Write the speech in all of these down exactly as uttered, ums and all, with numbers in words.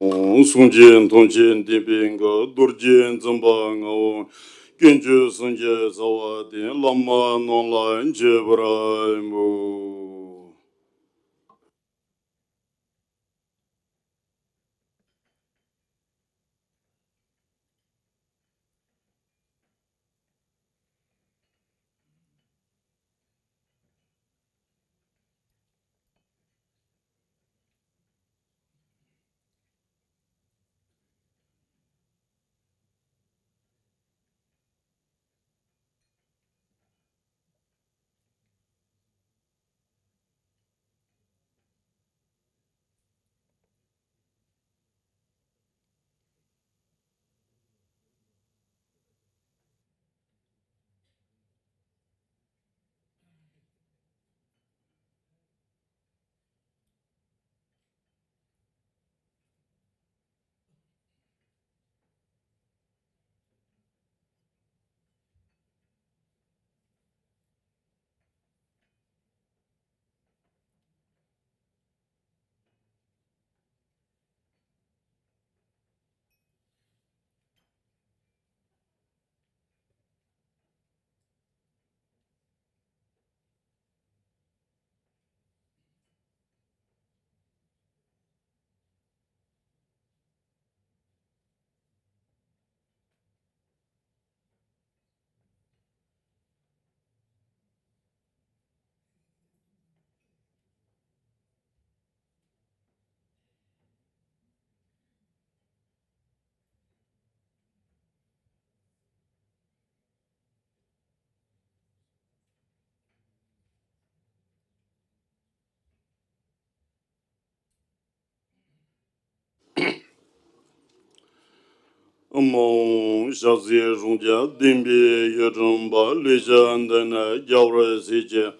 གསུང་གཅིག་ཐུགས་རྗེ་བདེན་པའི་མགོན། རྡོ་རྗེ་འཛིན་པ་ལྔ་པོ། དཀོན་མཆོག་གསུམ་གྱི་རྩ་བ་སྟེ། བླ་མ་རྣམས་ལ་མཆོད་པར་འབུལ། མ་འོངས་ཞག་ཚིལ་རང་རྒྱལ་ལྡན་པའི་ཡུལ་དྲན་པ། ལེགས་བྱས་འདི་ནི་རྒྱལ་བར་སྲིད་ཀྱི།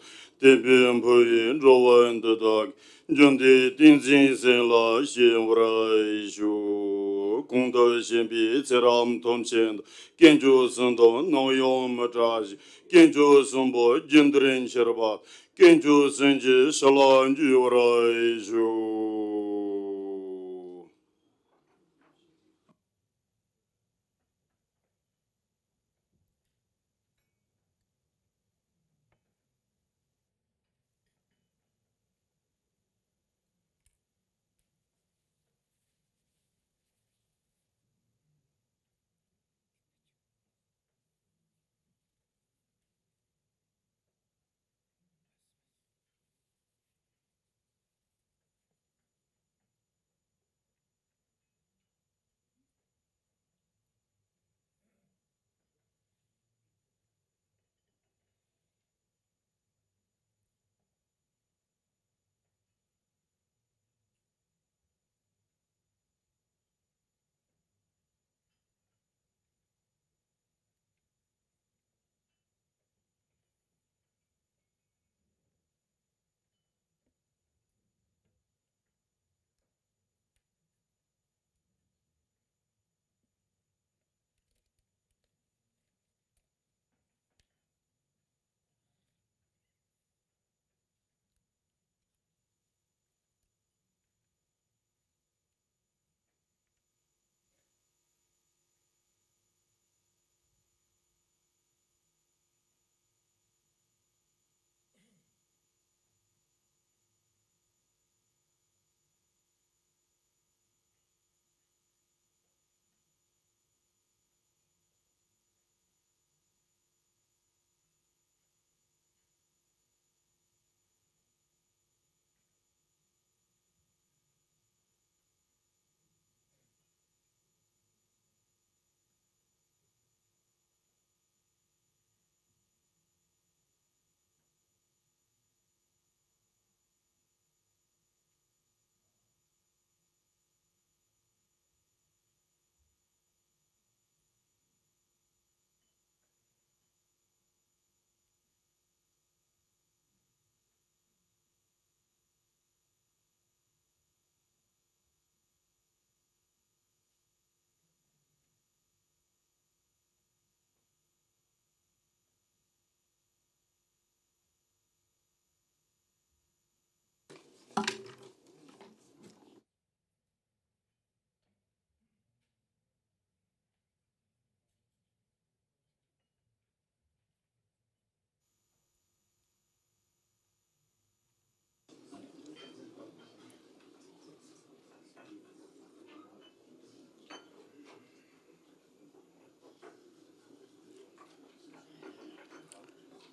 དད་པས་འབུལ་བའི་འགྲོ་བ་འདི་དག་གི། འབྱོར་ལྡན་ཏིང་འཛིན་སེམས་ལ་གཤེགས་པར་ཞུ། གོང་དུ་བཤད་པའི་ཚེ་རབས་ཐམས་ཅད་དུ། དཀོན་མཆོག་གསུམ་དང་ནམ་ཡང་མི་འབྲལ་ཞིང་། དཀོན་མཆོག་གསུམ་པོ་རྒྱུད་འདིར་འཆར་བ། དཀོན་མཆོག་གསུམ་གྱི་ཞི་ལྷག་འཇུག་པར་ཞུ།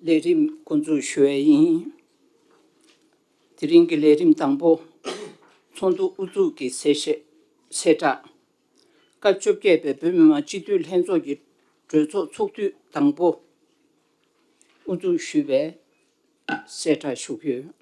ལས་རིམ་འགོ་འཛུགས་ཞུ་བ་ཡིན། དེ་རིང་གི་ལས་རིམ་དང་པོ། ཚོགས་འདུ་དབུ་འཛུགས་ཀྱི་གསལ་བཤད། གསལ་བསྒྲགས། སྐབས་བཅོ་བརྒྱད་པའི་བོད་མི་མང་སྤྱི་འཐུས་ལྷན་ཚོགས་ཀྱི་གྲོས་ཚོགས་ཚོགས་དུས་དང་པོ་དབུ་འཛུགས་ཞུས་པའི་གསལ་བསྒྲགས་ཞུ་གི་ཡོད།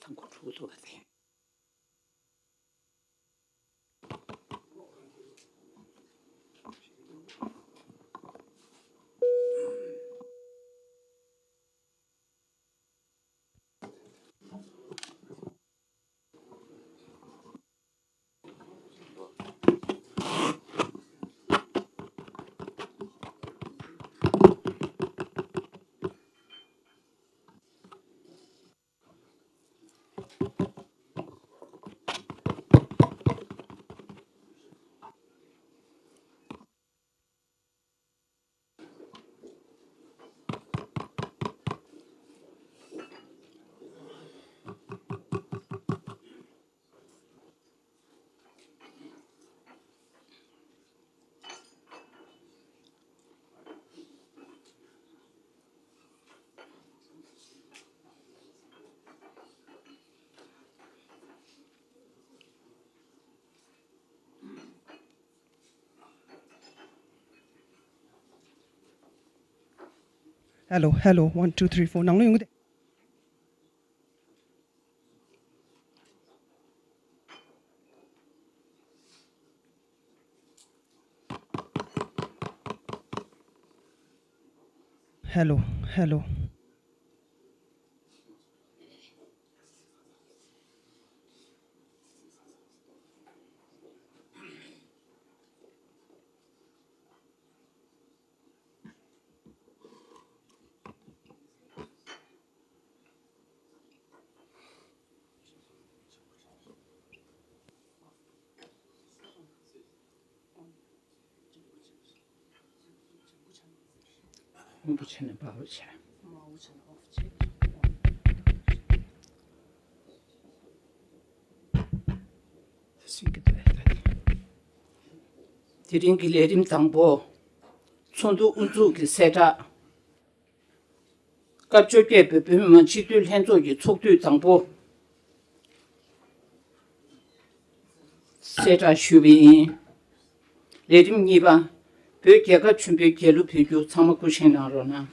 དང་པོ་འགྲོ་གི་འདུག་ག་དེ། Hello, hello, one, two, three, four. ནང་ལ་ཡོང་གི་དེ། Hello, hello. དབང་པོ་ཆེ་ནས་འབར་བར་བྱ། དེ་རིང་གི་ལས་རིམ་དང་པོ། ཚོགས་འདུ་དབུ་འཛུགས་ཀྱི་གསལ་བསྒྲགས། སྐབས་བཅོ་བརྒྱད་པའི་བོད་མི་མང་སྤྱི་འཐུས་ལྷན་ཚོགས་ཀྱི་ཚོགས་དུས་དང་པོ་གསལ་བསྒྲགས་ཞུས་པ་ཡིན། ལས་རིམ་གཉིས་པ། བོད་རྒྱལ་ཁབ་ཆེན་པོའི་རྒྱལ་གླུ་འབོད་རྒྱུ། ཚང་མ་སྐུ་བཞེངས་གནང་རོགས་གནང་།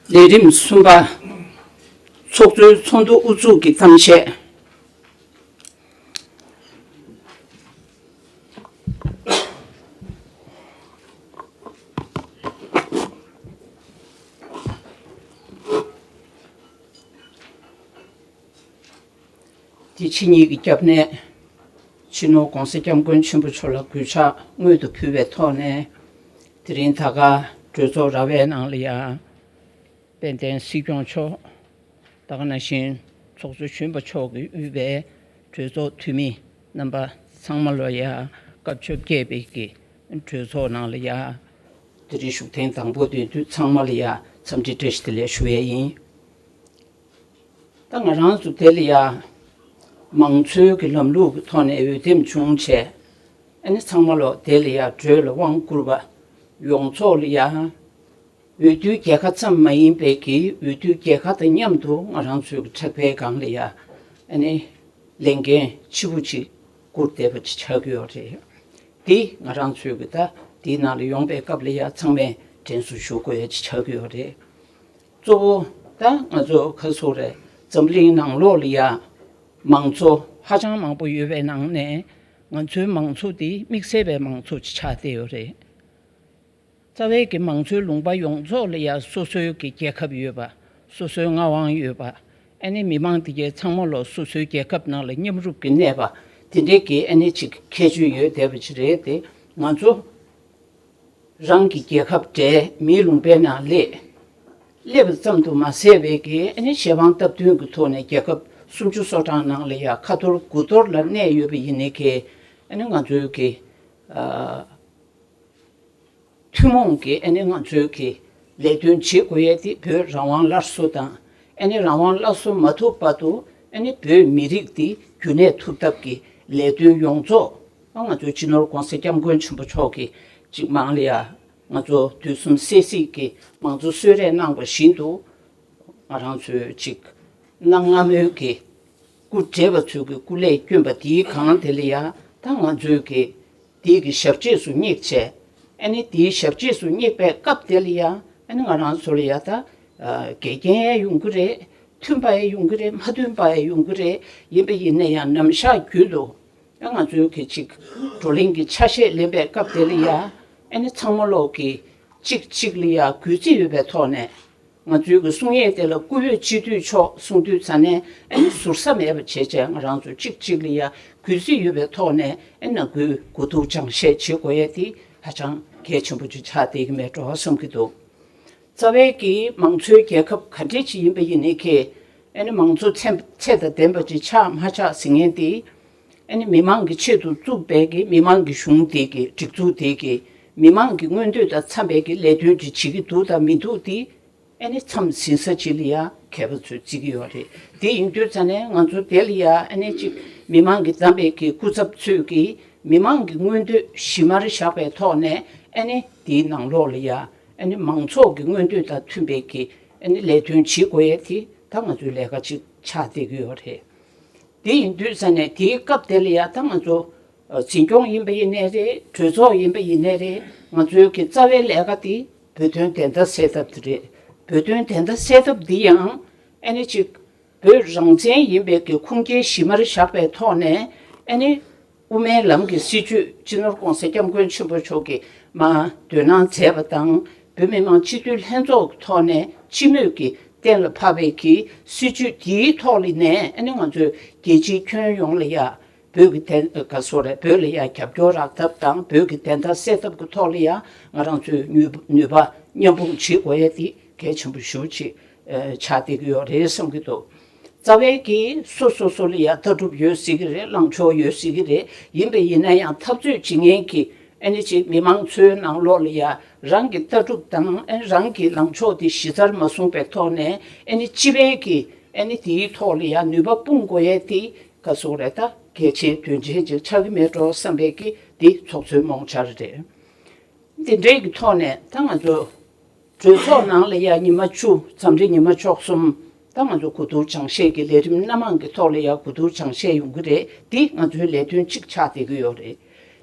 ལས་རིམ་གསུམ་པ། ཚོགས་གཙོའི་ཚོགས་འདུ་དབུ་འཛུགས་ཀྱི་གཏམ་བཤད། དེ་ཕྱི་ཉིན་གྱི་སྐྱབས་གནས། སྤྱི་ནོར་༧གོང་ས་༧སྐྱབས་མགོན་ཆེན་པོ་མཆོག་ལ་གུས་ཕྱག་སྔོན་དུ་ཕུལ་བའི་ཐོག་ནས། དེ་རིང་ད་ག་གྲོས་ཚོགས་ར་བའི་ནང་ལ་ཡང་། དཔལ་ལྡན་སྲིད་སྐྱོང་མཆོག་ད་ག་ནང་བཞིན་ཚོགས་གཙོ་གཞོན་པ་མཆོག་གིས་དབུས་པའི་གྲོས་ཚོགས་འཐུས་མི་རྣམ་པ་ཚང་མ་ལ་ཡང་སྐབས་བཅོ་བརྒྱད་པའི་གི་གྲོས་ཚོགས་ནང་ལ་ཡང་། དེ་རིང་བཞུགས་ཐེངས་དང་པོ་དེ་དུས་ཚང་མ་ལ་ཡང་འཚམས་འདྲི་བཀྲ་ཤིས་བདེ་ལེགས་ཞུ་ཡས་ཡིན། ད་ང་རང་ཚོ་དེ་ལ་ཡ། མང་གཙོའི་གི་ལམ་ལུགས་ཀྱི་ཐོག་ནས་འོས་འདེམས་བྱུང་བྱས། ཨ་ནི་ཚང་མ་ལོ་དེ་ལ་ཡ་གྲོས་ལ་དབང་བསྐུར་བ། ཡོངས་རྫོགས་ལ་ཡ། འོས་བསྡུའི་རྒྱལ་ཁ་ཙམ་མ་ཡིན་པའི་གི་འོས་བསྡུའི་རྒྱལ་ཁ་དང་མཉམ་དུ་ང་རང་ཚོའི་གི་ཕྲག་པའི་སྒང་ལ་ཡ། ཨ་ནི། ལས་འགན་ཆེ་བོ་ཅིག་བསྐུར་བསྡད་པ་ཅིག་ཆགས་ཀྱི་ཡོད་རེད། འདི་ང་རང་ཚོའི་གི་ད་འདིའི་ནང་ལ་ཡོང་པའི་སྐབས་ལ་ཡ་ཚང་མས་དྲན་གསོ་ཞུ་དགོས་ཡ་ཅིག་ཆགས་ཀྱི་ཡོད་རེད། གཙོ་བོ་ད་ང་ཚོ་ཁ་སོ་རེད། འཛམ་གླིང་ནང་ལོགས་ལ་ཡ་མང་གཙོ་ཧ་ཅང་མང་པོ་ཡོད་པའི་ནང་ནས་ང་ཚོའི་མང་གཙོ་འདི་དམིགས་བསལ་བའི་མང་གཙོ་ཅིག་ཆགས་བསྡད་ཡོད་རེད། རྩ་བའི་གི་མང་གཙོའི་ལུང་པ་ཡོངས་རྫོགས་ལ་ཡ་སོ་སོའི་གི་རྒྱལ་ཁབ་ཡོད་པ། སོ་སོའི་མངའ་དབང་ཡོད་པ། ཨ་ནི་མི་མང་དེ་གའི་ཚང་མ་ལོ་སོ་སོའི་རྒྱལ་ཁབ་ནང་ལ་མཉམ་རུབ་ཀྱི་གནས་པ། དེ་འདྲའི་གི་ཨ་ནི་ཅིག་ཁྱད་ཆོས་ཡོད་བསྡད་པ་ཅིག་རེད་དེ། ང་ཚོ་རང་གི་རྒྱལ་ཁབ་བྲལ་མིའི་ལུང་པའི་ནང་སླེབས། སླེབས་པ་ཙམ་དུ་མ་ཟད་པའི་གི་ཨ་ནི་ཞེ་དབང་སྟབས་བསྟུན་གྱི་ཐོག་ནས་རྒྱལ་ཁབ་སུམ་ཅུ་སོ་གྲངས་ནང་ལ་ཡ་ཁ་ཐོར་དགུ་ཐོར་ལ་གནས་ཡོད་པ་ཡིན་ནའི་གི་ཨ་ནི་ང་ཚོའི་གི་ཨ། ཐུན་མོང་གི་ཨ་ནི་ང་ཚོའི་གི་ལས་དོན་བྱེད་དགོས་ཡས་དེ་བོད་རང་དབང་སླར་གསོ་དང་། ཨ་ནི་རང་དབང་སླར་གསོ་མ་ཐུབ་བར་དུ་ཨ་ནི་བོད་མི་རིགས་དེ་རྒྱུན་གནས་ཐུབ་ཐབས་ཀྱི་ལས་དོན་ཡོངས་རྫོགས་ང་ཚོའི་སྤྱི་ནོར་༧གོང་ས་༧སྐྱབས་མགོན་ཆེན་པོ་མཆོག་གིས་ཅིག་མང་ལ་ཡ་ང་ཚོ་དུས་གསུམ་གསལ་གཟིགས་ཀྱི་མང་གཙོ་གསོལ་རས་གནང་བ་བཞིན་དུ། ང་རང་ཚོའི་ཅིག་གནའ་སྔ་མོའི་གི་སྐུ་བགྲེས་པ་ཚོའི་གི་སྐུ་ལས་བསྐྱོན་པ་དེའི་སྒང་དེ་ལ་ཡ་ད་ང་ཚོའི་གི་དེའི་གི་ཞབས་རྗེས་སུ་བསྙེགས་བྱས། ཨ་ནི་དེའི་ཞབས་རྗེས་སུ་བསྙེགས་པའི་སྐབས་དེ་ལ་ཡ་ཨ་ནི་ང་རང་ཚོ་ལ་ཡ་ད་ཨ་འགལ་རྐྱེན་ཡང་ཡོང་གི་རེད། མཐུན་པ་ཡང་ཡོང་གི་རེད། མ་མཐུན་པ་ཡང་ཡོང་གི་རེད། ཡིན་པ་ཡིན་ན་ཡང་ནམ་ཞག་རྒྱུན་དུ་ཨ་ང་ཚོའི་གི་ཅིག་བགྲོ་གླེང་གི་ཆ་ཤས་ལེན་པའི་སྐབས་དེ་ལ་ཡ་ཨ་ནི་ཚང་མ་ལོག་གི་གཅིག་གཅིག་ལ་ཡ་གུས་བརྩི་ཡོད་པའི་ཐོག་ནས། ང་ཚོའི་གི་གསུང་ཡས་དེ་ལ་སྐུ་འོས་སྤྱི་འཐུས་མཆོག་གསུང་དུས་ཙ་ནས་ཨ་ནི་ཟུར་ཟ་མེད་པ་བྱས་བྱས་ང་རང་ཚོ་གཅིག་གཅིག་ལ་ཡ་གུས་བརྩི་ཡོད་པའི་ཐོག་ནས་ཨ་ནི་ནང་ཁུལ་གོ་བསྡུར་སྦྱང་བཤད་བྱེད་དགོས་ཡས་དེ་ཧ་ཅང་གལ་ཆེན་པོ་ཅིག་ཆགས་བསྡད་ཀྱི་མེད་འགྲོ་བསམ་གྱི་འདུག་རྩ་བའི་གི་མང་གཙོའི་རྒྱལ་ཁབ་ག་འདྲས་ཅིག་ཡིན་པ་ཡིན་ནའི་གི་ཨ་ནི་མང་གཙོ་ཚད་ཚད་དང་ལྡན་པ་ཅིག་ཆགས་མ་ཆགས་ཟེར་མཁན་དེ། ཨ་ནི་མི་མང་གི་ཆེད་དུ་བཙུགས་པའི་གི་མི་མང་གི་གཞུང་དེ་གི་སྒྲིག་འཛུགས་དེ་གི་མི་མང་གི་མངོན་འདོད་དང་འཚམ་པའི་གི་ལས་དོན་ཅིག་བྱེད་ཀྱི་འདུག་དང་མི་འདུག་དེ། ཨ་ནི་མཚམས་ཟིན་ས་ཅིག་ལ་ཡ་མཁས་པ་ཚོས་བརྩི་གི་ཡོད་རེད། དེ་ཡིན་དུས་ཙ་ནས་ང་ཚོ་དེ་ལ་ཡ་ཨ་ནི་ཅིག་མི་མང་གིས་བདམས་པའི་གི་སྐུ་ཚབ་ཚོས་གི་མི་མང་གི་མངོན་འདོད་གཞི་མར་བཞག་པའི་ཐོག་ནས་ཨ་ནི་དེའི་ནང་ལོགས་ལ་ཡ་ཨ་ནི་མང་ཚོགས་ཀྱི་མངོན་འདོད་དང་མཐུན་པའི་གི་ཨ་ནི་ལས་དོན་བྱེད་དགོས་ཡས་དེ་ད་ང་ཚོའི་ལས་ཀ་ཅིག་ཆགས་བསྡད་ཀྱི་ཡོད་རེད། དེ་ཡིན་དུས་ཙ་ནས་དེའི་སྐབས་དེ་ལ་ཡ་ད་ང་ཚོ་འཛིན་སྐྱོང་ཡིན་པ་ཡིན་ནའི་རེད། གྲོས་ཚོགས་ཡིན་པ་ཡིན་ནའི་རེད། ང་ཚོའི་གི་རྩ་བའི་ལས་ཀ་དེ་བོད་དོན་བདེན་མཐའ་གསལ་ཐབས་དེ་རེད། བོད་དོན་བདེན་མཐའ་གསལ་ཐབས་འདི་ཡང་ཨ་ནི་ཅིག་བོད་རང་བཙན་ཡིན་པའི་གི་ཁུངས་སྐྱེལ་གཞི་མར་བཞག་པའི་ཐོག་ནས་ཨ་ནི་དབུ་མའི་ལམ་གྱི་སྲིད་བྱུས་སྤྱི་ནོར་༧གོང་ས་༧སྐྱབས་མགོན་ཆེན་པོ་མཆོག་གིས་མར་འདོན་གནང་མཛད་པ་དང་། བོད་མི་མང་སྤྱི་འཐུས་ལྷན་ཚོགས་ཀྱི་ཐོག་ནས་སྤྱི་མོས་ཀྱིས་གཏན་ལ་ཕབ་པའི་གི་སྲིད་བྱུས་དེའི་ཐོག་ལ་ནས་ཨ་ནི་ང་ཚོས་རྒྱལ་སྤྱིའི་ཁྱོན་ཡོངས་ལ་ཡ། བོད་ཀྱི་བདེན་ག་སོ་རེད། བོད་ལ་ཡ་རྒྱབ་སྐྱོར་རག་ཐབས་དང་བོད་ཀྱི་བདེན་མཐའ་གསལ་ཐབས་ཀྱི་ཐོག་ལ་ཡ་ང་རང་ཚོས་ནུས་ནུས་པ་མཉམ་སྤུངས་བྱེད་དགོས་ཡ་དེ་གལ་ཆེན་པོ་ཞེ་པོ་ཅིག་ཆགས་བསྡད་ཀྱི་ཡོད་རེད་བསམ་གྱི་འདུག་རྩ་བའི་གི་སོ་སོ་སོ་ལ་ཡ་ལྟ་གྲུབ་ཡོད་སྲིད་ཀྱི་རེད། ལངས་ཕྱོགས་ཡོད་སྲིད་ཀྱི་རེད། ཡིན་པ་ཡིན་ན་ཡང་འཐབ་རྩོད་བྱེད་མཁན་གྱི་ཨ་ནི་ཅིག་མི་མང་ཚོའི་ནང་ལོགས་ལ་ཡ་རང་གི་ལྟ་གྲུབ་དང་ཨ་ནི་རང་གི་ལངས་ཕྱོགས་དེ་གཞི་རྩར་མ་བཟུང་པའི་ཐོག་ནས་ཨ་ནི་སྤྱི་པའི་གི་ཨ་ནི་དེའི་ཐོག་ལ་ཡ་ནུས་པ་སྤུངས་དགོས་ཡས་དེ་ག་སོ་རེད། ད་གལ་ཆེའི་དོན་ཆེན་ཅིག་ཆགས་ཀྱི་མེད་འགྲོ་བསམ་པའི་གི་དེ་ཚོགས་གཙོའི་རྨོངས་འཆར་རེད། འདི་འདྲའི་གི་ཐོག་ནས་ད་ང་ཚོ་གྲོས་ཚོགས་ནང་ལ་ཡ་ཉི་མ་བཅུ། འཚམས་འདྲི་ཉི་མ་བཅུ་གསུམ། ད་ང་ཚོ་གོ་བསྡུར་སྦྱང་བཤད་ཀྱི་ལས་རིམ་སྣ་མང་གི་ཐོག་ལ་ཡ་གོ་བསྡུར་སྦྱང་བཤད་ཡོང་གི་རེད། འདི་ང་ཚོའི་ལས་དོན་གཅིག་ཆགས་བསྡད་ཀྱི་ཡོད་རེད།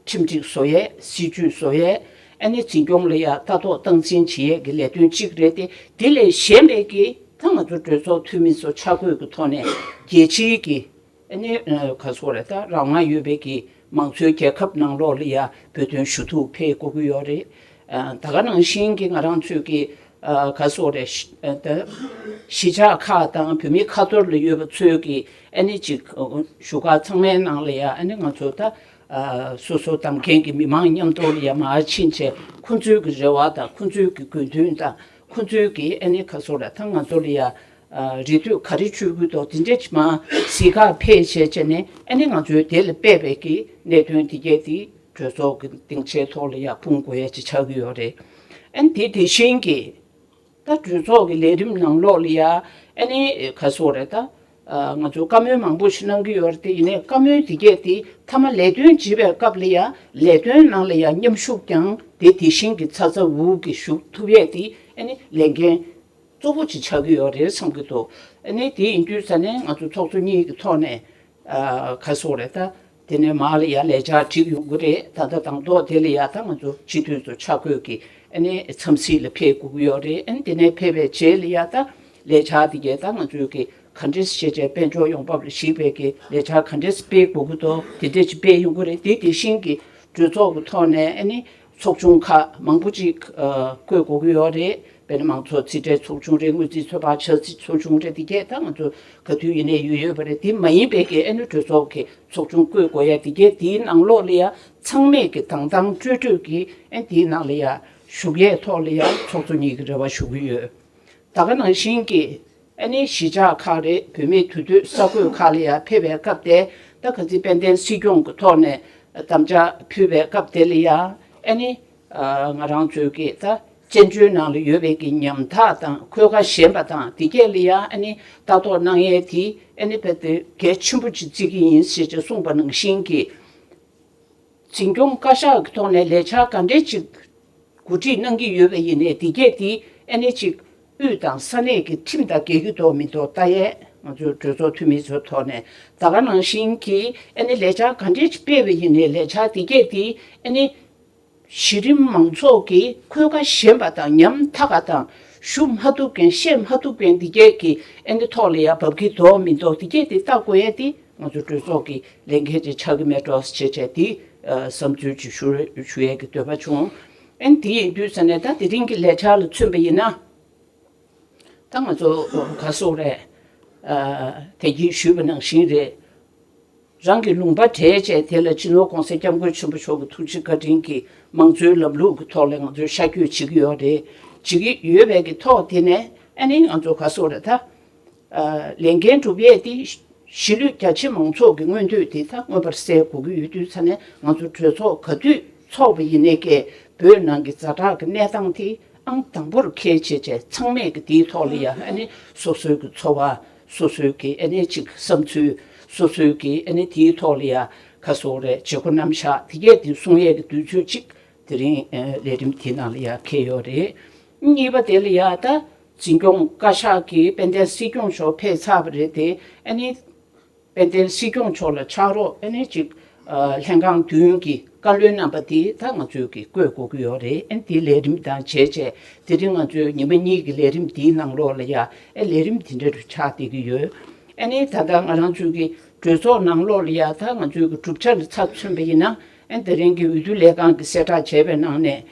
ཁྲིམས་སྒྲིག་བཟོ་ཡས། སྲིད་ཇུས་བཟོ་ཡས། ཨ་ནི་འཛིན་སྐྱོང་ལ་ཡང་ལྟ་རྟོག་སྟངས་འཛིན་བྱེད་ཡས་ཀྱི་ལས་དོན་གཅིག་རེད་དེ། དེ་ལས་གཞན་པའི་གི་ད་ང་ཚོ་གྲོས་ཚོགས་འཐུས་མི་ཚོ་ཆ་བགོས་ཀྱི་ཐོག་ནས་རྒྱལ་སྤྱིའི་གི་ཨ་ནི་ག་སོགས་རེད། ད་རང་དབང་ཡོད་པའི་གི་མང་གཙོའི་རྒྱལ་ཁབ་ནང་ལོགས་ལ་ཡང་བོད་དོན་ཞུ་གཏུག་ཕེབས་དགོས་ཀྱི་ཡོད་རེད། ད་ག་ནང་བཞིན་གྱི་ང་རང་ཚོས་ཀྱི་ག་སོགས་རེད། ད་གཞིས་ཆགས་ཁག་དང་བོད་མི་ཁ་ཐོར་ལ་ཡོད་པ་ཚོས་ཀྱི་ཨ་ནི་ཅིག་བཞུགས་སྒར་ཚང་མའི་ནང་ལ་ཡང་ཨ་ནི་ང་ཚོ་ད་སོ་སོ་བདམས་མཁན་གྱི་མི་མང་མཉམ་དུ་ལ་ཡང་མར་ཕྱིན་བྱས་ཁོང་ཚོའི་གི་རེ་བ་དང་ཁོང་ཚོའི་གི་དགོས་འདུན་དང་ཁོང་ཚོའི་གི་ཨ་ནི་ག་སོགས་རེད། ད་ང་ཚོ་ལ་ཡང་རེ་ལྟོས་ག་རེ་བཅོལ་དགོས་འདུག་དེ་འདྲས་ཅིག་མར་གཟིགས་གར་ཕེབས་བྱས་བྱས་ནས་ཨ་ནི་ང་ཚོའི་དེ་ལ་དཔག་པའི་གི་གནད་དོན་དེ་གས་དེ་གྲོས་ཚོགས་ཀྱི་སྡིངས་ཆའི་ཐོག་ལ་ཡང་སྤུངས་དགོས་ཡ་ཅིག་ཆགས་ཀྱི་ཡོད་རེད། ཨ་ནི་དེ་དེ་བཞིན་གྱི་ད་གྲོས་ཚོགས་ཀྱི་ལས་རིམ་ནང་ལོགས་ལ་ཡང་ཨ་ནི་ག་སོགས་རེད། ད་ང་ཚོ་བཀའ་མོལ་མང་པོ་ཞིག་གནང་གི་ཡོད་རེད་དེ། ཡིན་ནའི་བཀའ་མོལ་དེ་གས་དེ་མཐའ་མ་ལས་དོན་བྱེད་པའི་སྐབས་ལ་ཡང་ལས་དོན་ནང་ལ་ཡང་མཉམ་ཞུགས་ཀྱང་དེ་དེ་བཞིན་གྱི་ཚ་ཚ་འུར་འུར་གྱིས་ཞུགས་ཐུབ་ཡས་དེ་ཨ་ནི་ལས་འགན་གཙོ་བོ་ཅིག་ཆགས་ཀྱི་ཡོད་རེད་བསམ་གྱི་འདུག་ཨ་ནི་དེ་ཡིན་དུས་ཙ་ནས་ང་ཚོ་ཚོགས་གཙོ་གཉིས་ཀྱི་ཐོག་ནས་ཨ་ག་སོགས་རེད། ད་དེ་ནས་མར་ལ་ཡ་ལས་འཆར་བསྒྲིགས་ཡོང་གི་རེད། ད་ལྟ་དང་ཐོག་དེ་ལ་ཡ་ད་ང་ཚོ་སྤྱི་འཐུས་ཚོ་ཆ་བགོས་ཀྱིས་ཨ་ནི་འཚམས་གཟིགས་ལ་ཕེབས་དགོས་ཀྱི་ཡོད་རེད། ཨ་ནི་དེ་ནས་ཕེབས་པའི་རྗེས་ལ་ཡ་ད་ལས་འཆར་དེ་གས་ད་ང་ཚོའི་གི་ག་འདྲས་བྱས་བྱས་དཔལ་འབྱོར་ཡོང་འབབ་ལ་གཞིགས་པའི་གི་ལས་འཆར་ག་འདྲས་སྤེལ་དགོས་ཀྱི་འདུག་དེ་འདྲས་ཅིག་སྤེལ་ཡོང་གི་རེད། དེ་དེ་བཞིན་གྱི་གྲོས་ཚོགས་ཀྱི་ཐོག་ནས་ཨ་ནི་ཚོགས་ཆུང་ཁག་མང་པོ་ཅིག་ཨ་བསྐོ་དགོས་ཀྱི་ཡོད་རེད། དཔེར་ན་མང་ཚོགས་རྩིས་ཁྲའི་ཚོགས་ཆུང་རེད། དངུལ་རྩིས་ཚོད་དཔག་ཆ་རྩིས་ཚོགས་ཆུང་རེད། དེ་གས་ད་ང་ཚོ་ག་དུས་ཡིན་ནའི་ཡོད་ཡོད་པ་རེད། དེ་མ་ཡིན་པའི་གི་ཨ་ནི་གྲོས་ཚོགས་ཀྱི་ཚོགས་ཆུང་བསྐོ་དགོས་ཡ་དེ་གས་དེའི་ནང་ལོགས་ལ་ཡ་ཚང་མས་གི་དྭངས་དྭངས་སྤྲོས་སྤྲོས་ཀྱི་ཨ་ནི་དེའི་ནང་ལ་ཡ་ཞུགས་ཡས་ཐོག་ལ་ཡ་ཚོགས་གཙོ་གཉིས་ཀྱི་རེ་བ་ཞུ་གི་ཡོད། ད་ག་ནང་བཞིན་གྱི་ཨ་ནི་གཞིས་ཆགས་ཁག་རེད། བོད་མིའི་འདུས་སྡོད་ས་ཁུལ་ཁག་ལ་ཡང་ཕེབས་པའི་སྐབས་དེ་ད་ག་ཚོད་དཔལ་ལྡན་སྲིད་སྐྱོང་གི་ཐོག་ནས་དམ་བཅའ་ཕུལ་བའི་སྐབས་དེ་ལ་ཡང་ཨ་ནི་ང་རང་ཚོའི་གི་ད་བཙན་བྱོལ་ནང་ལ་ཡོད་པའི་གི་ཉམ་ཐག་དང་འཁོས་ཀ་ཞན་པ་དང་དེ་གས་ལ་ཡང་ཨ་ནི་ལྟ་རྟོག་གནང་ཡས་དེ་ཨ་ནི་རྦད་དེ་གལ་ཆེན་པོ་ཅིག་བརྩི་གི་ཡིན་ཞེས་ཀྱི་གསུངས་པ་ནང་བཞིན་གྱི། འཛིན་སྐྱོང་བཀའ་ཤག་གི་ཐོག་ནས་ལས་འཆར་ག་འདྲས་ཅིག་གོ་སྒྲིག་གནང་གི་ཡོད་པ་ཡིན་ནའི་དེ་གས་དེ་ཨ་ནི་ཅིག་དབུས་དང་ས་གནས་ཀྱི་ཁྲིམས་དང་འགལ་གྱི་འདུག་མི་འདུག་ལྟ་ཡས་ང་ཚོའི་གྲོས་ཚོགས་འཐུས་མི་ཚོའི་ཐོག་ནས་ད་ག་ནང་བཞིན་གྱི་ཨ་ནི་ལས་འཆར་ག་འདྲས་ཅིག་སྤེལ་བ་ཡིན་ནའི་ལས་འཆར་དེ་གས་དེ་ཨ་ནི་གཞི་རིམ་མང་ཚོགས་ཀྱི་འཁོས་ཀ་ཞན་པ་དང་ཉམ་ཐག་པ་དང་ཞུ་མ་ཐུབ་མཁན་བཤད་མ་ཐུབ་མཁན་དེ་གས་ཀྱི་ཨ་ནི་ཐོག་ལ་ཡ་འབབ་ཀྱི་འདུག་མི་འདུག་དེ་གས་དེ་ལྟ་དགོས་ཡས་དེ། ང་ཚོ་གྲོས་ཚོགས་ཀྱི་ལས་འགན་ཅིག་ཆགས་ཀྱི་མེད་འགྲོ་ཞེས་བྱས་དེ་བསམ་ཚུལ་ཅིག་ཞུ་ཞུ་ཡས་ཀྱི་འདོད་པ་བྱུང་། ཨན་དེ་ཡིན་དུས་ཙ་ནས་ད་དེ་རིང་གི་ལས་འཆར་ལ་མཚོན་པ་ཡིན་ན། ད་ང་ཚོ་ག་སོགས་རེད། དེ་གིས་ཞུས་པ་ནང་བཞིན་རེད། རང་གི་ལུང་པ་བྲལ་བྱས་དེ་ལ་སྤྱི་ནོར་༸གོང་ས་༸སྐྱབས་མགོན་ཆེན་པོ་མཆོག་གི་ཐུགས་རྗེ་བཀའ་དྲིན་གྱིས་མང་གཙོའི་ལམ་ལུགས་ཀྱི་ཐོག་ལ་ང་ཚོས་ཤར་བསྐྱོད་བྱེད་ཀྱི་ཡོད་རེད། བྱེད་ཀྱི་ཡོད་པའི་གི་ཐོག་དེ་ནས་ཨ་ནི་ང་ཚོ་ག་སོགས་རེད་ད། ལས་འགན་སྒྲུབ་ཡས་དེ་གཞིས་ལུས་རྒྱ་ཆེ་མང་ཚོགས་ཀྱི་མངོན་འདོད་དེ་ད་མངོན་པར་གསལ་དགོས་ཀྱི་ཡོད་དུས་ཙ་ནས་ང་ཚོ་གྲོས་ཚོགས་ག་དུས་ཚོགས་པ་ཡིན་ནའི་ཀྱེ་བོད་ནང་གི་ཛ་དྲག་གི་གནས་སྟངས་དེ་ཨང་དང་པོར་འཁེལ་བྱས་བྱས་ཚང་མས་ཀྱི་དེའི་ཐོག་ལ་ཡ་ཨ་ནི་སོ་སོའི་གི་འཚོ་བ་སོ་སོའི་གི་ཨ་ནི་ཅིག་བསམ་ཚུལ་སོ་སོའི་གི་ཨ་ནི་དེའི་ཐོག་ལ་ཡ་ག་སོགས་རེད་བྱེད་སྒོ་རྣམ་གཞག་དེ་གས་དེ་གསུང་ཡས་ཀྱི་དུས་ཚོད་ཅིག་དེ་རིང་ལས་རིམ་དེ་ནང་ལ་ཡ་འཁེལ་ཡོད་རེད། གཉིས་པ་དེ་ལ་ཡ་ད་འཛིན་སྐྱོང་བཀའ་ཤག་གིས་དཔལ་ལྡན་སྲིད་སྐྱོང་མཆོག་ཕེབས་ཚར་བ་རེད་དེ་ཨ་ནི། དཔལ་ལྡན་སྲིད་སྐྱོང་མཆོག་ལ་ཕྱག་རོགས་ཨ་ནི་ཅིག་ལྷན་ཁང་བདུན་གྱི་བཀའ་བློན་རྣམ་པ་དེ་ད་ང་ཚོས་ཀྱི་བསྐོས་དགོས་ཀྱི་ཡོད་རེད། ཨ་ནི་དེ་ལས་རིམ་དང་བྱས་བྱས་དེ་རིང་ང་ཚོའི་ཉི་མ་གཉིས་ཀྱི་ལས་རིམ་དེའི་ནང་ལོགས་ལ་ཡ་ཨ་ལས་རིམ་དེ་འདྲ་རུ་ཆགས་བསྡད་ཀྱི་ཡོད། ཨ་ནི་ད་ལྟ་ང་རང་ཚོའི་གི་གྲོས་ཚོགས་ནང་ལོགས་ལ་ཡ་ད་ང་ཚོའི་གི་གྲུབ་ཆ་ལ་ཚབ་མཚོན་པ་ཡིན་ན་ཨ་ནི་དེ་རིང་གི་འོས་བསྡུ་ལས་ཁང་གི་གསལ་བསྒྲགས་བྱས་པའི་ནང་ནས།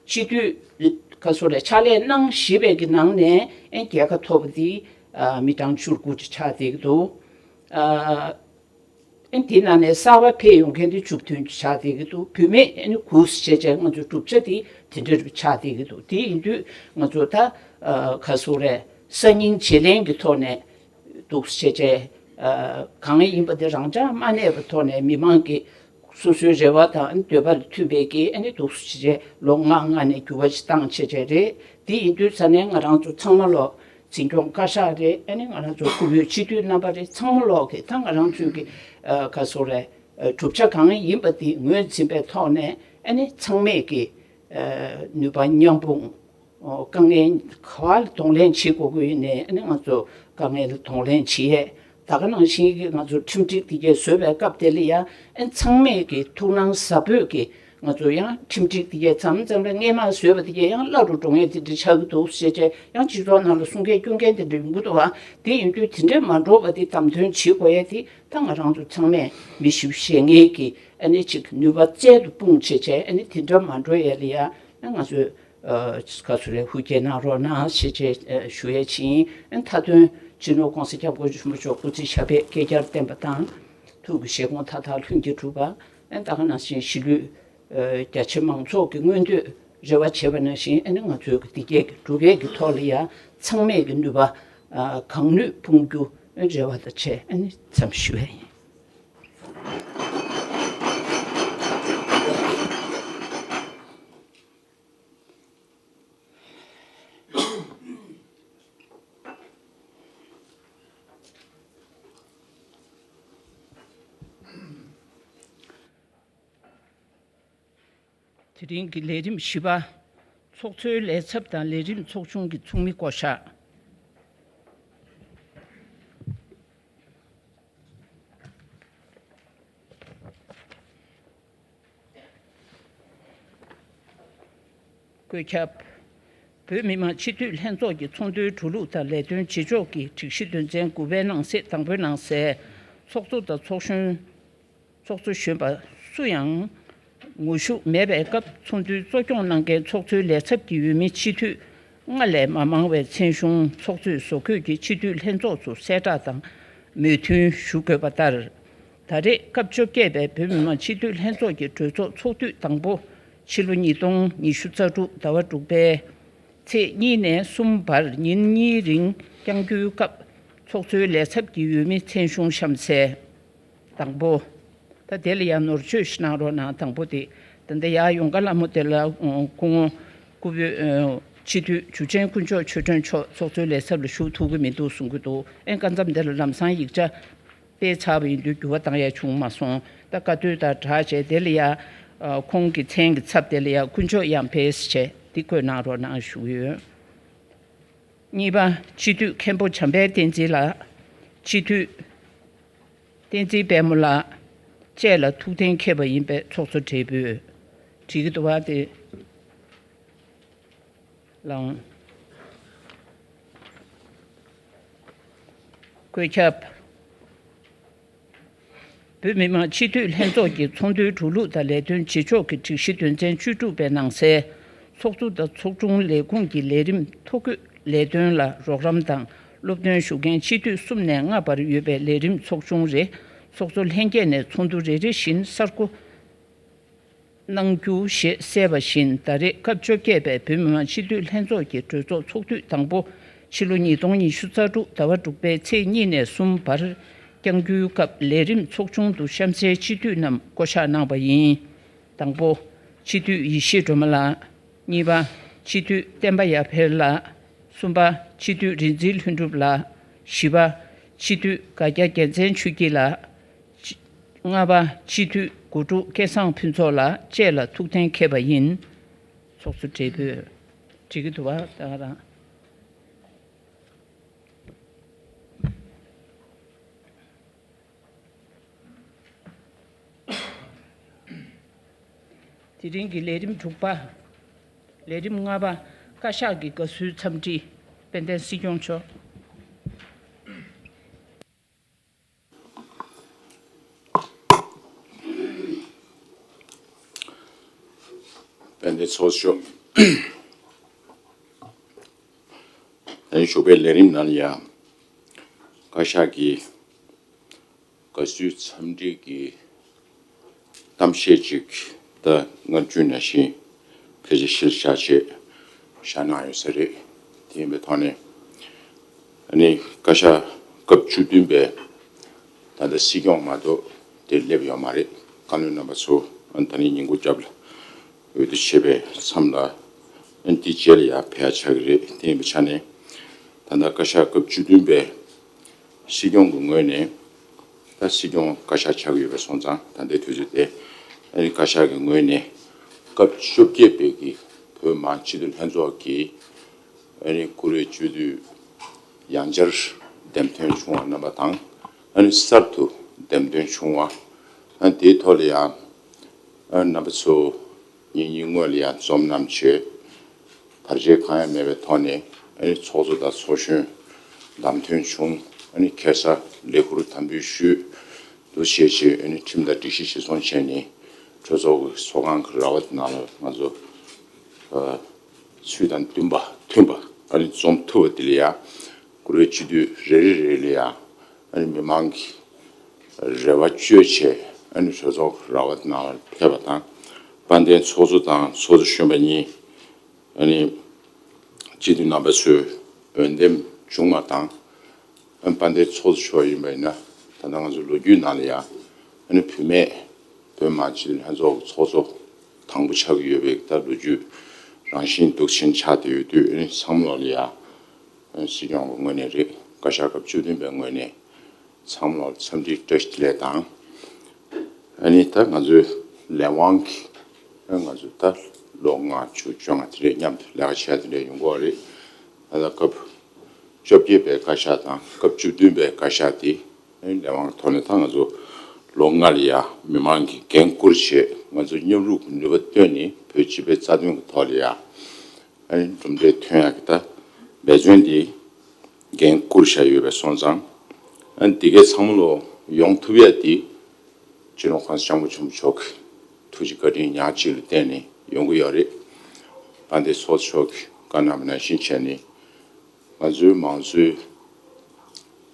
སྤྱི་འཐུས་ཁ་སོ་རེ་ཕྱག་ལས་གནང་བཞིན་པའི་གི་ནང་ནས་ཨེ་རྒྱལ་ཁ་ཐོབ་པ་དེ་མི་གྲངས་བཅུ་དགུ་ཅིག་ཆགས་བསྡད་ཀྱི་འདུག་ཨེ་དེའི་ནང་ནས་གསར་པ་ཕེབས་ཡོང་མཁན་དེ་བཅུ་བདུན་ཅིག་ཆགས་བསྡད་ཀྱི་འདུག་བུད་མེད་ཨེ་ནི་དགུ་ཟེར་བྱས་བྱས་ང་ཚོའི་གྲུབ་ཆ་དེ་དེ་འདྲ་རུ་ཆགས་བསྡད་ཀྱི་འདུག་དེ་ཡིན་དུས་ང་ཚོ་ད་ཁ་སོ་རེ་གསར་རྙིང་བརྗེ་ལེན་གྱི་ཐོག་ནས། འདུག་སེ་བྱས་བྱས། གང་ཡིན་པ་དེ་རང་འཇགས་མ་གནས་པའི་ཐོག་ནས་མི་མང་གི་སོ་སོའི་རེ་བ་དང་འདོད་པ་ལ་མཐུན་པའི་གི་ཨ་ནི་འདུག་སེ་བྱས་བྱས་ལོ་ལྔ་ལྔ་ནས་འགྱུར་བ་ཞིག་བཏང་བྱས་བྱས་རེད། དེ་ཡིན་དུས་ཙ་ནས་ང་རང་ཚོ་ཚང་མ་ལོ་འཛིན་སྐྱོང་བཀའ་ཤག་རེད། ཨ་ནི་ང་རང་ཚོ་སྐུ་བོད་སྤྱི་འཐུས་རྣམ་པ་རེད། ཚང་མ་ལོག་གི་ད་ང་རང་ཚོའི་གི་ག་སོ་རེད། གྲུབ་ཆ་གང་ཡིན་པ་དེ་ངོས་འཛིན་པའི་ཐོག་ནས་ཨ་ནི་ཚང་མས་གི་ནུས་པ་མཉམ་སྤུངས། དཀའ་ངལ་ག་བ་ལ་གདོང་ལེན་བྱེད་དགོས་ཀྱི་ཡོད་ནའི་ཨ་ནི་ང་ཚོ་དཀའ་ངལ་ལ་གདོང་ལེན་བྱེད་ཡས། ད་ག་ནང་བཞིན་གྱི་ང་ཚོ་ཁྲིམས་སྒྲིག་དེ་གས་བཟོས་པའི་སྐབས་དེ་ལ་ཡང་ཨ་ནི་ཚང་མས་ཀྱི་ཐུགས་སྣང་ཟབ་པོས་ཀྱི་ ང་ཚོ་ཡང་ཁྲིམས་སྒྲིག་དེ་གས་མཚམས་མཚམས་ལ་སྔས་མ་བཟོས་པ་དེ་གས་ཡང་བརླག་འགྲོ་འགྲོ་མཁན་དེ་འདྲ་ཆགས་ཀྱི་འདུག་ཟེར་བྱས་ཡང་སྤྱི་ཚོགས་ནང་ལ་གསུང་མཁན་སྐྱོན་མཁན་དེ་འདྲ་ཡོང་གི་འདུག་བ། དེ་ཡིན་དུས་དེ་འདྲས་མ་འགྲོ་བ་དེ་བདམས་ཐོན་བྱེད་དགོས་ཡ་དེ་ད་ང་རང་ཚོ་ཚང་མས་མི་ཞིབ་བཤད་མཁན་གྱི་ཨ་ནི་ཅིག་ནུས་པ་རྩལ་དུ་སྤུངས་བྱས་བྱས་ཨ་ནི་དེ་འདྲ་མ་འགྲོ་ཡ་ལ་ཡ་ང་ཚོས་ག་ཚོད་རེད་ཧུར་བསྐྱེད་གནང་རོགས་གནང་ཞེས་བྱས་ཞུ་ཡ་ཕྱིན། མཐའ་དོན་སྤྱི་ནོར་༸གོང་ས་༸སྐྱབས་མགོན་ཆེན་པོ་མཆོག་སྐུ་ཚེ་ཞབས་པད་བསྐལ་བརྒྱར་བརྟན་པ་དང་། ཐུགས་ཀྱི་བཞེད་དགོངས་མཐའ་དག་ལྷུན་གྱིས་གྲུབ་པ། ད་ག་ནང་བཞིན་གཞིས་ལུས་རྒྱ་ཆེ་མང་ཚོགས་ཀྱི་མངོན་འདོད་རེ་བ་བྱེད་པ་ནང་བཞིན་ཨ་ནི་ང་ཚོའི་གི་འདི་གས་ཀྱི་འབྲུག་སྐད་ཀྱི་ཐོག་ལ་ཡང་ཚང་མས་ཀྱི་ནུས་པ་གང་ནུས་སྤུངས་རྒྱུ་རེ་བ་དང་བཅས་ཨ་ནི་མཚམས་ཞུ་བ་ཡིན། དེ་རིང་གི་ལས་རིམ་བཞི་པ། ཚོགས་གཙོའི་ལས་ཚབ་དང་ལས་རིམ་ཚོགས་ཆུང་གི་ཚོགས་མི་བསྐོ་གཞག་བཀོད་ཁྱབ། བོད་མི་མང་སྤྱི་འཐུས་ལྷན་ཚོགས་ཀྱི་ཚོགས་འདུའི་འགྲོ་ལུགས་དང་ལས་དོན་བྱེད་ཕྱོགས་ཀྱི་སྒྲིག་གཞི་དོན་ཚན་དགུ་པའི་ནང་གསེས་དང་པོའི་ནང་གསལ། ཚོགས་གཙོ་དང་ཚོགས་གཞོན། ཚོགས་གཙོ་གཞོན་པ་སུ་ཡང་ངོ་ཤུགས་མེད་པའི་སྐབས་ཚོགས་འདུའི་གཙོ་སྐྱོང་གནང་མཁན་ཚོགས་གཙོའི་ལས་ཚབ་ཀྱི་འོས་མི་སྤྱི་འཐུས་ལྔ་ལས་མ་མང་བའི་མཚན་གཞུང་ཚོགས་གཙོས་བཟོ་འགོད་ཀྱིས་སྤྱི་འཐུས་ལྷན་ཚོགས་སུ་གསལ་བསྒྲགས་དང་མོས་མཐུན་ཞུ་དགོས་པ་ལྟར། ད་རེས་སྐབས་བཅོ་བརྒྱད་པའི་བོད་མི་མང་སྤྱི་འཐུས་ལྷན་ཚོགས་ཀྱི་གྲོས་ཚོགས་ཚོགས་དུས་དང་པོ་ཕྱི་ལོ་ཉིས་སྟོང་ཉི་ཤུ་རྩ་དྲུག་ཟླ་བ་དྲུག་པའི་ཚེས་གཉིས་ནས་གསུམ་བར་ཉིན་གཉིས་རིང་བསྐྱང་རྒྱུའི་སྐབས་ཚོགས་གཙོའི་ལས་ཚབ་ཀྱི་འོས་མི་མཚན་གཞུང་གཤམ་གསལ། དང་པོ། ད་དེ་ལ་ཡང་ནོར་བཅོས་ཤིག་གནང་རོགས་གནང་། དང་པོ་དེ་ད་ལྟ་ཡར་ཡོང་ག་ལ་མོ་དེ་ལ་སྐུ་ངོ་སྐུ་བོད་སྤྱི་འཐུས་འཇུ་ཆེན་དཀོན་མཆོག་ཆོས་སྒྲོན་མཆོག་ཚོགས་གཙོའི་ལས་ཚབ་ལ་ཞུགས་ཐུབ་ཀྱི་མི་འདུག་གསུང་གི་འདུག་ཨེ་སྐབས་མཚམས་དེ་ལ་ལམ་སང་ཡིག་ཆ་སྤེལ་ཚར་བ་ཡིན་དུས་འགྱུར་བ་བཏང་ཡ་བྱུང་མ་སོང་། ད་བཀའ་བསྡུར་དང་སྦྲགས་བྱས་དེ་ལ་ཡ་ཁོང་གི་མཚན་གྱི་ཚབ་དེ་ལ་ཡ་དཀོན་མཆོག་གཡང་འཕེལ་ཟེར་བྱས་འདི་བཀོད་གནང་རོགས་གནང་ཞུ་གི་ཡོད། གཉིས་པ། སྤྱི་འཐུས་མཁན་པོ་བྱམས་པའི་བསྟན་འཛིན་ལགས། སྤྱི་འཐུས་བསྟན་འཛིན་དཔལ་མོ་ལགས་བཅས་ལ་ཐུགས་གཏན་འཁེལ་བ་ཡིན་པས་ཚོགས་གཙོ་བགྲེས་པོས་བྲིས་ཀྱི་འདུག་བ་དེ་ལའང་། བཀོད་ཁྱབ། བོད་མི་མང་སྤྱི་འཐུས་ལྷན་ཚོགས་ཀྱི་ཚོགས་འདུའི་འགྲོ་ལུགས་དང་ལས་དོན་བྱེད་ཕྱོགས་ཀྱི་སྒྲིག་གཞི་དོན་ཚན་བཅུ་དྲུག་པའི་ནང་གསལ། ཚོགས་གཙོ་དང་ཚོགས་དྲུང་ལས་ཁུངས་ཀྱི་ལས་རིམ་ཐོ་འགོད་ལས་དོན་ལ་རོགས་རམ་དང་སློབ་སྟོན་ཞུ་མཁན་སྤྱི་འཐུས་གསུམ་ནས་ལྔ་བར་ཡོད་པའི་ལས་རིམ་ཚོགས་ཆུང་རེ་ཚོགས་གཙོ་ལྷན་རྒྱས་ནས་ཚོགས་འདུ་རེ་རེ་བཞིན་གསར་འགོད། གནང་རྒྱུ་ཞེས་གསལ་བ་བཞིན་ད་རེས་སྐབས་བཅོ་བརྒྱད་པའི་བོད་མི་མང་སྤྱི་འཐུས་ལྷན་ཚོགས་ཀྱི་གྲོས་ཚོགས་ཚོགས་དུས་དང་པོ་ཕྱི་ལོ་ཉིས་སྟོང་ཉི་ཤུ་རྩ་དྲུག་ཟླ་བ་དྲུག་པའི་ཚེས་གཉིས་ནས་གསུམ་བར་བསྐྱང་རྒྱུའི་སྐབས་ལས་རིམ་ཚོགས་ཆུང་དུ་གཤམ་གསལ་སྤྱི་འཐུས་རྣམས་བསྐོ་གཞག་གནང་བ་ཡིན། དང་པོ། སྤྱི་འཐུས་ཡེ་ཤེས་སྒྲོལ་མ་ལགས། གཉིས་པ། སྤྱི་འཐུས་བསྟན་པ་ཡར་འཕེལ་ལགས། གསུམ་པ། སྤྱི་འཐུས་རིག་འཛིན་ལྷུན་གྲུབ་ལགས། བཞི་པ། སྤྱི་འཐུས་དགའ་རྒྱ་རྒྱལ་མཚན་ཆོས་སྐྱིད་ལགས། ལྔ་པ། སྤྱི་འཐུས་དགུ་ཕྲུག་སྐལ་བཟང་ཕུན་ཚོགས་ལགས་བཅས་ལ་ཐུགས་གཏན་འཁེལ་བ་ཡིན། ཚོགས་གཙོ་བགྲེས་པོས་བྲིས་ཀྱི་འདུག་བ་ད་ག་རང་། དེ་རིང་གི་ལས་རིམ་དྲུག་པ། ལས་རིམ་ལྔ་པ། བཀའ་ཤག་གི་དགའ་བསུའི་འཚམས་འདྲི། དཔལ་ལྡན་སྲིད་སྐྱོང་མཆོག་དཔལ་ལྡན་ཚོགས་གཙོ་མཆོག་ད་རིང་ཞོགས་པའི་ལས་རིམ་ནང་ལ་ཡང་བཀའ་ཤག་གི་དགའ་བསུའི་འཚམས་འདྲི་གི་གཏམ་བཤད་ཅིག་ད་སྔ་རྒྱུན་ནང་བཞིན་ཕལ་ཆེར་གཞིར་བཞག་བྱས་བཞག་གནང་ཡོད་ས་རེད། དེ་ཡིན་པའི་ཐོག་ནས་ཨ་ནི་བཀའ་ཤག་སྐབས་བཅུ་བདུན་པའི་ད་ལྟ་སྲིད་སྐྱོང་མ་གཏོགས་དེར་སླེབས་ཡོད་མ་རེད། བཀའ་བློན་རྣམ་པ་ཚོ་ཨ་ནི་ད་ནི་ཉིན་གུང་སྐྱབས་ལ་འོས་བསྡུ་བྱས་པའི་མཚམས་ལ་ཨ་ནི་དེ་རྗེས་ལ་ཡར་ཕེབས་ཡ་ཆགས་ཀྱི་རེད། དེ་ཡིན་པའི་ཆ་ནས་ད་ལྟ་བཀའ་ཤག་སྐབས་བཅུ་བདུན་པའི་སྲིད་སྐྱོང་གི་ངོས་ནས་ད་སྲིད་སྐྱོང་བཀའ་ཤག་ཆགས་ཀྱི་ཡོད་པ་སོང་ཙང་ད་ལྟའི་དུས་ཚོད་དེ་ཨ་ནི་བཀའ་ཤག་གི་ངོས་ནས་སྐབས་བཅོ་བརྒྱད་པའི་གི་བོད་མི་མང་སྤྱི་འཐུས་ལྷན་ཚོགས་ཀྱི་ཨ་ནི་བཀུར་འོས་སྤྱི་འཐུས་ཡང་བསྐྱར་འདེམས་ཐོན་བྱུང་བ་རྣམ་པ་དང་ཨ་ནི་གསར་དུ་འདེམས་ཐོན་བྱུང་བ་ཨ་ནི་དེའི་ཐོག་ལ་ཡང་ཨ་ནི་རྣམ་པ་ཚོ་ ཉིན་གཉིས་སྔོན་ལ་ཡང་འཛོམས་གནང་བྱས། བར་ཆད་གང་ཡང་མེད་པའི་ཐོག་ནས་ཨ་ནི་ཚོགས་གཙོ་དང་ཚོགས་གཞོན་བདམས་ཐོན་བྱུང་། ཨ་ནི་ཁ་སང་ལས་ཁུར་དམ་འབུལ་ཞུས། འདུ་བྱེད་ཆེད་ཨ་ནི་ཁྲིམས་དང་སྒྲིག་གཞི་གཞིར་བཟུང་བྱས་ནས་གྲོས་ཚོགས་ཀྱི་ཚོགས་ཁང་གི་ར་བ་དེ་ནང་ལ་ང་ཚོ་ཚུལ་དང་མཐུན་པ་མཐུན་པ་ཨ་ནི་འཛོམས་ཐུབ་པ་དེ་ལ་ཡང་བཀུར་འོས་སྤྱི་འཐུས་རེ་རེ་རེ་ལ་ཡང་ཨ་ནི་མི་མང་གི་རེ་བ་བཅོལ་བྱས་ཨ་ནི་གྲོས་ཚོགས་ར་བ་ནང་ལ་ཕེབས་པ་དང་། དཔལ་ལྡན་ཚོགས་གཙོ་དང་ཚོགས་གཙོ་གཞོན་པ་གཉིས་ཨ་ནི་སྤྱི་འཐུས་རྣམ་པ་ཚོས་འོས་འདེམས་བྱུང་བ་དང་། ཨ་ནི་དཔལ་ལྡན་ཚོགས་གཙོ་མཆོག་ཡིན་པ་ཡིན་ན་ད་ལྟ་ང་ཚོ་ལོ་རྒྱུས་ནང་ལ་ཡང་ཨ་ནི་བུད་མེད་བོད་མི་མང་སྤྱི་འཐུས་ལྷན་ཚོགས་ཚོགས་གཙོ་དང་པོ་ཆགས་ཀྱི་ཡོད་པའི་ད་ལོ་རྒྱུས་རང་བཞིན་འདུག་ཕྱིན་ཆགས་བསྡད་ཡོད་དུས། ཨ་ནི་ཚང་མ་ལོག་ལ་ཡང་སྲིད་སྐྱོང་གི་ངོས་ནས་རེད། བཀའ་ཤག་སྐབས་བཅུ་བདུན་པའི་ངོས་ནས་ཚང་མ་ལ་འཚམས་འདྲི་བཀྲ་ཤིས་བདེ་ལེགས་དང་། ཨ་ནི་ད་ང་ཚོའི་ལས་དབང་གི་ང་ཚོ་ད་ལོ་ལྔ་བཅུ་བཅོ་ལྔ་དེ་འདྲའི་མཉམ་དུ་ལས་ཀ་བྱས་དེ་འདྲའི་ཡོང་གི་ཡོད་རེད། ད་ལྟ་སྐབས་བཅོ་བརྒྱད་པའི་བཀའ་ཤག་དང་སྐབས་བཅུ་བདུན་པའི་བཀའ་ཤག་དེ་ཨ་ནི་ལས་དབང་གི་ཐོག་ནས་ད་ང་ཚོ་ལོ་ལྔ་ལ་ཡ་མི་མང་གི་འགན་བསྐུར་བྱས། ང་ཚོ་མཉམ་རུབ་ཀྱི་ནུས་པ་བཏོན་ནས་བོད་སྤྱི་པའི་རྩ་དོན་གྱི་ཐོག་ལ་ཡ་ཨ་ནི་གྲུབ་འབྲས་ཐོན་ཡག་གི་ད་འབད་བརྩོན་འདི་འགན་བསྐུར་བཞག་ཡོད་པའི་སོང་ཙང་། ཨ་ནི་འདི་གའི་ཚང་མ་ལོ་ཡོང་ཐུབ་ཡ་འདི་སྤྱི་ནོར་གོང་ས་སྐྱབས་མགོན་ཆེན་པོ་མཆོག་གི་ཐུགས་རྗེ་བཀའ་དྲིན་ཉག་གཅིག་ལ་བརྟེན་ནས་ཡོང་གི་ཡོད་རེད། དཔལ་ལྡན་ཚོགས་གཙོ་མཆོག་གིས་བཀའ་གནང་བ་ནང་བཞིན་བྱས་ནས། ང་ཚོའི་མང་གཙོའི་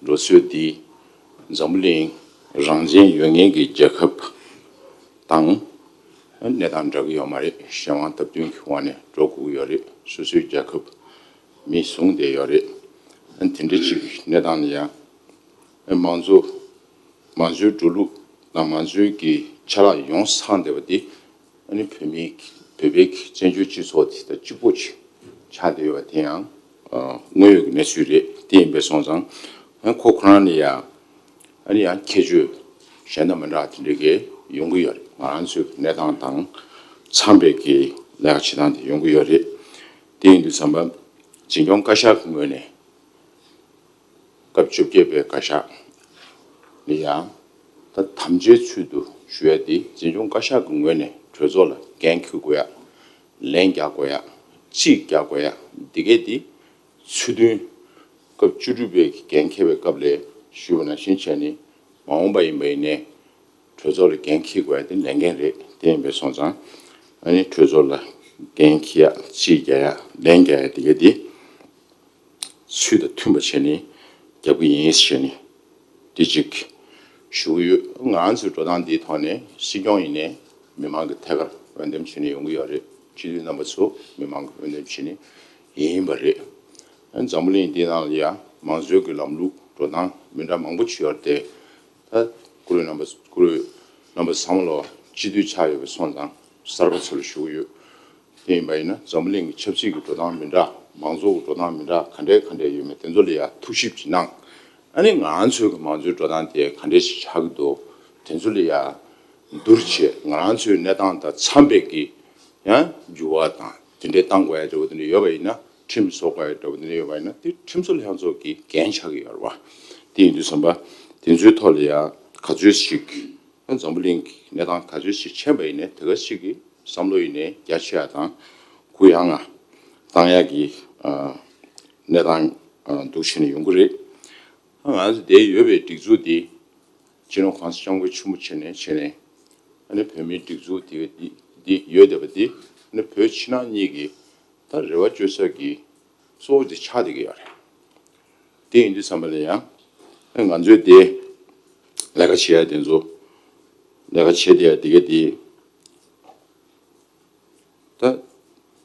འགྲོ་སྲོལ་འདི་འཛམ་བུ་གླིང་རང་བཙན་ཡོད་མཁན་གྱི་རྒྱལ་ཁབ་དང་གནས་སྟངས་འདྲ་གི་ཡོད་མ་རེད། གཞན་དབང་སྟབས་བསྟུན་གྱི་དབང་ནས་འགྲོ་དགོས་ཀྱི་ཡོད་རེད། སོ་སོའི་རྒྱལ་ཁབ་མི་བཟུང་བསྡད་ཡོད་རེད། དེ་འདྲ་ཅིག་གི་གནས་སྟངས་ལ་ཡང་མང་གཙོ་མང་གཙོའི་འགྲོ་ལུགས་དང་མང་གཙོའི་གི་ཆ་ལག་ཡོངས་སུ་ཚང་བསྡད་པ་འདི། ཨ་ནི་བོད་མིའི་བོད་པའི་བཙན་བྱོལ་སྤྱི་ཚོགས་དེ་དང་གཅིག་པོ་ཆགས་བསྡད་ཡོད་པ་དེ་ཡང་དངོས་ཡོད་ཀྱི་གནས་ཚུལ་རེད། དེ་ཡིན་པས་སོང་ཙང་ཨ་ཁོ་ཁོ་རང་ནས་ཡང་ཨ་ནི་ཡང་ཁྱད་ཆོས་གཞན་དང་མི་འདྲ་བ་དེ་འདྲ་གི་ཡོང་གི་ཡོད་རེད། ང་རང་ཚོའི་གནས་སྟངས་དང་འཚམས་པའི་གི་ལས་ཀ་བྱེད་སྟངས་དེ་ཡོང་གི་ཡོད་རེད། དེ་ཡིན་དུས་ཙམ་པ་འཛིན་སྐྱོང་བཀའ་ཤག་གི་ངོས་ནས། སྐབས་བཅོ་བརྒྱད་པའི་བཀའ་ཤག་ལ་ཡང་ད་དམ་བཅའི་ཚུལ་དུ་ཞུ་ཡ་དེ་འཛིན་སྐྱོང་བཀའ་ཤག་གི་ངོས་ནས་གྲོས་ཚོགས་ལ་འགན་འཁྱེར་དགོས་ཡ། ལན་རྒྱག་དགོས་ཡ། རྩིས་རྒྱག་དགོས་ཡ། འདི་གས་དེ་ཚུལ་མཐུན་སྐབས་བཅུ་དྲུག་པའི་འགན་འཁྱེར་བའི་སྐབས་ལ་ཞུས་པ་ནང་བཞིན་བྱས་ནས་མ་འོངས་པ་ཡིན་པ་ཡིན་ནའི་གྲོས་ཚོགས་ལ་འགན་འཁྱེར་དགོས་ཡ་དེ་ལས་འགན་རེད། དེ་ཡིན་པས་སོང་ཙང་ཨ་ནི་གྲོས་ཚོགས་ལ་འགན་འཁྱེར་ཡ། རྩིས་རྒྱག་ཡ། ལན་རྒྱག་ཡ་འདི་གས་དེ། ཚུལ་དང་མཐུན་པ་བྱས་ནས་རྒྱབ་ཀྱི་ཡིན་ཞེས་ནས་འདི་གཅིག་ཞུ་གི་ཡོད། ང་རང་ཚོའི་འགྲོ་སྟངས་འདིའི་ཐོག་ནས་སྲིད་སྐྱོང་ཡིན་ནའི་མི་མང་གི་ཐད་ཀར་འོས་འདེམས་བྱས་ནས་ཡོང་གི་ཡོད་རེད། སྤྱི་འཐུས་རྣམ་པ་ཚོ་མི་མང་གི་འོས་འདེམས་བྱས་ནས་ཡིན་པ་རེད། འཛམ་བུ་གླིང་འདིའི་ནང་ལ་ཡང་མང་གཙོའི་གི་ལམ་ལུགས་འགྲོ་སྟངས་མི་འདྲ་མང་པོ་ཅིག་ཡོད་རེད་དེ། ད་བཀུར་འོས་རྣམ་པ་བཀུར་འོས་རྣམ་པ་ཚང་མ་ལོ་སྤྱི་འཐུས་ཆགས་ཡོད་པའི་སོང་ཙང་གསར་པ་ཚོ་ལ་ཞུ་གི་ཡོད། དེ་ཡིན་པ་ཡིན་ན་འཛམ་བུ་གླིང་གི་ཆབ་སྲིད་ཀྱི་འགྲོ་སྟངས་མི་འདྲ། མང་གཙོ་གི་འགྲོ་སྟངས་མི་འདྲ། ག་འདྲས་ག་འདྲས་ཡོད་མེད་དེ་ཚོ་ལ་ཡ་ཐུགས་ཞིབ་ཅིག་གནང་། ཨ་ནི་ང་རང་ཚོའི་གི་མང་གཙོའི་འགྲོ་སྟངས་དེ་ག་འདྲས་ཞིག་ཆགས་ཀྱི་འདུག་དེ་ཚོ་ལ་ཡ་བསྡུར་བྱས་ང་རང་ཚོའི་གནས་སྟངས་དང་འཚམས་པའི་གི་ཡང་འགྱུར་བ་དང་དེ་འདྲས་བཏང་དགོས་ཡ་འདྲ་བོ་དེ་འདྲས་ཡོད་པ་ཡིན་ན། ཁྲིམས་བཟོ་དགོས་ཡ་འདྲ་བོ་དེ་འདྲས་ཡོད་པ་ཡིན་ན་དེ་ཁྲིམས་བཟོ་ལྷན་ཚོགས་ཀྱི་འགན་ཆགས་ཀྱི་ཡོད་རེད་བ། དེ་ཡིན་དུས་ཙམ་པ་དེ་ཚོའི་ཐོག་ལ་ཡང་ག་ཚོད་ཞིག་འཛམ་བུ་གླིང་གི་གནས་སྟངས་ག་ཚོད་ཞིག་ཕྱིན་པ་ཡིན་ནའི་དེ་ག་ཞིག་གི་བསམ་བློ་ཡིན་ནའི་རྒྱ་ཆེ་ཡ་དང་གུ་ཡངས་ང་བཏང་ཡ་གི་ཨ་གནས་སྟངས་ཨ་འདུག་བྱས་ནས་ཡོང་གི་རེད། ང་ཚོ་དེ་ཡོད་པའི་སྒྲིག་འཛུགས་དེ་སྤྱི་ནོར་གོང་ས་སྐྱབས་མགོན་ཆེན་པོ་བྱས་ནས་བྱས་ནས་ཨ་ནི་བོད་མིའི་སྒྲིག་འཛུགས་དེ་འདི་འདི་ཡོད་བསྡད་པ་འདི་ཨ་ནི་བོད་ཕྱི་ནང་གཉིས་ཀྱི་ད་རེ་བ་བཅོལ་ས་གི་གཙོ་བོ་དེ་ཆགས་བསྡད་ཀྱི་ཡོད་རེད། དེ་ཡིན་དུས་ཙམ་པ་ལ་ཡང་ང་ཚོས་དེ་ལས་ཀ་བྱེད་ཡ་དེ་ཚོ་ལས་ཀ་བྱེད་བསྡད་ཡ་དེ་ག་དེ་ད་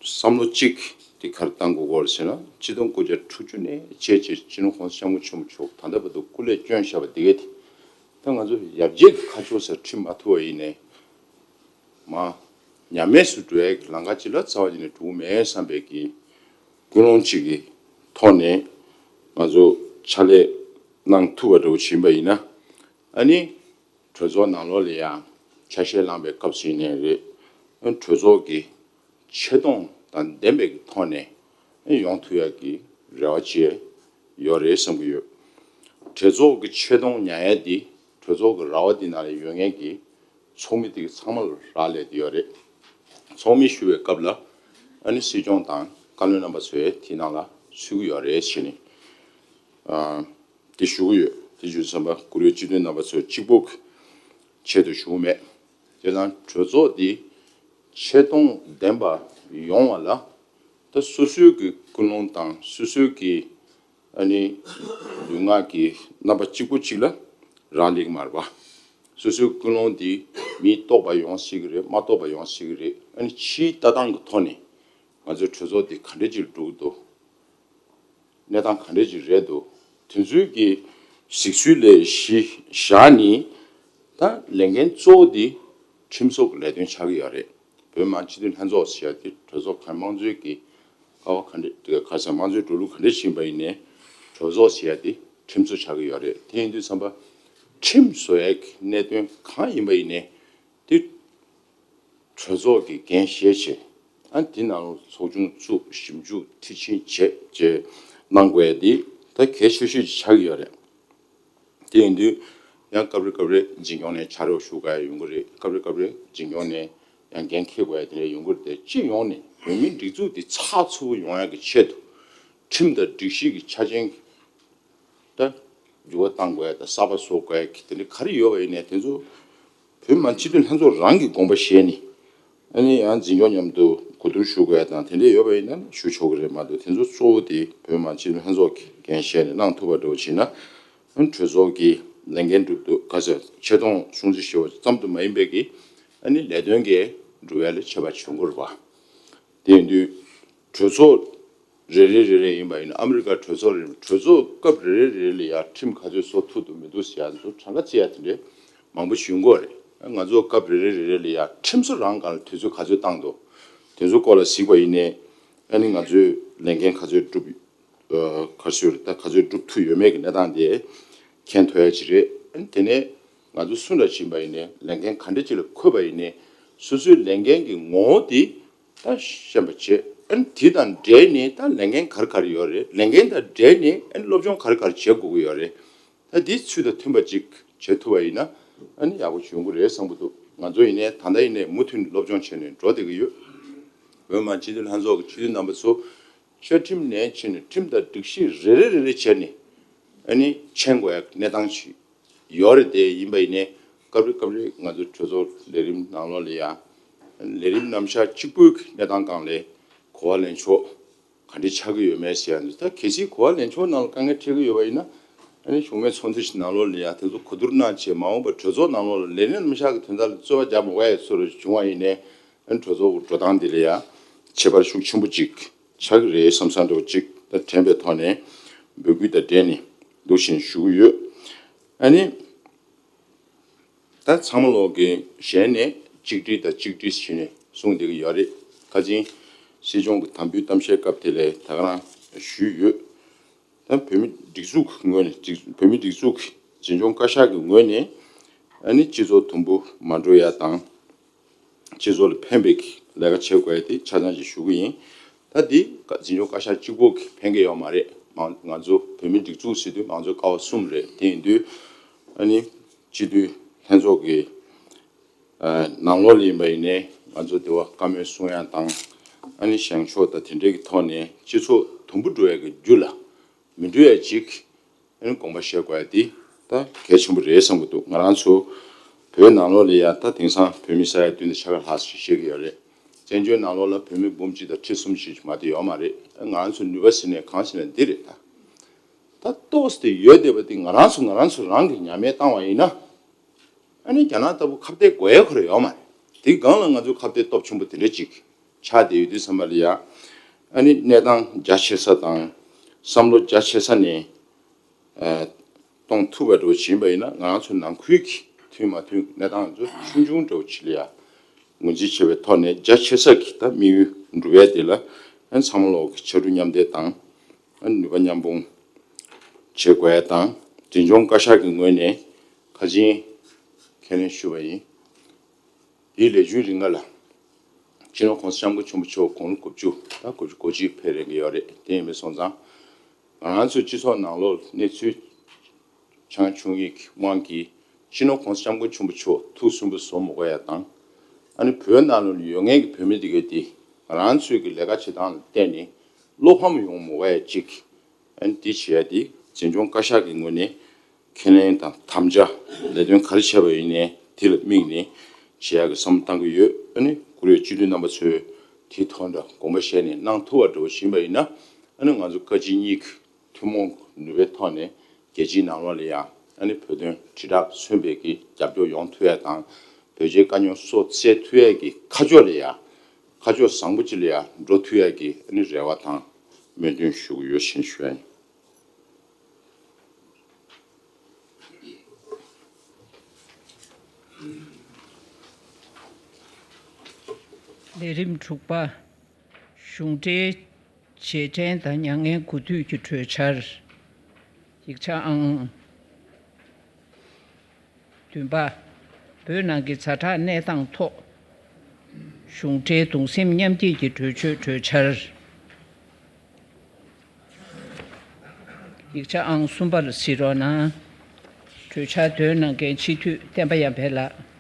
བསམ་བློ་གཅིག་དེ་ག་རེ་བཏང་དགོས་ཀྱི་ཡོད་རེད་ཟེར་ན། ཆིག་སྟོང་དགུ་བརྒྱ་དྲུག་ཅུ་ནས་བྱས་བྱས་སྤྱི་ནོར་གོང་ས་སྐྱབས་མགོན་ཆེན་པོ་མཆོག་ད་ལྟ་བར་དུ་སྐུ་ལས་བསྐྱོན་བཞག་པ་དེ་ག་དེ་ད་ང་ཚོ་ཡར་རྒྱས་ཀྱི་ཁ་ཕྱོགས་སར་ཁྲིད་མ་ཐུབ་པ་ཡིན་ནའི། མ། ཉམས་དམས་སུ་འགྲོ་ཡའི་ལམ་ཁ་ཅིག་ལ་རྩ་བ་ཉིད་ནས་འགྲོ་གི་མེད་བསམ་པའི་གི་ཀུན་སློང་གཅིག་གི་ཐོག་ནས་ང་ཚོ་ཕྱག་ལས་གནང་ཐུབ་པ་འདྲ་བོ་ཞིག་ཡིན་པ་ཡིན་ན། ཨ་ནི་གྲོས་ཚོགས་ནང་ལོགས་ལ་ཡང་ཆ་ཤས་བླངས་པའི་སྐབས་སུ་ཡིན་ནའི་རེད། ཨ་ནི་གྲོས་ཚོགས་ཀྱི་ཆེ་མཐོང་དང་ལྡན་པའི་གི་ཐོག་ནས་ཨ་ནི་ཡོང་ཐུབ་ཡ་གི་རེ་བ་བཅས་ཡོད་རེད་བསམ་གྱི་ཡོད། གྲོས་ཚོགས་ཀྱི་ཆེ་མཐོང་ཉར་ཡ་འདི་གྲོས་ཚོགས་ཀྱི་ར་བ་འདི་ནང་ལ་ཡོད་མཁན་གྱི་ཚོགས་མི་དེ་གི་ཚང་མ་ལ་རག་ལས་བསྡད་ཡོད་རེད། ཚོགས་མི་ཞུ་བའི་སྐབས་ལ་ཨ་ནི་སྲིད་སྐྱོང་དང་བཀའ་བློན་རྣམ་པ་ཚོས་དེའི་ནང་ལ་ཚུད་ཀྱི་ཡོད་རེད་ཟེར་ནས་ཨ་དེ་ཞུ་གི་ཡོད། དེ་ཞུ་དུས་ཙམ་པ་བཀུར་འོས་སྤྱི་འཐུས་རྣམ་པ་ཚོས་གཅིག་པོ་ཆེད་དུ་ཞུ་གི་མེད། དེ་དང་གྲོས་ཚོགས་འདི་ཆེ་མཐོང་ལྡན་པ་ཡོང་བ་ལ་ད་སོ་སོའི་གི་ཀུན་སློང་དང་སོ་སོའི་གི་ཨ་ནི་ལུས་ངག་གི་རྣམ་པ་གཅིག་པོ་གཅིག་ལ་རག་ལས་ཀྱི་མ་རེད་པ། སོ་སོའི་ཀུན་སློང་འདི་མིས་རྟོགས་པ་ཡོང་སྲིད་ཀྱི་རེད། མ་རྟོགས་པ་ཡོང་སྲིད་ཀྱི་རེད། ཨ་ནི་ཕྱིའི་ལྟ་སྟངས་ཀྱི་ཐོག་ནས་ང་ཚོའི་གྲོས་ཚོགས་འདི་ག་འདྲ་ཅིག་འགྲོ་གི་འདུག་གནས་སྟངས་ག་འདྲ་ཅིག་རེད་འདུག་དེ་ཚོའི་གི་གཟིགས་ཚུལ་ལས་གཞི་བཞག་ནས་ད་ལས་འགན་གཙོ་བོ་འདི་ཁྲིམས་བཟོ་གི་ལས་དོན་ཆགས་ཀྱི་ཡོད་རེད། བོད་མི་མང་སྤྱི་འཐུས་ལྷན་ཚོགས་ཟེར་ཡ་དེ་གྲོས་ཚོགས་གང་དམངས་གཙོའི་གི་ཀ་བ་ག་འདྲ་ག་ས་དམངས་གཙོའི་འགྲོ་ལུགས་ག་འདྲ་ཞིག་ཡིན་པ་ཡིན་ནའི་གྲོས་ཚོགས་ཟེར་ཡ་དེ་ཁྲིམས་བཟོ་ཆགས་ཀྱི་ཡོད་རེད། དེ་ཡིན་དུས་ཙམ་པ་ཁྲིམས་བཟོ་ཡ་གི་གནད་དོན་གང་ཡིན་པ་ཡིན་ནའི་དེ་གྲོས་ཚོགས་ཀྱི་འགན་བཞེས་བྱས་ཨ་དེ་ནང་ལ་ཚོགས་ཆུང་བཙུགས་ཞིབ་འཇུག་མཐིལ་ཕྱིན་བྱས་བྱས་གནང་དགོས་ཡ་དེ་ད་གལ་ཆེ་ཤོས་ཅིག་ཆགས་ཀྱི་ཡོད་རེད། དེ་ཡིན་དུས་ཡང་སྐབས་རེ་སྐབས་རེ་འཛིན་སྐྱོང་ནས་ཕྱག་རོགས་ཞུ་དགོས་ཡ་ཡོང་གི་རེད། སྐབས་རེ་སྐབས་རེ་འཛིན་སྐྱོང་ནས་ཡང་འགན་འཁྱེར་དགོས་ཡ་དེ་འདྲ་ཡོང་གི་རེད། དེ་སྤྱི་ཡོངས་ནས་བོད་མིའི་སྒྲིག་འཛུགས་འདི་ཚགས་ཚུད་པོ་ཡོང་ཡ་གི་ཆེད་དུ་ཁྲིམས་དང་སྒྲིག་གཞི་གི་ཆ་རྐྱེན་ད་འགྱུར་བ་གཏང་དགོས་ཡ་དང་གསར་པ་བཟོ་དགོས་ཡ་གི་དེ་འདྲ་ག་རེ་ཡོད་པ་ཡིན་ནའི་དེ་ཚོ་བོད་མི་མང་སྤྱི་འཐུས་ལྷན་ཚོགས་རང་གི་དགོངས་པ་བཞེས་ནས་ཨ་ནི་ཡང་འཛིན་སྐྱོང་མཉམ་དུ་གོ་བསྡུར་ཞུ་དགོས་ཡ་དང་དེ་འདྲ་ཡོད་པ་ཡིན་ན་ཞུ་ཆོག་གི་རེད་མ་གཏོགས་དེ་ཚོ་གཙོ་བོ་དེ་བོད་མི་མང་སྤྱི་འཐུས་ལྷན་ཚོགས་ཀྱི་འགན་བཞེས་ནས་གནང་ཐུབ་པ་འདྲ་བོ་བྱས་ན་ཨ་ནི་གྲོས་ཚོགས་ཀྱི་ལས་འགན་སྒྲུབ་ཐུབ་ག་ཚོད་ཆེ་མཐོང་སྲུང་བརྩི་ཞུ་བ་ཙམ་དུ་མ་ཡིན་པའི་གི་ཨ་ནི་ལས་དོན་གྱི་འགྲོ་བ་ལ་ཁྱད་པར་བྱུང་དགོས་རེད་པ། དེ་ཡིན་དུས་གྲོས་ཚོགས་རེ་རེ་རེ་རེ་ཡིན་པ་ཡིན་ན་ཨ་མི་རི་ཀ་གྲོས་ཚོགས་རེ་གྲོས་ཚོགས་སྐབས་རེ་རེ་རེ་རེ་ལ་ཡང་ཁྲིམས་ག་ཚོད་བཟོ་ཐུབ་འདུག་མི་འདུག་ཟེར་ཡ་ཚོ་གྲངས་ཀ་བརྩི་ཡ་དེ་འདྲའི་མང་པོ་ཞིག་ཡོང་གི་རེད། ང་ཚོ་སྐབས་རེ་རེ་རེ་རེ་ལ་ཡང་ཁྲིམས་བཟོ་རང་སྒང་ལ་དུས་ཚོད་ག་ཚོད་བཏང་འདུག་དེ་ཚོ་སྐོར་ལ་གཟིགས་པ་ཡིན་ནའི་ཨ་ནི་ང་ཚོས་ལས་འགན་ག་ཚོད་བསྒྲུབས་ཨ་ག་ཚོད་རེད་ད་ག་ཚོད་བསྒྲུབས་ཐུབ་ཡོད་མེད་ཀྱི་གནས་སྟངས་དེ་མཁྱེན་ཐུབ་ཡ་ཅིག་རེད། ཨ་ནི་དེ་ནས་ང་ཚོ་སུ་འདྲ་ཕྱིན་པ་ཡིན་ནའི་ལས་འགན་ག་འདྲ་ཅིག་ལ་འཁོད་པ་ཡིན་ནའི་སོ་སོའི་ལས་འགན་གྱི་ངོ་བོ་དེ། ད་ཤེས་པ་བྱེད། ཨ་ནི་དེ་དང་འབྲེལ་ནས་ད་ལས་འགན་ག་རེ་ག་རེ་ཡོད་རེད། ལས་འགན་དང་འབྲེལ་ནས་ཨ་ནི་སློབ་སྦྱོང་ག་རེ་ག་རེ་བྱེད་དགོས་ཀྱི་ཡོད་རེད། ད་འདི་ཚུལ་དང་མཐུན་པ་ཅིག་བྱེད་ཐུབ་པ་ཡིན་ན་ཨ་ནི་ཡག་པོ་ཡོང་གི་རེད་བསམ་གྱི་འདུག་ང་ཚོ་ཡིན་ནའི་ད་ལྟ་ཡིན་ནའི་མུ་མཐུད་ནས་སློབ་སྦྱོང་བྱས་ནས་འགྲོ་བསྡད་ཀྱི་ཡོད། བོད་མི་མང་སྤྱི་འཐུས་ལྷན་ཚོགས་ཀྱི་སྤྱི་འཐུས་རྣམ་པ་ཚོ་བཅའ་ཁྲིམས་ནས་ཕྱིན་ནས་ཁྲིམས་དང་སྒྲིག་གཞི་རེ་རེ་རེ་རེ་བྱས་ནས་ཨ་ནི་མཁྱེན་དགོས་ཡ་གནས་སྟངས་ཤིག་ཡོད་རེད་དེ། ཡིན་པ་ཡིན་ནའི་སྐབས་རེ་སྐབས་རེ་ང་ཚོ་གྲོས་ཚོགས་ལས་རིམ་ནང་ལོགས་ལ་ཡང་ལས་རིམ་རྣམ་གཞག་གཅིག་པུའི་གནས་སྟངས་སྒང་ལ་གོ་བ་ལེན་ཕྱོགས་ག་འདྲ་ཆགས་ཀྱི་ཡོད་མེད་ཟེར་ཡ་འདི་ད་གལ་སྲིད་གོ་བ་ལེན་ཕྱོགས་ནང་ལ་དཀའ་ངལ་འཕྲད་ཀྱི་ཡོད་པ་ཡིན་ན་ཨ་ནི་གཞུང་མའི་ཚོགས་འདུ་ཞིག་ནང་ལོགས་ལ་ཡང་དེ་ཚོ་གོ་བསྡུར་གནང་བྱས་མ་འོངས་པར་གྲོས་ཚོགས་ནང་ལོགས་ལ་ལས་རིམ་རྣམ་གཞག་གི་དོན་དག་ལ་རྩོད་པ་རྒྱག་མ་དགོས་ཡ་ཚོར་བྱུང་བ་ཡིན་ནའི་ཨ་ནི་གྲོས་ཚོགས་ཀྱི་འགྲོ་སྟངས་འདི་ལ་ཡང་ཁྱད་པར་ཤུགས་ཆེན་པོ་ཅིག་ཆགས་ཀྱི་རེད་བསམ་བསམ་འདྲ་བོ་ཅིག་ད་དྲན་པའི་ཐོག་ནས་འབོད་སྐུལ་དང་འབྲེལ་ནས་འདུག་བཞིན་ཞུ་གི་ཡོད། ཨ་ནི་ད་ཚང་མ་ལོག་གི་ཞལ་ནས་གཅིག་སྒྲིལ་དང་གཅིག་སྒྲིལ་ཞུས་ནས་གསུངས་བསྡད་ཀྱི་ཡོད་རེད། ཁ་ཅིག་སྲིད་སྐྱོང་གི་དམ་འབུལ་གཏམ་བཤད་སྐབས་དེ་ལས་ད་ག་རང་ཞུས་ཡོད། ད་བོད་མི་སྒྲིག་འཛུགས་ཀྱི་ངོས་ནས་སྒྲིག་བོད་མི་སྒྲིག་འཛུགས་ཀྱི་འཛིན་སྐྱོང་བཀའ་ཤག་གི་ངོས་ནས་ཨ་ནི་སྤྱི་ཚོགས་དུམ་བུ་མ་འགྲོ་ཡ་དང་། སྤྱི་ཚོགས་ལ་ཕན་པའི་ལས་ཀ་བྱེད་དགོས་ཡ་དེ་ཆ་ཚང་ཞིག་ཞུ་གི་ཡིན། ད་འདི་འཛིན་སྐྱོང་བཀའ་ཤག་གཅིག་པོ་གིས་ཕན་གྱི་ཡོད་མ་རེད། མང་ང་ཚོ་བོད་མིའི་སྒྲིག་འཛུགས་ཟེར་དུས་མང་གཙོ་ཀ་བ་གསུམ་རེད། དེ་ཡིན་དུས་ཨ་ནི་སྤྱི་འཐུས་ལྷན་ཚོགས་ཀྱི་ཨ་ནང་ལོགས་ལ་ཡིན་པ་ཡིན་ནའི་ང་ཚོ་དེ་བ་བཀའ་མོལ་གསུང་ཡ་དང་ཨ་ནི་བཞེངས་ཕྱོགས་དང་དེ་འདྲའི་གི་ཐོག་ནས་སྤྱི་ཚོགས་དུམ་བུ་འགྲོ་ཡ་གི་རྒྱུ་ལ་མི་འགྲོ་ཡ་ཅིག་ཨ་ནི་དགོངས་པ་བཞེས་དགོས་ཡ་འདི་ད་གལ་ཆེན་པོ་རེད་བསམ་གྱི་འདུག་ང་རང་ཚོ་བོད་ནང་ལོགས་ལ་ཡ་ད་དེང་སང་བོད་མི་ས་ཡ་བདུན་དང་ཕྱེད་ཀ་ལྷག་ཞིག་བཤད་ཀྱི་ཡོད་རེད། བཙན་བྱོལ་ནང་ལོགས་ལ་བོད་མི་འབུམ་གཅིག་དང་ཁྲི་གསུམ་ཞིག་མ་གཏོགས་ཡོད་མ་རེད། ང་རང་ཚོ་ནུས་པ་ཟེར་ནས་གང་ཟེར་ན་འདི་རེད་ད། ད་ཏོག་ཙམ་དེ་ཡོད་བསྡད་པ་འདི་ང་རང་ཚོ་ང་རང་ཚོ་རང་གིས་ཉམས་ལེན་བཏང་བ་ཡིན་ན། ཨ་ནི་རྒྱ་ནག་ལྟ་བུ་ཁ་གཏད་དགོས་ཡ་ཁོ་རང་ཡོད་མ་རེད། དེའི་སྒང་ལ་ང་ཚོ་ཁ་གཏད་སྟོབས་ཆེན་པོ་དེ་འདྲ་ཅིག་ཆགས་བསྡད་ཡོད་དུས་ཙམ་པ་ལ་ཡ། ཨ་ནི་གནས་སྟངས་རྒྱ་ཆེ་ས་དང་བསམ་བློ་རྒྱ་ཆེ་ས་ནས་ཨ་གཏོང་ཐུབ་པ་འདྲ་བོ་ཡིན་པ་ཡིན་ན་ང་རང་ཚོ་ནང་ཁུལ་གྱི་མཐུན་མ་མཐུན་གནས་སྟངས་ཚོ་ཆུང་ཆུང་འདྲ་བོ་ཅིག་ལ་ཡ་ངོས་འཛིན་བྱས་པའི་ཐོག་ནས་རྒྱ་ཆེ་ས་གི་ད་དམིགས་ཡུལ་འགྲུབ་ཡ་དེ་ལ་ཨ་ནི་ཚང་མ་ལོག་གི་ཕྱར་གྲུ་མཉམ་འདེགས་དང་ཨ་ནི་ནུས་པ་མཉམ་སྤུངས་བྱེད་དགོས་ཡ་དང་འཛིན་སྐྱོང་བཀའ་ཤག་གི་ངོས་ནས་ཁ་ཅིག་ཁས་ལེན་ཞུས་པ་ཡིན། དེའི་ལས་རྒྱུན་རིམ་ཁག་ལ་སྤྱི་ནོར་༸གོང་ས་༸སྐྱབས་མགོན་ཆེན་པོ་མཆོག་དགུང་ལོ་དགུ་བཅུ་དང་དགུ་བཅུ་གོ་གཅིག་ཕེབས་རན་གྱི་ཡོད་རེད། དེ་ཡིན་པ་སོང་ཙང་ང་རང་ཚོའི་སྤྱི་ཚོགས་ནང་ལོགས་གནས་ཚུལ་ཆང་བྱུང་ཡིག་དབང་གིས་སྤྱི་ནོར་༸གོང་ས་༸སྐྱབས་མགོན་ཆེན་པོ་མཆོག་ཐུགས་སུན་པོ་བཟོ་མི་དགོས་ཡ་དང་ ཨ་ནི་བོད་ནང་ལ་ཡོད་མཁན་གྱི་བོད་མི་དེ་གས་དེ་ང་རང་ཚོའི་གི་ལས་ཀ་བྱེད་སྟངས་ལ་བརྟེན་ནས་བློ་ཕམ་ཡོང་མི་བ་ཡ་གཅིག་ཨ་ནི་དེ་བྱེད་ཡ་དེ་འཛིན་སྐྱོང་བཀའ་ཤག་གི་ངོས་ནས་ཁས་ལེན་དང་དམ་བཅའ་ལས་དོན་ག་རེ་བྱས་པ་ཡིན་ནའི་དེ་ལ་དམིགས་ནས་བྱེད་ཡ་གི་བསམ་བློ་བཏང་གི་ཡོད། ཨ་ནི་བཀུར་འོས་སྤྱི་འཐུས་རྣམ་པ་ཚོས་དེ་ཐོག་འདྲ་དགོངས་པ་བཞེས་ནས་གནང་ཐུབ་པ་འདྲ་བོ་ཡིན་པ་ཡིན་ན། ཨ་ནི་ང་ཚོ་བཀའ་སྤྱི་གཉིས་ཀྱི་ཐུན་མོང་ནུས་པའི་ཐོག་ནས་རྒྱལ་སྤྱིའི་ནང་ལོགས་ལ་ཡང་ཨ་ནི་བོད་དོན་དྲིལ་བསྒྲགས་མཚོན་པའི་གི་རྒྱབ་སྐྱོར་ཡོང་ཐུབ་ཡ་དང་། བོད་རྒྱའི་དཀའ་རྙོག་སོགས་སེལ་ཐུབ་ཡ་གི་ཁ་ཕྱོགས་ལ་ཡང་ཁ་ཕྱོགས་བཟང་པོ་ཅིག་ལ་ཡང་འགྲོ་ཐུབ་ཡ་གི་ཨ་ནི་རེ་བ་དང་སྨོན་འདུན་ཞུ་གི་ཡོད་ཞེས་ཞུ་ཡ་ཡིན། ལས་རིམ་དྲུག་པ། གཞུང་འབྲེལ་རྗེས་དྲན་དང་མྱ་ངན་གུས་འདུད་ཀྱི་གྲོས་འཆར། ཡིག་ཆ་ཨང་བདུན་པ། བོད་ནང་གི་ཛ་དྲག་གནས་སྟངས་ཐོག་གཞུང་འབྲེལ་གདུང་སེམས་མཉམ་སྐྱེད་ཀྱི་གྲོས་ཆོད་གྲོས་འཆར། ཡིག་ཆ་ཨང་གསུམ་པ་ལ་གཟིགས་རོགས་གནང་། གྲོས་འཆར་འདོན་གནང་མཁན་སྤྱི་འཐུས་བསྟན་པ་ཡར་འཕེལ་ལགས།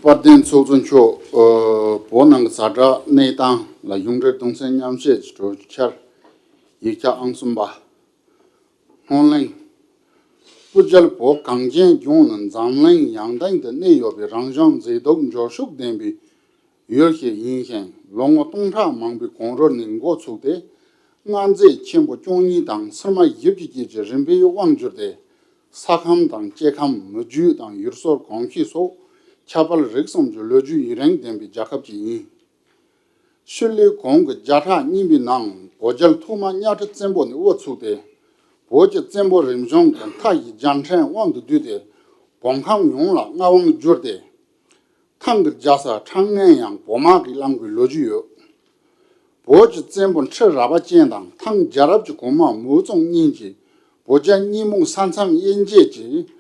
དཔལ་ལྡན་ཚོགས་གཙོ་མཆོག་ཨ། བོད་ནང་གི་ཛ་དྲག་གནས་སྟངས་ལ་གཞུང་འབྲེལ་གདུང་སེམས་མཉམ་བསྐྱེད་ཀྱི་གྲོས་འཆར། ཡིག་ཆ་ཨང་གསུམ་པ། སྔོན་གླེང་། སྤུ་རྒྱལ་བོད་གངས་ཅན་ལྗོངས་ནི་འཛམ་གླིང་ཡང་སྟེང་དུ་གནས་ཡོད་པའི་རང་བྱུང་མཛེས་སྡུག་འབྱོར་ཕྱུག་ལྡན་པའི་ཡུལ་ཞིག་ཡིན་ཞིང་། ལོ་ངོ་སྟོང་ཕྲག་མང་པོའི་གོང་རོལ་ནས་འགོ་ཚུགས་ཏེ། མངའ་མཛད་ཆེན་པོ་བཅུ་གཉིས་དང་སིལ་མ་བཞི་བཅུ་ཅན་གྱི་རིམ་པས་དབང་བསྒྱུར་ཏེ། ས་ཁམས་དང་སྐྱེ་ཁམས་མི་རྒྱུད་དང་ཡུལ་སྲོལ་གོམས་གཤིས་སོགས་ཁྱད་པར་རིགས་གསུམ་གྱི་ལོ་རྒྱུས་ཡུན་རིང་ལྡན་པའི་རྒྱལ་ཁབ་ཅིག་ཡིན། ཤུལ་ལུས་གོང་གི་བརྒྱ་ཕྲག་གཉིས་པའི་ནང་བོད་རྒྱལ་ཐོག་མ་གཉའ་ཁྲི་བཙན་པོ་ནས་དབུ་ཚུགས་ཏེ། བོད་ཀྱི་བཙན་པོ་རིམ་བྱོན་གྱི་མཐའ་ཡི་རྒྱལ་ཕྲན་དབང་དུ་བསྡུས་ཏེ། བོད་ཁམས་ཡོངས་ལ་མངའ་དབང་བསྒྱུར་ཏེ། ཐང་གི་རྒྱལ་ས་ཁྲང་ངན་ཡང་བོད་དམག་གིས་བླངས་པའི་ལོ་རྒྱུས་ཡོད། བོད་ཀྱི་བཙན་པོ་ཁྲི་རལ་པ་ཅན་དང་ཐང་རྒྱལ་རབས་ཀྱི་གོང་མ་མུའུ་ཙུང་གཉིས་ཀྱིས་བོད་རྒྱ་གཉིས་མོ་ས་མཚམས་དབྱེ་འབྱེད་ཀྱིས།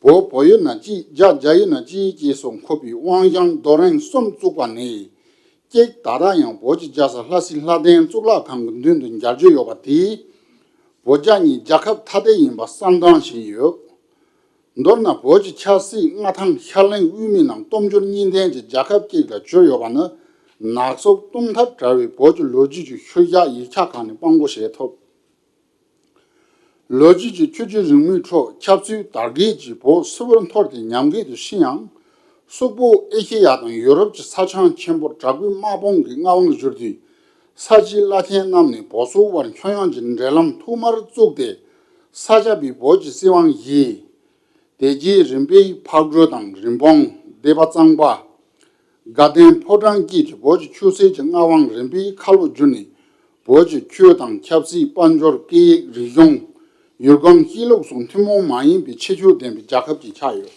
བོད་བོད་ཡུལ་ན་གཅིག་རྒྱ་རྒྱ་ཡུལ་ན་གཅིག་ཅེས་སོགས་འཁོད་པའི་དབང་ཞང་རྡོ་རིང་གསུམ་བཙུགས་པ་ནས། གཅིག་ད་ལྟ་ཡང་བོད་ཀྱི་རྒྱལ་ས་ལྷ་སའི་ལྷ་ལྡན་གཙུག་ལག་ཁང་གི་མདུན་དུ་མཇལ་རྒྱུ་ཡོད་པ་དེས། བོད་རྒྱ་གཉིས་རྒྱལ་ཁབ་ཐ་དད་ཡིན་པ་གསལ་སྟོན་བྱས་ཡོད། མདོར་ན་བོད་ཀྱི་ཆབ་སྲིད་མངའ་ཐང་ཤར་གླིང་དབུས་མའི་ནང་སྟོབས་འབྱོར་གཉིས་ལྡན་གྱི་རྒྱལ་ཁབ་ཅིག་ལ་གྱུར་ཡོད་པ་ནི། ནག་གསུབ་གཏུམ་ཐབས་བྲལ་བའི་བོད་ཀྱི་ལོ་རྒྱུས་ཀྱི་ཤུལ་བཞག་ཡིག་ཆ་ཁག་ནས་སྤང་གོ་བྱེད་ཐུབ། ལོ་རྒྱུས་ཀྱི་ཆུ་བཞི་རིང་མོའི་ཁྲོད་ཆབ་སྲིད་དར་རྒུད་ཀྱིས་བོད་སིལ་བུར་འཐོར་ཏེ་ཉམས་རྒུད་དུ་ཕྱིན་ཡང་། སུག་པོ་ཨེ་ཤེ་ཡ་དང་ཡོ་རོབ་ཀྱི་ས་ཆ་ཆེན་པོར་དྲག་པོའི་དམག་དཔུང་གིས་མངའ་དབང་བསྒྱུར་དུས། ས་ཆའི་བླ་ཆེན་རྣམས་ནས་བོད་སོག་དབར་མཁྱེན་ཡངས་ཀྱི་འབྲེལ་ལམ་ཐོག་མར་བཙུགས་ཏེ། ས་སྐྱ་པའི་བོད་ཀྱི་སྲིད་དབང་བཞེས། དེ་རྗེས་རིམ་པས་ཕག་གྲུ་དང་རིན་སྤུངས། སྡེ་པ་གཙང་པ། དགའ་ལྡན་ཕོ་བྲང་བཅས་ཀྱི་བོད་ཀྱི་ཆོས་སྲིད་ཀྱི་མངའ་དབང་རིམ་པས་ཁ་ལོ་བསྒྱུར་ནས། བོད་ཀྱི་ཆོས་དང་ཆབ་སྲིད་དཔལ་འབྱོར་སྐད་ཡིག་རིག་གཞུང་། ཡུལ་གོམས་གཤིས་ལུགས་སོགས་ཐུན་མོང་མ་ཡིན་པའི་ཁྱད་ཆོས་ལྡན་པའི་རྒྱལ་ཁབ་ཅིག་ཆགས་ཡོད།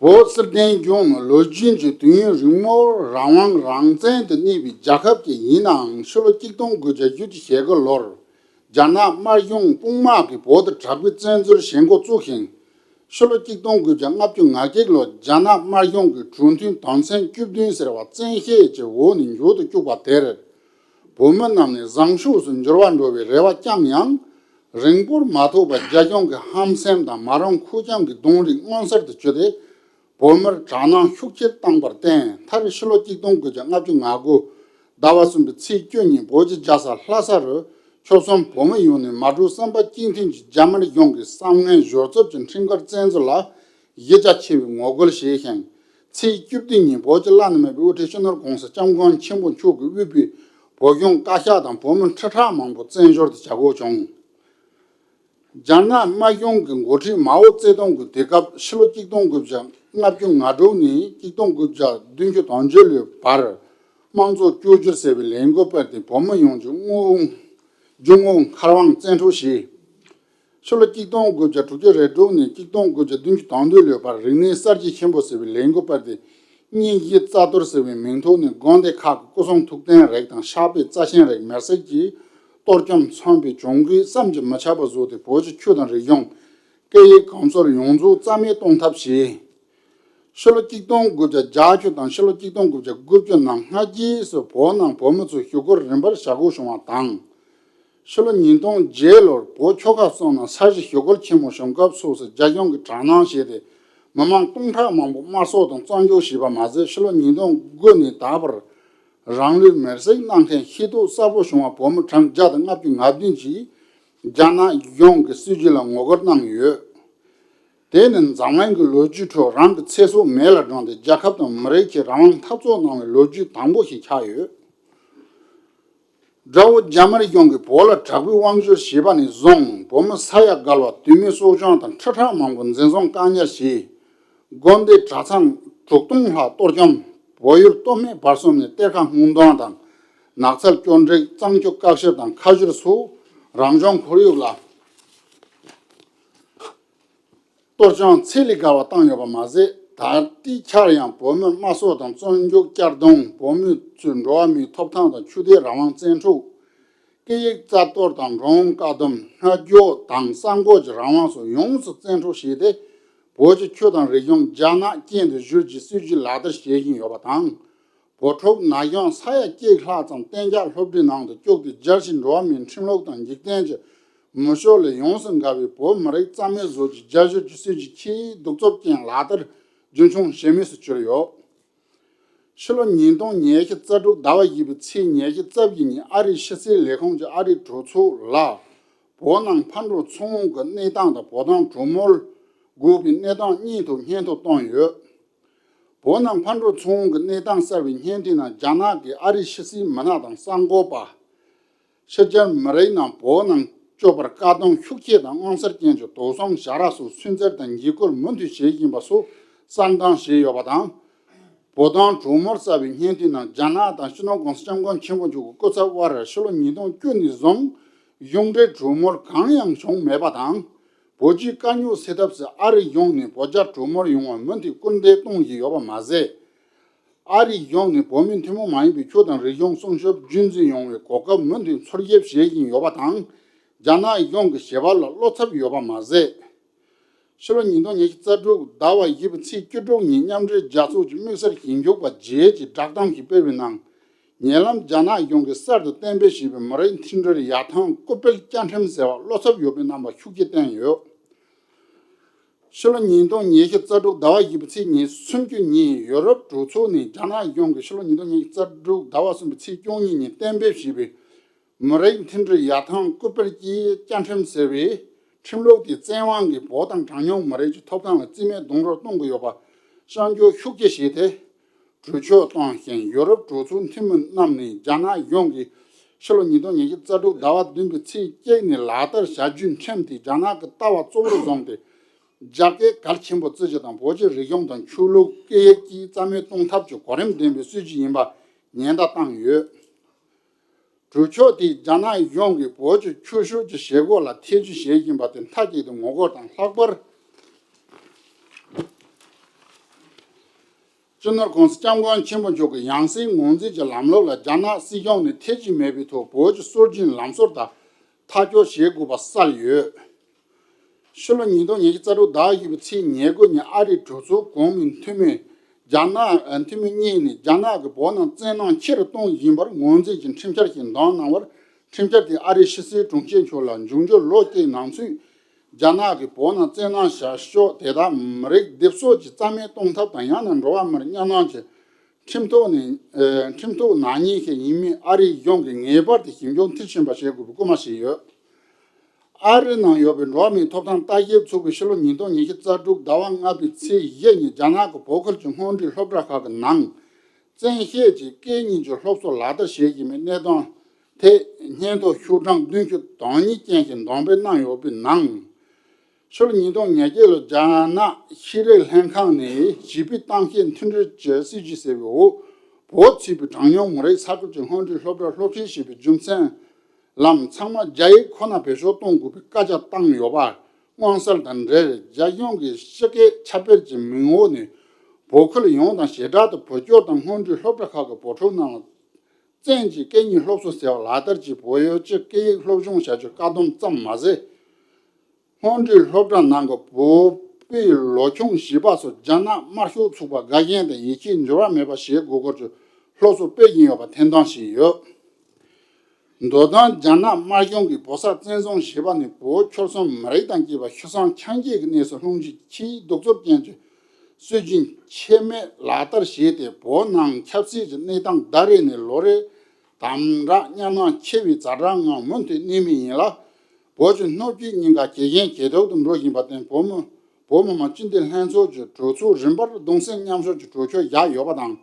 བོད་སིལ་ལྡན་ལྗོངས་ནི་ལོ་རྒྱུས་ཀྱི་དུས་ཡུན་རིང་མོར་རང་དབང་རང་བཙན་དུ་གནས་པའི་རྒྱལ་ཁབ་ཅིག་ཡིན་ནའང་། ཕྱི་ལོ་གཅིག་སྟོང་དགུ་བརྒྱ་བཞི་བཅུ་ཞེ་དགུ་ལོར་རྒྱ་ནག་དམར་གཞུང་དཔུང་དམག་གིས་བོད་དུ་དྲག་པོའི་བཙན་འཛུལ་བྱེད་འགོ་བཙུགས་ཤིང་། ཕྱི་ལོ་གཅིག་སྟོང་དགུ་བརྒྱ་ལྔ་བཅུ་ང་གཅིག་ལོར་རྒྱ་ནག་དམར་གཞུང་གིས་གྲོས་མཐུན་དོན་ཚན་བཅུ་བདུན་ཟེར་བ་བཙན་ཤེད་ཀྱི་འོག་ནས་མཇུག་ཏུ་བཅུག་པ་དེར། བོད་མི་རྣམས་ནས་བཟང་ཕྱོགས་སུ་འགྱུར་བ་འགྲོ་བའི་རེ་བ་བཅངས་ཡང་། རིང་པོར་མ་ཐོགས་པར་རྒྱ་གཞུང་གི་ཧམ་སེམས་དང་མ་རུངས་ཁུར་སྐྱངས་ཀྱི་གདོན་རིས་མངོན་གསལ་དུ་གྱུར་ཏེ། བོད་མིར་དྲག་སྣང་ཤུགས་ཆེར་བཏང་བར་བརྟེན། མཐར་ཕྱི་ལོ་གཅིག་སྟོང་དགུ་བརྒྱ་ལྔ་བཅུ་ང་དགུ་ཟླ་བ་གསུམ་པའི་ཚེས་བཅུ་ཉིན་བོད་ཀྱི་རྒྱལ་ས་ལྷ་ས་རུ་ཆོལ་གསུམ་བོད་མི་ཡོངས་ནས་མ་གྲོས་བསམ་པ་གཅིག་མཐུན་གྱིས་རྒྱ་དམར་གཞུང་གི་བསམ་ངན་སྦྱོར་རྩུབ་ཀྱི་ཁྲིམས་འགལ་བཙན་འཛུལ་ལ་གཞི་རྒྱ་ཆེ་བའི་ངོ་རྒོལ་བྱས་ཤིང་། ཚེས་བཅུ་བདུན་ཉིན་བོད་ཀྱི་བླ་ན་མེད་པའི་དབུ་ཁྲིད་སྤྱི་ནོར་༸གོང་ས་༸སྐྱབས་མགོན་ཆེན་པོ་མཆོག་གིས་དབུས་པའི་བོད་གཞུང་བཀའ་ཤག་དང་བོད་མི་ཁྲི་ཕྲག་མང་པོ་བཙན་བྱོལ་དུ་བྱ་དགོས་བྱུང་། རྒྱ་ནག་དམར་གཞུང་གི་འགོ་ཁྲིད་མའོ་ཙེ་ཏུང་གིས་དུས་སྐབས་ཕྱི་ལོ་གཅིག་སྟོང་དགུ་བརྒྱ་ལྔ་བཅུ་ང་དྲུག་ནས་གཅིག་སྟོང་དགུ་བརྒྱ་བདུན་ཅུ་དོན་བརྒྱད་ལོའི་བར་དམངས་གཙོ་བཅོས་བསྒྱུར་ཟེར་བའི་ལས་འགུལ་སྤེལ་ཏེ། བོད་མི་ཡོངས་ཀྱི་དངུལ་རྒྱུ་དངོས་མཁར་དབང་བཙན་འཕྲོག་བྱས། ཕྱི་ལོ་གཅིག་སྟོང་དགུ་བརྒྱ་དྲུག་ཅུ་རེ་དྲུག་ནས་གཅིག་སྟོང་དགུ་བརྒྱ་བདུན་ཅུ་དོན་བདུན་ལོའི་བར་རིག་གནས་གསར་བརྗེ་ཆེན་པོ་ཟེར་བའི་ལས་འགུལ་སྤེལ་ཏེ། སྙན་ཞུའི་རྩ་གཏོར་ཟེར་བའི་མིང་ཐོག་ནས་དགོན་སྡེ་ཁག་གི་སྐུ་གསུང་ཐུགས་རྟེན་རིགས་དང་ཕྱག་དཔེ་རྩ་ཆེན་རིགས་མེར་སྲེག་གིས་གཏོར་བཅོམ་མཚོན་པའི་གྱོང་གུད་བསམ་གྱིས་མི་ཁྱབ་པ་བཟོས་ཏེ། བོད་ཀྱི་ཆོས་དང་རིག་གཞུང་། སྐད་ཡིག་གོམས་སྲོལ་ཡོངས་རྫོགས་རྩ་མེད་གཏོང་ཐབས་བྱས། ཕྱི་ལོ་གཅིག་སྟོང་དགུ་བརྒྱ་བརྒྱད་ཅུ་དང་ཕྱི་ལོ་གཅིག་སྟོང་དགུ་བརྒྱ་དགུ་བཅུ་ནང་སྔ་རྗེས་སུ་བོད་ནང་བོད་མི་ཚོ་ཞི་རྒོལ་རིམ་པར་བྱ་སྒོ་བྱུང་བ་དང་། ཕྱི་ལོ་ཉིས་སྟོང་བརྒྱད་ལོར་བོད་ཆོལ་ཁ་གསུམ་ནང་ས་གཞི་ཞི་རྒོལ་ཆེན་མོ་བྱུང་སྐབས་སོགས་སུ་རྒྱ་གཞུང་གིས་དྲག་གནོན་བྱས་ཏེ། མི་མང་སྟོང་ཕྲག་མང་པོ་དམར་གསོད་དང་བཙོན་འཇུག་བྱས་པ་མ་ཟད། ཕྱི་ལོ་ཉིས་སྟོང་དགུ་ནས་ད་བར་རང་ལུས་མེར་སྲེག་གནང་མཁན་ཤེས་རྟོགས་གསལ་པོ་བྱུང་བ་བོད་མི་གྲངས་བརྒྱ་དང་ལྔ་བཅུ་ང་བདུན་ཅིག་རྒྱ་ནག་གཞུང་གི་སྲིད་བྱུས་ལ་ངོ་རྒོལ་གནང་ཡོད། དེ་ནི་འཛམ་གླིང་གི་ལོ་རྒྱུས་ཁྲོད་རང་གི་ཚེ་སྲོག་མེ་ལ་བསྒྲོན་ཏེ་རྒྱལ་ཁབ་དང་མི་རིགས་ཀྱི་རང་དབང་འཐབ་རྩོད་གནང་བའི་ལོ་རྒྱུས་དང་པོ་ཞིག་ཆགས་ཡོད། དགྲ་བོ་རྒྱ་དམར་གཞུང་གིས་བོད་ལ་དྲག་པོའི་དབང་བསྒྱུར་བྱས་པ་ནས་བཟུང་བོད་མི་ས་ཡ་བརྒལ་བ་དུས་མིན་སྲོག་སྐྱོན་དང་ཁྲི་ཕྲག་མང་པོ་འཛིན་བཟུང་བཀག་ཉར་བྱས། དགོན་སྡེ་གྲྭ་ཚང་དྲུག་སྟོང་ལྷག་གཏོར་བཅོམ། བོད་ཡུལ་སྟོད་སྨད་བར་གསུམ་ནས་གཏེར་ཁ་སྔོག་འདོན་དང་ནགས་ཚལ་བཅོམ་འབྲིག་གཙང་ཆུ་བཀག་ཕྱིར་དང་ཁ་བཞུར་སོགས་རང་བྱུང་ཁོར་ཡུག་ལ་གཏོར་སྐྱོན་ཚད་ལས་བརྒལ་བ་བཏང་ཡོད་པ་མ་ཟད། ད་ལྟའི་ཆར་ཡང་བོད་མི་དམར་གསོད་དང་བཙོན་འཇུག་བསྐྱར་རྡུང་། བོད་མི་ཚོའི་འགྲོ་བ་མིའི་ཐོབ་ཐང་དང་ཆོས་དད་རང་དབང་བཙན་འཕྲོག་སྐད་ཡིག་རྩ་གཏོར་དང་འགྲོ་འོང་བཀག་སྡོམ། སྔ་འགྱོག་དང་གསར་འགོད་ཀྱི་རང་དབང་སོགས་ཡོངས་སུ་བཙན་འཕྲོག་བྱས་ཏེ། བོད་ཀྱི་ཆོས་དང་རིག་གཞུང་རྒྱ་ནག་རྐྱེན་དུ་བསྒྱུར་གྱི་སྲིད་བྱུས་ལག་བསྟར་བྱེད་བཞིན་ཡོད་པ་དང་། བོད་ཕྲུག་ན་གཞོན་ས་ཡ་གཅིག་ལྷག་ཙམ་གཏན་འཇགས་སློབ་གྲྭའི་ནང་དུ་བཅུག་སྟེ། རྒྱལ་སྤྱིའི་འགྲོ་བ་མིའི་ཁྲིམས་ལུགས་དང་འཇིག་རྟེན་གྱི་མི་ཆོས་ལས་ཡོངས་སུ་འགལ་བའི་བོད་མི་རིགས་རྩ་མེད་བཟོ་རྒྱུའི་རྒྱ་གཞུང་གི་སྲིད་བྱུས་ཆེས་གདུག་རྩུབ་ཅན་ལག་བསྟར་རྒྱུན་འཁྱོངས་བྱེད་མུས་སུ་གྱུར་ཡོད། ཕྱི་ལོ་ཉིས་སྟོང་ཉི་ཤུ་རྩ་དྲུག་ཟླ་བ་བཞི་པའི་ཚེས་ཉི་ཤུ་རྩ་བཞི་ཉིན་ཨ་རིའི་ཕྱི་སྲིད་ལས་ཁུངས་ཀྱི་ཨ་རིའི་གྲོས་ཚོགས་ལ། བོད་ནང་ཕར་འགྲོ་ཚུར་འོང་གི་གནས་སྟངས་དང་། བོད་དོན་གྲོས་མོལ་དགོས་པའི་གནས་སྟངས་གཉིས་ཐོག་སྙན་ཐོ་བཏོན་ཡོད། བོད་ནང་ཕར་འགྲོ་ཚུར་འོང་གི་གནས་སྟངས་གསར་བའི་སྙན་ཐོའི་ནང་། རྒྱ་ནག་གིས་ཨ་རིའི་ཕྱི་སྲིད་མི་སྣ་དང་གསར་འགོད་པ། ཕྱི་རྒྱལ་མི་རིགས་རྣམས་བོད་ནང་སྐྱོད་པར་བཀག་སྡོམ་ཤུགས་ཆེ་དང་། མངོན་གསལ་ཅན་གྱི་དོགས་ཟོན་བྱ་ར་སོགས་སུན་གཙེར་དང་འཇིགས་སྐུལ་མུ་མཐུད་བྱེད་བཞིན་པ་སོགས་གསལ་སྟོན་བྱས་ཡོད་པ་དང་། བོད་དོན་གྲོས་མོལ་གསར་བའི་སྙན་ཐོའི་ནང་། རྒྱ་ནག་དང་སྤྱི་ནོར་༸གོང་ས་༸སྐྱབས་མགོན་ཆེན་པོ་མཆོག་གི་སྐུ་ཚབ་དབར་ཕྱི་ལོ་ཉིས་སྟོང་བཅུ་ནས་བཟུང་གཞུང་འབྲེལ་གྲོས་མོལ་གང་ཡང་བྱུང་མེད་པ་དང་། བོད་རྒྱའི་དཀའ་རྙོག་སེལ་ཐབས་སུ་ཨ་རིའི་གཞུང་ནས་བོད་རྒྱ་གྲོས་མོལ་ཡོང་བར་མུ་མཐུད་སྐུལ་འདེད་གཏོང་བཞིན་ཡོད་པ་མ་ཟད། ཨ་རིའི་གཞུང་ནས་བོད་མིའི་ཐུན་མོང་མ་ཡིན་པའི་ཆོས་དང་རིག་གཞུང་སྲུང་སྐྱོབ་རྒྱུན་འཛིན་ཡོང་བའི་གོ་སྐབས་མུ་མཐུད་འཚོལ་ཞིབ་བྱེད་བཞིན་ཡོད་པ་དང་། རྒྱ་ནག་གཞུང་གི་བྱེད་པ་ལ་བློ་འཚབ་ཡོད་པ་མ་ཟད། ཕྱི་ལོ་ཉིས་སྟོང་ཉི་ཤུ་རྩ་དྲུག་ཟླ་བ་བཞི་པའི་ཚེས་བཅུ་དྲུག་ཉིན་མཉམ་འབྲེལ་རྒྱལ་ཚོགས་ཀྱི་དམིགས་བསལ་ཞིབ་འཇུག་པ་བརྒྱད་ཀྱིས་བསྒྲགས་གཏམ་ཞིག་སྤེལ་བའི་ནང་། ཉེ་ལམ་རྒྱ་ནག་གཞུང་གིས་གསར་དུ་གཏན་འབེབས་བྱས་པའི་མི་རིགས་མཐུན་སྒྲིལ་ཡར་ཐོན་སྐུལ་སྤེལ་བཅའ་ཁྲིམས་ཟེར་བར་བློ་འཚབ་ཡོད་པའི་རྣམ་པ་ཤུགས་ཆེ་བསྟན་ཡོད། ཕྱི་ལོ་ཉིས་སྟོང་ཉི་ཤུ་རྩ་དྲུག་ཟླ་བ་བཞི་པའི་ཚེས་ཉི་ཤུ་རྩ་གཅིག་ཉིན་ཡུ་རོབ་གྲོས་ཚོགས་ནས་རྒྱ་ནག་གཞུང་གིས་ཕྱི་ལོ་ཉིས་སྟོང་ཉི་ཤུ་རྩ་དྲུག་ཟླ་བ་གསུམ་པའི་ཚེས་བཅུ་གཉིས་ཉིན་གཏན་འབེབས་བྱས་པའི་མི་རིགས་མཐུན་སྒྲིལ་ཡར་ཐོན་སྐུལ་སྤེལ་གྱི་བཅའ་ཁྲིམས་ཟེར་བའི་ཁྲིམས་ལུགས་དེའི་བཙན་དབང་གིས་བོད་དང་གྲངས་ཉུང་མི་རིགས་ཀྱི་ཐོབ་ཐང་ལ་རྩིས་མེད་རྡུང་རེས་གཏོང་གི་ཡོད་པ་བསྐྱར་བརྗོད་ཤུགས་ཆེ་བྱས་ཏེ། གྲོས་ཆོད་བཏོན་ཞིང་། ཡུ་རོབ་གྲོས་ཚོགས་འཐུས་མི་རྣམས་ནས་རྒྱ་ནག་གཞུང་གིས་ཕྱི་ལོ་ཉིས་སྟོང་ཉི་ཤུ་རྩ་དྲུག་ཟླ་བ་བདུན་པའི་ཚེས་གཅིག་ནས་ལག་བསྟར་བྱ་རྒྱུའི་ཁྲིམས་དེ་རྒྱ་ནག་གི་ལྟ་བ་གཙོ་བོར་བཟུང་སྟེ། རྒྱ་སྐད་གལ་ཆེན་པོ་བརྩི་རྒྱུ་དང་། བོད་ཀྱི་རིག་གཞུང་དང་ཆོས་ལུགས་སྐད་ཡིག་བཅས་རྩ་མེད་གཏོང་ཐབས་ཀྱི་གོ་རིམ་ལྡན་པའི་སྲིད་བྱུས་ཡིན་པ་ཉེན་བརྡ་བཏང་ཡོད། གྲོས་ཆོད་དེས་རྒྱ་ནག་གཞུང་གིས་བོད་ཀྱི་ཆོས་ཕྱོགས་ཀྱི་བྱེད་སྒོ་ལ་ཐེ་ཇུས་བྱེད་བཞིན་པ་དེ་མཐའ་གཅིག་ཏུ་ངོ་རྒོལ་དང་། ལྷག་པར་སྤྱི་ནོར་༸གོང་ས་༸སྐྱབས་མགོན་ཆེན་པོ་མཆོག་གི་ཡང་སྲིད་ངོས་འཛིན་གྱི་ལམ་ལུགས་ལ་རྒྱ་ནག་སྲིད་གཞུང་ནས་ཐེ་ཇུས་མེད་པའི་ཐོག་བོད་ཀྱི་སྲོལ་རྒྱུན་ལམ་སྲོལ་དག་མཐའ་འཁྱོལ་བྱེད་དགོས་པ་གསལ་ཡོད། ཕྱི་ལོ་ཉིས་སྟོང་ཉི་ཤུ་རྩ་དྲུག་ཟླ་བཞི་པའི་ཚེས་ཉེར་དགུ་ཉིན་ཨ་རིའི་གྲོས་ཚོགས་གོང་མའི་འཐུས་མི་རྒྱ་ནག་འཐུས་མི་གཉིས་ནས་རྒྱ་ནག་གིས་བོད་ནང་བཙན་གནོན་ཆེ་རུ་གཏོང་བཞིན་པར་ངོས་འཛིན་གྱི་ཁྲིམས་འཆར་ཞིག་འདོན་གནང་བར། ཁྲིམས་འཆར་དེ་ཨ་རིའི་ཕྱི་སྲིད་དྲུང་ཆེ་མཆོག་ལ་མཇུག་འབྲས་ལོ་གཅིག་ནང་ཚུད། རྒྱ་ནག་གིས་བོད་ནང་བཙན་གནོན་བྱ་ཕྱོགས་དེ་དག་མི་རིགས་སྡེབ་གསོད་ཀྱིས་རྩ་མེད་གཏོང་ཐབས་དང་། ཡང་ན་འགྲོ་བ་མིར་གཉའ་གནོན་གྱི་ཁྲིམས་ཐོག་ནས་ཨེ་ཁྲིམས་ཐོག་ནག་ཉེས་ཤིག་ཡིན་མིན་ཨ་རིའི་གཞུང་གིས་ངེས་པར་དུ་ཞིབ་འཇུག་མཐིལ་ཕྱིན་པ་བྱེད་དགོས་པའི་སྐུལ་མ་བྱས་ཡོད། ཨ་རི་ནང་ཡོད་པའི་འགྲོ་བ་མིའི་ཐོབ་ཐང་ལྟ་ཞིབ་ཚོགས་པས་ཕྱི་ལོ་ཉིས་སྟོང་ཉི་ཤུ་རྩ་དྲུག་ཟླ་བ་ལྔ་པའི་ཚེས་བཞི་ཉིན་རྒྱ་ནག་གི་བོད་ཁུལ་གྱི་སྔོན་འགྲོའི་སློབ་གྲྭ་ཁག་གི་ནང་བཙན་ཤེད་ཀྱིས་སྐད་གཉིས་ཀྱི་སློབ་གསོ་ལག་བསྟར་བྱེད་བཞིན་པའི་གནད་དོན་ཐད་སྙན་ཐོ་ཤོག་གྲངས་བདུན་ཅུ་དོན་གཉིས་ཅན་ཞིག་འདོན་སྤེལ་གནང་ཡོད་པའི་ནང་། ཕྱི་ལོ་ཉིས་སྟོང་ཉེར་བརྒྱད་ལོར་རྒྱ་ནག་ཤེས་རིག་ལྷན་ཁང་ནས་བྱིས་པའི་གཏམ་བཤད་མཐུན་སྒྲིལ་གྱི་སྲིད་བྱུས་ཟེར་བའི་འོག་བོད་ཚུད་པའི་གྲངས་ཉུང་མི་རིགས་ས་ཁུལ་གྱི་སྔོན་འགྲོའི་སློབ་གྲྭར་སློབ་ཁྲིད་བྱེད་པའི་རྒྱུ་མཚན་ལམ་ཚང་མ་རྒྱ་ཡིག་ཁོ་ན་བེད་སྤྱོད་གཏོང་དགོས་པའི་བཀའ་རྒྱ་བཏང་ཡོད་པ་མངོན་གསལ་དང་འབྲེལ། རྒྱ་གཞུང་གིས་སྤྱི་སྐད་ཁྱབ་སྤེལ་གྱི་མིང་འོག་ནས་བོད་ཁུལ་ཡོངས་དང་བྱེ་བྲག་ཏུ་བོད་སྐྱོར་དང་སྔོན་འགྲོའི་སློབ་གྲྭ་ཁག་གི་བོད་ཕྲུག་རྣམས་ལ་བཙན་གྱིས་སྐད་གཉིས་སློབ་གསོ་ཟེར་བ་ལག་བསྟར་གྱིས་བོད་ཡུལ་གྱི་སྐད་ཡིག་སློབ་སྦྱོང་བྱ་རྒྱུར་བཀག་སྡོམ་ཙམ་མ་ཟད། སྔོན་འགྲོའི་སློབ་གྲྭ་ནང་གི་བོད་ པའི་ལོ་ཆུང་བྱིས་པ་སོགས་རྒྱ་ནག་དམར་ཤོག་ཚོགས་པ་དགའ་ཞེན་དང་ཡིད་ཆེས་འགྱུར་བ་མེད་པ་བྱེད་དགོས་སྐོར་གྱི་སློབ་གསོ་སྤེལ་གྱིན་ཡོད་པ་ཐེར་འདོན་བྱས་ཡོད། མདོ་དོན། རྒྱ་ནག་དམར་གཞུང་གིས་བོད་ས་བཙན་བཟུང་བྱས་པ་ནས་བོད་ཆོལ་གསུམ་མི་རིགས་དང་བཅས་པ་ཤི་གསོན་ཆ་འཇོག་གི་གནས་སུ་ལྷུང་རྒྱུའི་ཆེས་གདུག་རྩུབ་ཅན་གྱི་སྲིད་བྱུས་ཆེད་དམིགས་ལག་བསྟར་བྱས་ཏེ། བོད་ནང་ཆབ་སྲིད་ཀྱི་གནས་སྟངས་ཟླ་རེ་ནས་ལོ་རེར་དམ་དྲག་ཉམས་སྣང་ཆེ་བའི་ཛ་དྲག་ངང་མུ་མཐུད་གནས་མུས་ཡིན་ལ། བོད་ཀྱི་སྣོད་བཅུད་གཉིས་ཀ་ཇེ་ཞན་ཇེ་སྡུག་ཏུ་འགྲོ་བཞིན་པར་བརྟེན། བོད་མི་བོད་མི་མང་སྤྱི་འཐུས་ལྷན་ཚོགས་ཀྱི་གྲོས་ཚོགས་རིམ་པར་གདུང་སེམས་མཉམ་སྐྱེད་ཀྱི་གྲོས་ཆོད་བཞག་ཡོད་པ་དང་།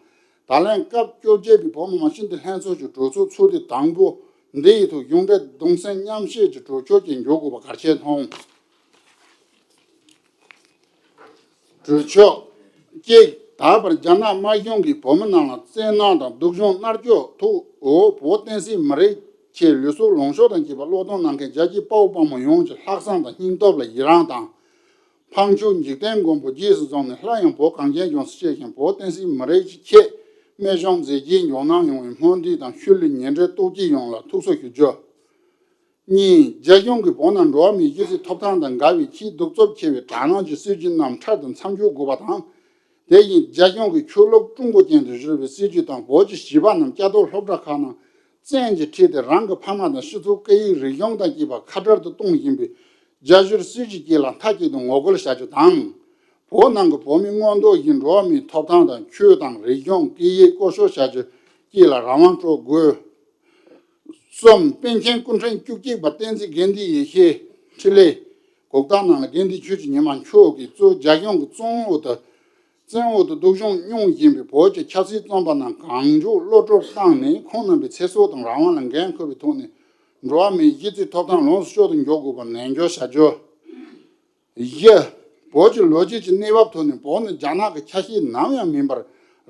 ད་ལན་སྐབས་བཅོ་བརྒྱད་པའི་བོད་མི་མང་སྤྱི་འཐུས་ལྷན་ཚོགས་ཀྱི་གྲོས་ཚོགས་ཚོགས་དུས་དང་པོ་འདི་ཡི་ཐོག་གཞུང་འབྲེལ་གདུང་སེམས་མཉམ་སྐྱེད་ཀྱི་གྲོས་ཆོད་ཅིག་འཇོག་དགོས་པ་གལ་ཆེར་མཐོང་། གྲོས་ཆོད། གཅིག་ད་བར་རྒྱ་ནག་དམར་གཞུང་གིས་བོད་མི་རྣམས་ལ་བཙན་གནོན་དང་སྡུག་སྦྱོང་མནར་གཅོད་ཐོག་འོག་བོད་བསྟན་སྲིད་མི་རིགས་ཆེད་ལུས་སྲོག་ལོངས་སྤྱོད་དང་བཅས་པ་བློས་གཏོང་གནང་མཁན་རྒྱལ་གཅེས་དཔའ་བོ་དཔའ་མོ་ཡོངས་ཀྱི་ལྷག་བསམ་དང་སྙིང་སྟོབས་ལ་ཡི་རངས་དང་། འཕགས་མཆོག་འཇིག་རྟེན་མགོན་པོ་རྗེས་སུ་བཟུང་ནས། སླར་ཡང་བོད་གངས་ཅན་ལྗོངས་སུ་སྐྱེས་ཤིང་། བོད་བསྟན་སྲིད་མི་རིགས་ཀྱི་ཆེད་རྨད་བྱུང་མཛད་རྗེས་འཇོག་གནང་ཡོང་བའི་སྨོན་འདུན་དང་ཤུལ་ལུས་ཉེ་འབྲེལ་སྟོབས་ཅན་ཡོངས་ལ་ཐུགས་གསོ་ཞུ་རྒྱུ། གཉིས། རྒྱ་གཞུང་གིས་བོད་ནང་འགྲོ་བ་མིའི་གཞི་རྩའི་ཐོབ་ཐང་དང་འགལ་བའི་ཆེས་གདུག་རྩུབ་ཆེ་བའི་དྲག་གནོན་གྱི་སྲིད་བྱུས་རྣམས་འཕྲལ་དུ་མཚམས་འཇོག་དགོས་པ་དང་། དེ་བཞིན་རྒྱ་གཞུང་གིས་ཆོས་ལུགས་ཀྲུང་གོ་ཅན་དུ་བསྒྱུར་བའི་སྲིད་བྱུས་དང་། བོད་ཀྱི་བྱིས་པ་རྣམས་སྐྱ་ཐོག་སློབ་གྲྭ་ཁག་ནང་བཙན་གྱིས་ཁྲིད་དེ་རང་གི་ཕ་མ་དང་སྤྱི་ཚོགས་སྐད་ཡིག་རིག་གཞུང་དང་བཅས་པ་ཁ་བྲལ་དུ་གཏོང་བཞིན་པའི་རྒྱ་བསྒྱུར་སྲིད་བྱུས་བཅས་ལ་མཐའ་གཅིག་ཏུ་ངོ་རྒོལ་བྱ་རྒྱུ་དང་། བོད་ནང་གི་བོད་མི་མངོན་མཐོ་ཞིང་འགྲོ་བ་མིའི་ཐོབ་ཐང་དང་། ཆོས་དང་རིག་གཞུང་སྐད་ཡིག་བཀོལ་སྤྱོད་བྱ་རྒྱུ་བཅས་ལ་རང་དབང་སྤྲོད་དགོས། གསུམ། པཎ་ཆེན་སྐུ་ཕྲེང་བཅུ་གཅིག་པ་བསྟན་འཛིན་དགེ་འདུན་ཡེ་ཤེས་འཕྲིན་ལས། གོ་ཐོག་ནང་ལ་དགེ་འདུན་ཆོས་ཀྱི་ཉི་མ་མཆོག་གིས་གཙོས་རྒྱ་གཞུང་གི་བཙོན་འོག་ཏུ་བཙོན་འོག་ཏུ་སྡུག་སྦྱོང་མྱོང་བཞིན་པའི་བོད་ཀྱི་ཆབ་སྲིད་བཙོན་པ་རྣམས་གང་མགྱོགས་གློད་བཀྲོལ་བཏང་ནས། ཁོང་རྣམ་པའི་ཚེ་སྲོག་དང་རང་དབང་ལ་འགན་འཁུར་བའི་ཐོག་ནས་འགྲོ་བ་མིའི་གཞི་རྩའི་ཐོབ་ཐང་ལོངས་སུ་སྤྱོད་དུ་འཇུག་དགོས་པར་ནན་བརྗོད་བྱ་རྒྱུ། བཞི། བོད་ཀྱི་ལོ་རྒྱུས་ཀྱི་གནས་བབ་ཐོག་ནས། བོད་ནི་རྒྱ་ནག་གི་ཆ་ཤས་ནམ་ཡང་མིན་པར་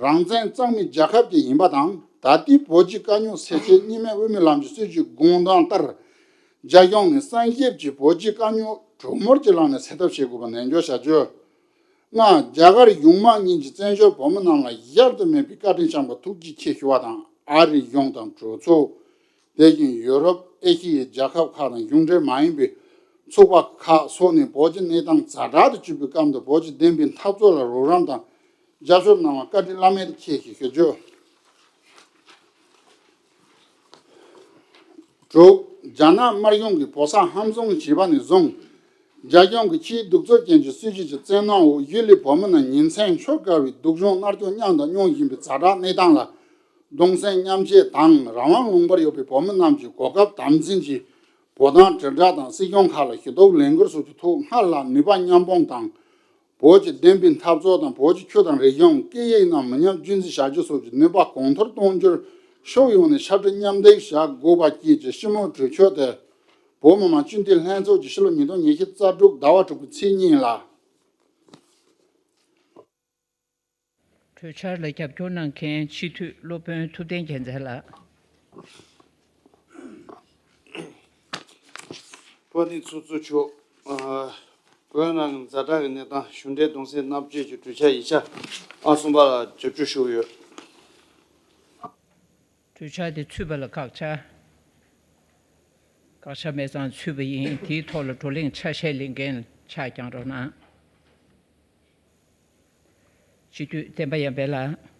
རང་བཙན་གཙང་མའི་རྒྱལ་ཁབ་ཅིག་ཡིན་པ་དང་། ད་ལྟའི་བོད་ཀྱི་དཀའ་རྙོག་སེལ་ཆེད་གཉིས་སྨན་དབུ་མའི་ལམ་གྱི་སྲིད་བྱུས་དགོངས་དོན་ལྟར། རྒྱ་གཞུང་ནས་བསམ་ཞིབ་ཀྱིས་བོད་ཀྱི་དཀའ་རྙོག་གྲོས་མོལ་གྱི་ལམ་ནས་སེལ་ཐབས་བྱེད་དགོས་པར་ནན་བརྗོད་བྱ་རྒྱུ། ལྔ། རྒྱ་གར་གཞུང་མང་གཉིས་ཀྱི་བཙན་བྱོལ་བོད་མི་རྣམས་ལ་གཞལ་དུ་མེད་པའི་བཀའ་དྲིན་བསྐྱངས་པར་ཐུགས་རྗེ་ཆེ་ཞུ་བ་དང་། ཨ་རིའི་གཞུང་དང་གྲོས་ཚོགས། དེ་བཞིན་ཡུ་རོབ་ཨེ་ཤི་ཡའི་རྒྱལ་ཁབ་ཁག་དང་གཞུང་འབྲེལ་མ་ཡིན་པའི་ཚོགས་པ་ཁག་སོགས་ནས་བོད་ཀྱི་གནས་སྟངས་ཛ་དྲག་ཏུ་གྱུར་པའི་སྐབས་འདིར་བོད་ཀྱི་བདེན་པའི་འཐབ་རྩོད་ལ་རོགས་རམ་དང་རྒྱབ་སྐྱོར་གནང་བར་བཀའ་དྲིན་བླ་མེད་ཆེ་ཞེས་ཞུ་རྒྱུ། དྲུག་རྒྱ་ནག་དམར་གཞུང་གིས་བོད་ས་ཧམ་བཟུང་བྱས་པ་ནས་བཟུང་། རྒྱ་གཞུང་གི་ཆེས་གདུག་རྩུབ་ཅན་གྱི་སྲིད་བྱུས་ཀྱི་བཙན་གནོན་འོག་གཞིས་ལུས་བོད་མི་རྣམས་ཉིན་མཚན་འཆོར་དཀའ་བའི་སྡུག་སྦྱོང་མནར་གཅོད་མྱངས་དང་མྱོང་བཞིན་པའི་ཛ་དྲག་གནས་སྟངས་ལ་གདུང་སེམས་མཉམ་སྐྱེད་དང་། རང་དབང་ལུང་པར་ཡོད་པའི་བོད་མི་རྣམས་ཀྱིས་གོ་སྐབས་དམ་འཛིན་གྱིས་བོད་དོན་དྲིལ་བསྒྲགས་དང་སྲིད་གཞུང་ཁག་ལ་ཞུ་གཏུག་ལས་འགུལ་སོགས་ཀྱི་ཐོག་སྔར་ལྷག་ནུས་པ་མཉམ་སྤུངས་དང་། བོད་ཀྱི་བདེན་པའི་འཐབ་རྩོད་དང་། བོད་ཀྱི་ཆོས་དང་རིག་གཞུང་། སྐད་ཡིག་རྣམས་མི་ཉམས་རྒྱུན་འཛིན་བྱ་རྒྱུ་སོགས་ཀྱི་ནུས་པ་གོང་མཐོར་གཏོང་རྒྱུར་ཕྱོགས་ཡོངས་ནས་ཕྱར་གྲུ་མཉམ་འདེགས་བྱ་དགོས་པ་བཅས་ཀྱི་སྤྱི་མོས་གྲོས་ཆོད་དེ། བོད་མི་མང་སྤྱི་འཐུས་ལྷན་ཚོགས་ཀྱིས་ཕྱི་ལོ་ཉིས་སྟོང་ཉི་ཤུ་རྩ་དྲུག་ཟླ་བ་དྲུག་པའི་ཚེས་གཉིས་ལ། གྲོས་འཆར་ལ་རྒྱབ་སྐྱོར་གནང་མཁན་སྤྱི་འཐུས་སློབ་དཔོན་ཐུབ་བསྟན་རྒྱལ་མཚན་ལགས། དཔལ་ལྡན་ཚོགས་གཙོ་མཆོག་ཨ། བོད་ནང་གི་ཛ་དྲག་གི་གནས་སྟངས་གཞུང་འབྲེལ་གདུང་སེམས་མཉམ་སྐྱེད་ཀྱི་གྲོས་འཆར་ཡིག་ཆ་ཨང་གསུམ་པ་ལ་རྒྱབ་སྐྱོར་ཞུ་གི་ཡོད། གྲོས་འཆར་དེ་ཚུད་པ་ལ་བཀག་ཆ། བཀག་ཆ་མེད་ཙང་ཚུད་པ་ཡིན། དེའི་ཐོག་ལ་བགྲོ་གླེང་ཆ་ཤས་ལེན་མཁན་ཆ་བསྐྱང་རོགས་གནང་། སྤྱི་འཐུས་བསྟན་པ་ཡར་འཕེལ་ལགས།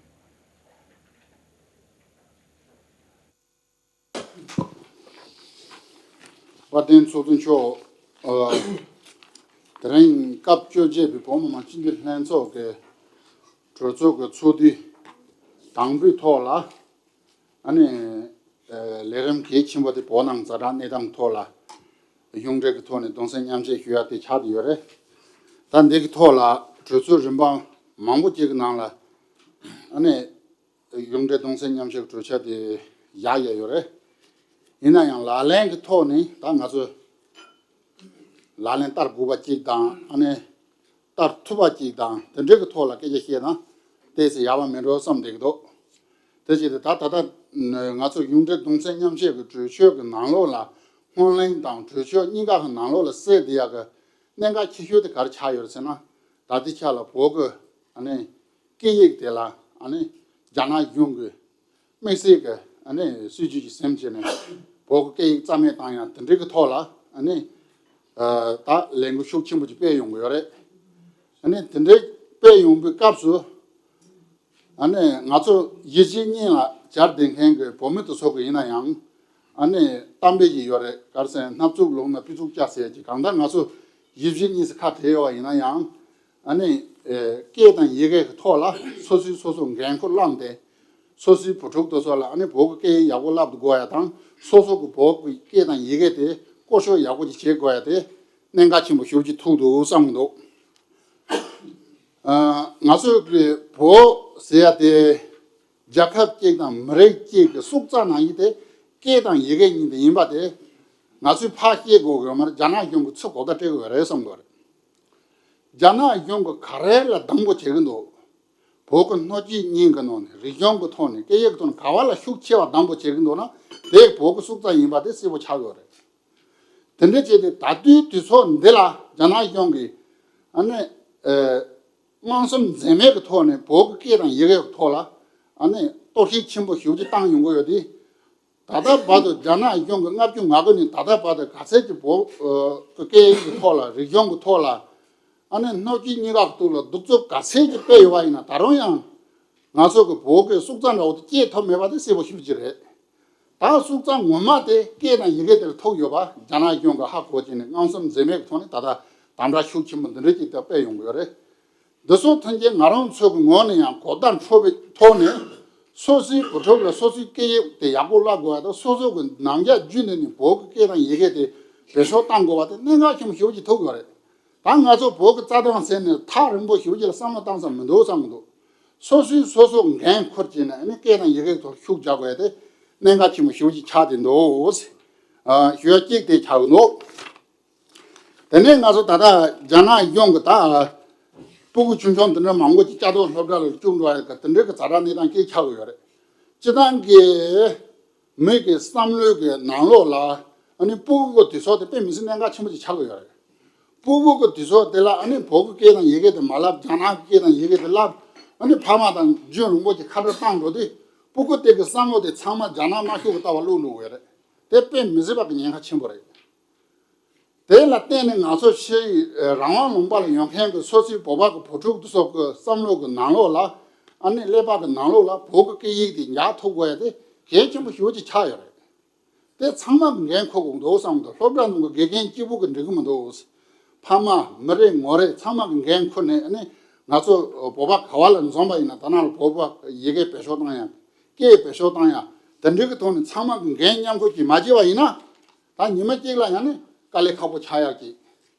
དཔལ་ལྡན་ཚོགས་གཙོ་མཆོག་ཨ། དེ་རིང་སྐབས་བཅོ་བརྒྱད་པའི་བོད་མི་མང་སྤྱི་འཐུས་ལྷན་ཚོགས་ཀྱི་གྲོས་ཚོགས་ཀྱི་ཚོགས་དུས་དང་པོའི་ཐོག་ལ། ཨ་ནི། ཨ། ལས་རིམ་གལ་ཆེན་པོ་དེ་བོད་ནང་ཛ་དྲག་གནས་སྟངས་ཐོག་ལ་གཞུང་འབྲེལ་གྱི་ཐོག་ནས་གདུང་སེམས་མཉམ་སྐྱེད་ཞུ་ཡ་དེ་ཆགས་བསྡད་ཡོད་རེད། ད་འདི་གི་ཐོག་ལ་གྲོས་ཚོགས་རིམ་པ་མང་པོ་ཅིག་གི་ནང་ལ་ཨ་ནི་གཞུང་འབྲེལ་གདུང་སེམས་མཉམ་སྐྱེད་ཀྱི་གྲོས་འཆར་དེ་བཞག་ཡ་ཡོད་རེད། ཡིན་ན་ཡང་ལག་ལེན་གྱི་ཐོག་ནས་ད་ང་ཚོས་ལག་ལེན་བསྟར་དགོས་པ་གཅིག་དང་། ཨ་ནི་བསྟར་ཐུབ་པ་གཅིག་དང་། དེ་འདྲའི་གི་ཐོག་ལ་སྐད་ཆ་བཤད་ན་ཏོག་ཙམ་ཡག་པ་མེད་འགྲོ་བསམ་བསྡད་ཀྱི་འདུག་དེ་བྱས་ཏེ་ད་ད་ལྟ་ང་ཚོ་གཞུང་འབྲེལ་གདུང་སེམས་མཉམ་སྐྱེད་ཀྱི་གྲོས་ཆོད་ཀྱི་ནང་ལོགས་ལ་སྔོན་གླེང་དང་གྲོས་ཆོད་གཉིས་ཀ་གི་ནང་ལོགས་ལ་གསལ་བསྡད་ཡག་གི་གནད་འགག་ཆེ་ཤོས་དེ་ག་རེ་ཆགས་ཡོད་རེད་ཟེར་ན། ད་ལྟའི་ཆ་ལ་བོད་ཀྱི་ཨ་ནི་སྐད་ཡིག་དེ་ལ་ཨ་ནི་རྒྱ་ནག་གཞུང་གི་དམིགས་བསལ་གྱི་ཨ་ནི་སྲིད་ཇུས་ཀྱི་ཟིན་བྱས་ནས་བོད་ཀྱི་སྐད་ཡིག་རྩ་མེད་བཏང་ཡ་དེ་འདྲའི་གི་ཐོག་ལ་ཨ་ནི་ཨ་ད་ལས་འགུལ་ཤུགས་ཆེན་པོ་ཅིག་སྤེལ་ཡོང་གི་ཡོད་རེད། ཨ་ནི་དེ་འདྲའི་སྤེལ་ཡོང་པའི་སྐབས་སུ། ཨ་ནི་ང་ཚོ་གཞིས་བྱེས་གཉིས་ལ་སྦྱར་བསྡད་མཁན་གྱི་བོད་མི་དེ་ཚོ་གི་ཡིན་ན་ཡང་། ཨ་ནི་གཏམ་དཔེ་ཞིག་ཡོད་རེད། ག་རེ་ཟེར་ན་སྣབས་ཚུགས་ལོག་ན་པི་ཚུགས་སྐྱ་ཟེར་གྱི། གང་ལྟར་ང་ཚོ་གཞིས་བྱེས་གཉིས་སུ་ཁ་བྲལ་ཡོད་པ་ཡིན་ན་ཡང་། ཨ་ནི་ཨེ་སྐད་དང་ཡི་གེ་གི་ཐོག་ལ་སོ་སོས་སོ་སོ་འགན་ཁུར་བླངས་ཏེ། སོ་སོའི་བུ་ཕྲུག་དེ་ཚོ་ལ་ཨ་ནི་བོད་ཀྱི་སྐད་ཡིག་ཡག་པོ་བསླབ་དགོས་ཡ་དང་། སོ་སོ་གི་བོད་ཀྱི་སྐད་དང་ཡི་གེ་དེ་བསྐོ་སྤྱོད་ཡག་པོ་ཅིག་བྱེད་དགོས་ཡ་དེ་གནད་འགག་ཆེན་པོ་ཞེ་པོ་ཅིག་ཐུག་འདུག་བསམ་གྱི་འདུག་ཨ། ང་ཚོའི་གི་བོད་ཟེར་ཡ་དེ་རྒྱལ་ཁབ་གཅིག་དང་མི་རིགས་གཅིག་གི་སྲོག་རྩ་ནང་བཞིན་དེ་སྐད་དང་ཡི་གེ་གཉིས་དེ་ཡིན་པ་དེ་ང་ཚོས་ཕར་བཤད་དགོས་ཀྱི་ཡོད་མ་རེད། རྒྱ་ནག་གཞུང་གིས་ཚུར་གོ་བརྡ་སྤྲད་དགོས་རེད་བསམ་གྱི་ཡོད་རེད། རྒྱ་ནག་གཞུང་གིས་ག་རེ་ལ་སྡང་པོ་བྱེད་ཀྱི་འདུག་བོད་ཀྱི་སྣོད་བཅུད་གཉིས་ཀྱི་ནང་ནས་རིག་གཞུང་གི་ཐོག་ནས་སྐད་ཡིག་གི་ཐོག་ནས་ག་བ་ལ་ཤུགས་ཆེ་བ་སྡང་པོ་བྱེད་ཀྱི་འདུག་ན། དེ་བོད་ཀྱི་སྲོག་རྩ་ཡིན་པ་དེ་གསལ་པོ་ཆགས་ཡོད་རེད། དེ་འདྲ་བྱས་ཏེ་ད་དུས་དུས་ཚོད་འདི་ལ་རྒྱ་ནག་གཞུང་གིས་ཨ་ནི་ཨེ་མངོན་སུམ་འཛེམ་མེད་ཀྱི་ཐོག་ནས་བོད་ཀྱི་སྐད་དང་ཡི་གེ་གི་ཐོག་ལ་ཨ་ནི་གཏོར་བཤིག་ཆེན་པོ་ཞེ་པོ་ཅིག་བཏང་ཡོང་གི་ཡོད་དེ། ད་ལྟ་བར་དུ་རྒྱ་ནག་གཞུང་གིས་ལྔ་བཅུ་ང་དགུ་ནས་ད་ལྟ་བར་དུ་ག་ཚད་ཀྱི་བོད་ཀྱི་སྐད་ཡིག་གི་ཐོག་ལ། རིག་གཞུང་གི་ཐོག་ལ། ཨ་ནི་སྣོད་བཅུད་གཉིས་ཀ་གི་ཐོག་ལ་གདུག་རྩུབ་ག་ཚད་ཀྱི་སྤེལ་ཡོད་པ་ཡིན་ན། ད་རུང་ཡང་ང་ཚོ་གི་བོད་ཀྱི་སྲོག་རྩ་འདྲ་བོ་དེ་བཅད་ཐུབ་མེད་པ་དེ་གསལ་པོ་ཞེ་པོ་ཅིག་རེད། ད་སྲོག་རྩ་ངོ་མ་དེ་སྐད་དང་ཡི་གེ་དེ་ལ་ཐུག་ཡོད་པ་རྒྱ་ནག་གཞུང་གིས་ཧ་གོ་བྱས་ནས་མངོན་སུམ་འཛེམ་མེད་ཀྱི་ཐོག་ནས་ད་ལྟ་དམ་དྲག་ཤུགས་ཆེན་པོ་འདི་འདྲ་ཅིག་ད་སྤེལ་ཡོང་གི་ཡོད་རེད། འདི་ཚོ་ཐམས་ཅད་ང་རང་ཚོ་གི་ངོས་ནས་ཡང་གོ་བརྡ་འཕྲོད་པའི་ཐོག་ནས། སོ་སོའི་བུ་ཕྲུག་ལ་སོ་སོའི་སྐད་ཡིག་དེ་ཡག་པོ་བསླབ་དགོས་པ་དང་། སོ་སོ་གི་ནང་རྒྱ་རྒྱུད་ནས་ནི་བོད་ཀྱི་སྐད་དང་ཡི་གེ་དེ་བེད་སྤྱོད་གཏང་དགོས་པ་དེ་གནད་འགག་ཆེན་པོ་ཞེ་པོ་ཅིག་ཐུག་ཡོད་རེད། ད་ང་ཚོ་བོད་ཀྱི་རྩ་དོན་ཟེར་ནས་ཐག་རིང་པོ་ཞེ་པོ་ཅིག་ལ་བསམ་བློ་བཏང་ས་མི་འདུག་བསམ་གྱི་འདུག་སོ་སོས་སོ་སོ་འགན་འཁུར་བྱས་ནས་ཨ་ནི་སྐད་དང་ཡི་གེ་ཐོག་ཤུགས་རྒྱག་དགོས་ཡ་དེ་གནད་འགག་ཆེན་པོ་ཞེ་པོ་ཅིག་ཆགས་བསྡད་འདུག་ཨ། ཞུ་ཡ་གཅིག་དེ་ཆགས་ཀྱི་འདུག་དེ་ནས་ང་ཚོ་ད་ལྟ་རྒྱ་ནག་གཞུང་གིས་ད་སྤུ་གུ་ཆུང་ཆུང་འདི་འདྲ་མང་པོ་ཅིག་སྐྱ་ཐོག་སློབ་གྲྭ་ལ་བཅུག་འགྲོ་ཡ་གི་དེ་འདྲའི་གི་ཛ་དྲག་གནས་སྟངས་ཅིག་ཆགས་ཀྱི་ཡོད་རེད། སྤྱིར་བཏང་གི་མི་གི་བསམ་བློའི་གི་ནང་ལོགས་ལ་ཨ་ནི་སྤུ་གུ་གི་དུས་ཚོད་དེ་དཔེ་མི་སྲིད་གནད་འགག་ཆེན་པོ་ཅིག་ཆགས་ཀྱི་ཡོད་རེད། སྤུ་གུ་གི་དུས་ཚོད་དེ་ལ་ཨ་ནི་བོད་ཀྱི་སྐད་དང་ཡི་གེ་དེ་མ་བསླབ། རྒྱ་ནག་གི་སྐད་དང་ཡི་གེ་དེ་བསླབ། ཨ་ནི་ཕ་མ་དང་རྒྱུན་རིང་པོ་ཅིག་ཁ་བྲལ་བཏང་འགྲོ་དུས་སྤུ་གུ་དེ་གི་བསམ་བློ་དེ་ཚང་མ་རྒྱ་ནག་དམར་ཤོག་གི་ལྟ་བ་བླུགས་འགྲོ་གི་ཡོད་རེད། དེ་དཔེ་མི་སྲིད་པ་གི་ཉེན་ཁ་ཆེན་པོ་རེད། དེ་ལ་བརྟེན་ནས་ང་ཚོ་ཕྱིའི་རང་དབང་ལུང་པ་ལ་ཡོད་མཁན་གྱི་སོ་སོའི་བོད་པ་གི་བུ་ཕྲུག་དེ་ཚོ་གི་བསམ་བློ་གི་ནང་ལོགས་ལ། ཨ་ནི་ཀླད་པ་གི་ནང་ལོགས་ལ་བོད་ཀྱི་སྐད་ཡིག་དེ་འཇགས་ཐུབ་དགོས་ཡ་དེ་གལ་ཆེན་པོ་ཞེ་པོ་ཅིག་ཆགས་ཡོད་རེད། དེ་ཚང་མ་གི་འགན་འཁུར་དགོས་འདུག་བསམ་གྱི་འདུག་སློབ་གྲྭ་ནང་གི་དགེ་རྒན་གཅིག་པུ་གིས་འགྲིག་གི་མི་འདུག་ཕ་མ་མི་རེ་ངོ་རེ་ཚང་མ་གི་འགན་འཁུར་ནས། ཨ་ནི་ང་ཚོ་བོད་པ་ག་བ་ལ་འཛོམས་པ་ཡིན་ན་ད་ནང་ལ་བོད་པ་ཡི་གེ་བེད་སྤྱོད་བཏང་ཡ། སྐད་བེད་སྤྱོད་བཏང་ཡ། དེ་འདྲའི་གི་ཐོག་ནས་ཚང་མ་གི་འགན་མཉམ་འཁུར་གྱིས་མ་བྱས་པ་ཡིན་ན། ད་ཉི་མ་གཅིག་ལ་ཡང་ནི་དཀའ་ལས་ཁག་པོ་ཆགས་ཡག་གི་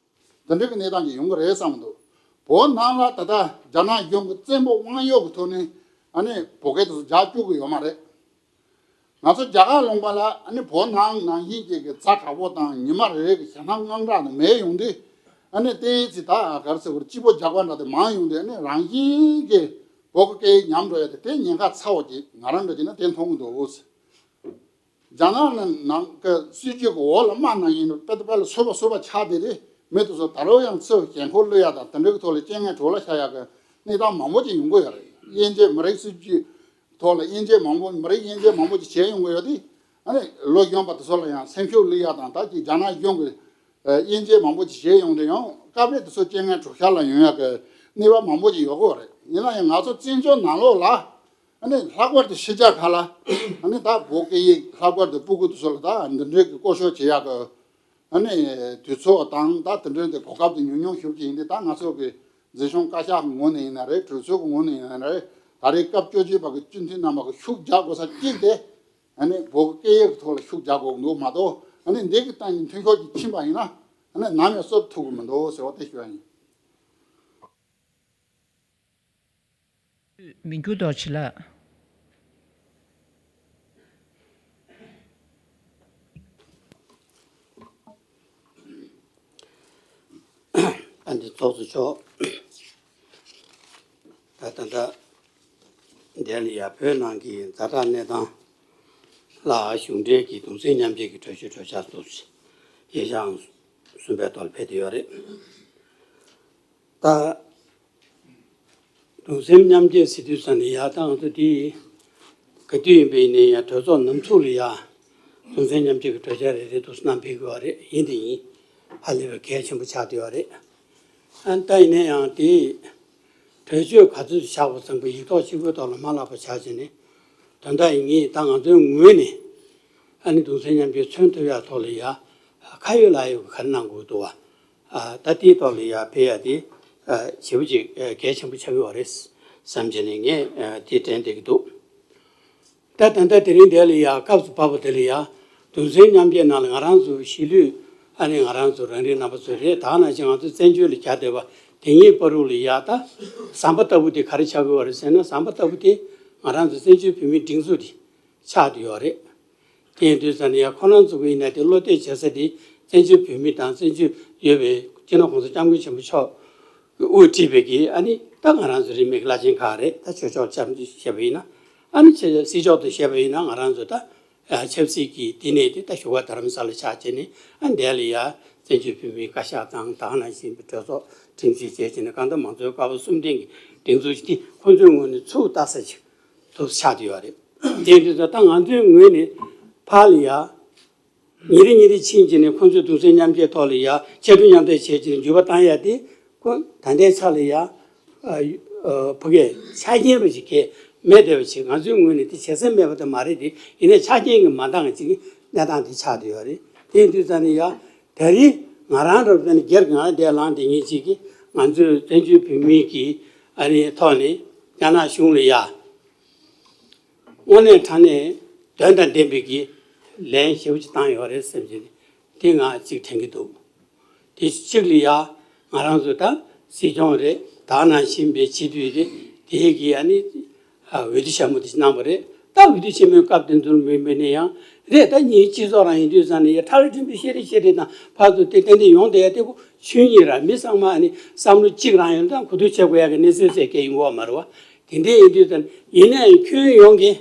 དེ་འདྲའི་གི་གནས་སྟངས་ཅིག་ཡོང་གི་རེད་བསམ་གྱི་འདུག་བོད་ནང་ལ་ད་ལྟ་རྒྱ་ནག་གཞུང་གི་བཙན་པོ་དབང་ཡོད་ཀྱི་ཐོག་ནས་ཨ་ནི་བོད་སྐད་དེ་ཚོ་རྒྱག་བཅུག་གི་ཡོད་མ་རེད། ང་ཚོ་རྒྱ་གར་ལུང་པ་ལ་ཨ་ནི་བོད་ནང་ནང་བཞིན་ཅིག་གི་ཛ་དྲག་པོ་དང་ཉི་མ་རེ་རེ་གི་ཞེད་སྣང་དངངས་སྐྲག་ནི་མེད་ཡོང་དུས། ཨ་ནི་ཏོག་ཙམ་ད་ག་རེ་ཟེར་དགོས་རེད། སྐྱིད་པོ་རྒྱག་པ་འདྲ་དེ་མང་ཡོང་དུས། ཨ་ནི་རང་བཞིན་གྱིས་བོད་ཀྱི་སྐད་ཡིག་ཉམས་འགྲོ་ཡ་དེ་དེ་ཉེན་ཁ་ཚ་བོ་ཅིག་ང་རང་འདྲ་བྱས་ན་དེ་མཐོང་གི་འདུག་རྒྱ་ནག་ནང་གི་སྲིད་ཇུས་ཀྱི་འོག་ལ་དམག་ནང་བཞིན་དཔེ་དེ་དཔེ་ལ་སོ་པ་སོ་པ་ཆགས་བསྡད་དེ། མི་དེ་ཚོ་ད་རུང་ཡང་ཚུར་ཞེན་ཁོག་བླུག་ཡ་དང་དེ་འདྲ་གི་ཐོག་ལ་རྐྱེན་ངན་གྲོགས་ལ་ཤར་ཡ་གི་གནས་སྟངས་མང་པོ་ཅིག་ཡོང་གི་ཡོད་རེད། དབྱེ་འབྱེད་མི་རིགས་སྲིད་ཇུས་ཐོག་ལ་དབྱེ་འབྱེད་མང་པོ། མི་རིགས་དབྱེ་འབྱེད་མང་པོ་ཅིག་བྱས་ཡོང་གི་ཡོད་དེ། ཨ་ནི་ལོ་གཞོན་པ་དེ་ཚོ་ལ་ཡང་སེམས་ཤུགས་བླུག་ཡ་དང་། ད་ཅིག་རྒྱ་ནག་གཞུང་གི་དབྱེ་འབྱེད་མང་པོ་ཅིག་བྱས་ཡོང་དུས་ཡང་སྐབས་རེ་དེ་ཚོ་རྐྱེན་ངན་གྲོགས་ཤར་ལ་ཡོང་ཡ་གི་གནས་བབ་མང་པོ་ཅིག་ཡོད་གི་ཡོད་རེད། ཡིན་ན་ཡང་ང་ཚོ་བཙན་བྱོལ་ནང་ལོགས་ལ་ཨ་ནི་ལྷག་པར་དུ་ཕྱི་རྒྱལ་ཁག་ལ་ཨ་ནི་ད་བོད་སྐད་ཡིག་ལྷག་པར་དུ་སྤུ་གུ་དེ་ཚོ་ལ་ད་འདི་འདྲའི་གི་བསྐོ་སྤྱོད་བྱེད་ཡ་གི་ཨ་ནི་དུས་ཚོད་དང་ད་དེ་འདྲའི་དེ་གོ་སྐབས་དེ་ཉུང་ཉུང་ཞིག་ཡིན་དུས། ད་ང་ཚོ་གི་འཛིན་སྐྱོང་བཀའ་ཤག་གི་ངོས་ནས་ཡིན་ན་རེད། གྲོས་ཚོགས་ཀྱི་ངོས་ནས་ཡིན་ན་རེད། ད་རེས་སྐབས་བཅོ་བརྒྱད་པ་གི་སྤྱི་འཐུས་རྣམ་པ་གི་ཤུགས་རྒྱག་དགོས་ས་གཅིག་དེ་ཨ་ནི་བོད་ཀྱི་སྐད་ཡིག་གི་ཐོག་ལ་ཤུགས་རྒྱག་དགོས་ཀྱི་འདུག་མ་གཏོགས། ཨ་ནི་འདི་གི་སྟེང་ནས་མཐུན་ཕྱོགས་ཀྱིས་ཕྱིན་པ་ཡིན་ན་ཨ་ནི་ནམ་ཡང་གསོབ་ཐུབ་ཀྱི་མི་འདུག་ཟེར་བ་དེ་ཞུ་ཡ་ཡིན། མི་འགྱུར་རྡོ་རྗེ་ལགས། ཨ་འདི་ཚོགས་གཙོ་མཆོག་ད་ད་ལྟ་འདི་ལ་ཡ་བོད་ནང་གི་ཛ་དྲག་གནས་སྟངས་ལ་གཞུང་འབྲེལ་གྱི་གདུང་སེམས་མཉམ་སྐྱེད་ཀྱི་གྲོས་ཆོད་གྲོས་འཆར་སོགས་ཡིག་ཆ་གསུམ་པའི་ཐོག་ལ་ཕེབས་བསྡད་ཡོད་རེད། ད་གདུང་སེམས་མཉམ་སྐྱེད་ཟེར་དུས་ཙམ་ནས་ཡ་ད་ང་ཚོ་འདི་ག་དུས་ཡིན་པ་ཡིན་ནའི་ཡ་གྲོས་ཚོགས་ནམ་ཚུགས་ལ་ཡ་གདུང་སེམས་མཉམ་སྐྱེད་ཀྱི་གྲོས་འཆར་རེ་རེ་འདུག་སེ་བསྣམས་ཕེབས་དགོས་པ་རེད། ཡིན་དེ་ཡིན། ཧ་ལས་པའི་གལ་ཆེན་པོ་ཆགས་བསྡད་ཡོད་རེད། ཨ་ནི་ད་ཡིན་ན་ཡང་དེ་གྲོས་ཆོད་ག་ཚོད་ཆགས་པ་ཙམ་པ་ཡིག་ཐོག་གཅིག་པོའི་ཐོག་ལ་མ་ལབ་པ་ཆགས་བྱས་ནས། དོན་དག་ཡིན་ངེས་ད་ང་ཚོའི་ངོས་ནས་ཨ་ནི་གདུང་སེམས་མཉམ་སྐྱེད་མཚོན་ཐུབ་ཡག་ཐོག་ལ་ཡ་ཁ་ཡོད་ལག་ཡོད་ག་རེ་གནང་དགོས་འདུག་བ། ད་དེའི་ཐོག་ལ་ཡ་ཕེབས་ཡ་དེ་ཞེ་པོ་ཅིག་གལ་ཆེན་པོ་ཆགས་ཀྱི་ཡོད་རེད་བསམ་བྱས་ནས་ངས་དེ་དྲན་བསྡད་ཀྱི་འདུག་ད་ད་ལྟ་དེ་རིང་འདི་ལ་ཡ་སྐབས་སུ་བབས་པ་དེ་ལ་ཡ་གདུང་སེམས་མཉམ་སྐྱེད་ནང་ལ་ང་རང་ཚོ་གཞིས་ལུས་ཨ་ནི་ང་རང་ཚོ་རང་རིགས་རྣམ་པ་ཚོ་རེད། ད་ནང་བཞིན་ང་ཚོ་བཙན་བྱོལ་ལ་གྱར་བསྡད་པ་དེ་གཉིས་བར་དུ་ལ་ཡ་ད་ཟམ་པ་ལྟ་བུ་དེ་ག་རེ་ཆགས་ཀྱི་ཡོད་རེད་ཟེར་ན། ཟམ་པ་ལྟ་བུ་དེ་ང་རང་ཚོ་བཙན་བྱོལ་བོད་མིའི་སྒྲིག་འཛུགས་དེ་ཆགས་བསྡད་ཡོད་རེད། དེ་ཡིན་དུས་ཙང་ནས་ཡ་ཁོ་རང་ཚོ་གི་ཡིན་ན་དེ་བློ་གཏད་བྱེད་ས་དེ་བཙན་བྱོལ་བོད་མི་དང་བཙན་བྱོལ་ཡོད་པའི་སྤྱི་ནོར་༸གོང་ས་༸སྐྱབས་མགོན་ཆེན་པོ་མཆོག་དབུ་ཁྲིད་པའི་གི་ཨ་ནི་ད་ང་རང་ཚོ་རིས་མེད་ཀྱི་བླ་ཆེན་ཁག་རེད། ད་ཆོས་ཕྱོགས་བཅས་བཞེས་པ་ཡིན་ན། ཨ་ནི་ཆེ་སྲིད་ཕྱོགས་དུ་བཞེས་པ་ཡིན་ན་ང་རང་ཚོ་ད་ཆབ་སྲིད་ཀྱི་བསྟི་གནས་དེ་ད་བཞུགས་སྒར་རྡ་རམ་ས་ལ་ཆགས་བྱས་ནས། ཨ་འདས་ལ་ཡ་བཙན་བྱོལ་བོད་མིའི་བཀའ་ཤག་དང་ད་ག་ནང་བཞིན་གྱི་གྲོས་ཚོགས་ཁྲིམས་ཞིབ་བྱས་བྱས་ནས་གང་ལྟར་མང་གཙོའི་ཀ་བ་གསུམ་ལྡན་གྱི་སྒྲིག་འཛུགས་ཤིག་དེ་ཁོང་ཚོའི་ངོས་ནས་ཚུགས་ལྟ་ས་ཞིག་ཐུགས་ཆགས་བསྡད་ཡོད་རེད། དེ་ཡིན་དུས་ད་ང་ཚོའི་ངོས་ནས་ཕར་ལ་ཡ། ཉིན་རེ་ཉིན་རེ་ཕྱིན་གྱི་ནས་ཁོང་ཚོའི་གདུང་སེམས་མཉམ་སྐྱེད་ཐོག་ལ་ཡ་ཕྱར་གྲུ་མཉམ་འདེགས་བྱས་ཀྱི་འགྱུར་བ་བཏང་ཡ་དེ་ཁོ་ད་ལྟའི་ཆ་ལ་ཡ་ཕ་གིའི་ཆ་རྐྱེན་རུ་ཞིག་གས་མེད་བསྡད་པ་ཞིག་ང་ཚོའི་ངོས་ནས་དེ་བྱེད་སེམས་མེད་པ་དེ་མ་རེད་དེ། ཡིན་ནའི་ཆ་རྐྱེན་གྱིས་མ་འདང་ཅིག་གནས་སྟངས་དེ་ཆགས་བསྡད་ཡོད་རེད། དེ་ཡིན་དུས་ཙང་ནས་ཡ་ད་རེས་ང་རང་རབ་ཙམ་ནས་སྒེར་གྱི་ང་རང་དེ་ལངས་བསྡད་མཁན་ཅིག་གིས་ང་ཚོའི་བཙན་བྱོལ་བོད་མིའི་གི་ཨ་ནི་ཐོག་ནས་རྒྱ་ནག་གཞུང་ལ་ཡ། དངོས་གནས་དྲང་གནས་དོན་དང་ལྡན་པའི་གི་ལན་ཞེ་པོ་ཅིག་བཏང་ཡོད་རེད་བསམ་གྱི་དེ་ང་ཅིག་དྲན་གྱི་འདུག་དེ་གཅིག་ལ་ཡ་ང་རང་ཚོ་ད་སྲིད་སྐྱོང་རེད། ད་ནང་བཞིན་པའི་སྤྱི་འཐུས་རེད། དེའི་གི་ཨ་ནི་འོས་བསྡུ་ཆེན་མོ་དེ་གནང་བ་རེད། ད་འོས་བསྡུ་ཆེན་མོའི་སྐབས་དེ་ཚོར་མིན་པ་ནས་ཡང་རེད། ད་ཉིན་སྤྱི་ཚོགས་རང་ཡིན་དུས་ཙང་ནས་ཡ་ཁྲ་རི་ཁྲིམས་པའི་བཤད་རེས་བཤད་རེས་དང་ཕར་ཚུར་དེ་ཏན་ཏན་ཡོང་བསྡད་ཡ་དེ་ཆོས་ཉིད་ར། མི་ཚང་མ་ཨ་ནི་བསམ་བློ་གཅིག་རང་ཡོད་ན་ད་གོ་བསྡུར་བྱེད་དགོས་ཡ་གི་གནས་ཚུལ་ཟེར་མཁན་ཡིན་གོ་མ་རེད་བ། དེ་འདྲ་ཡིན་དུས་ད་ཡིན་ནའང་ཁྱོན་ཡོངས་ཀྱི་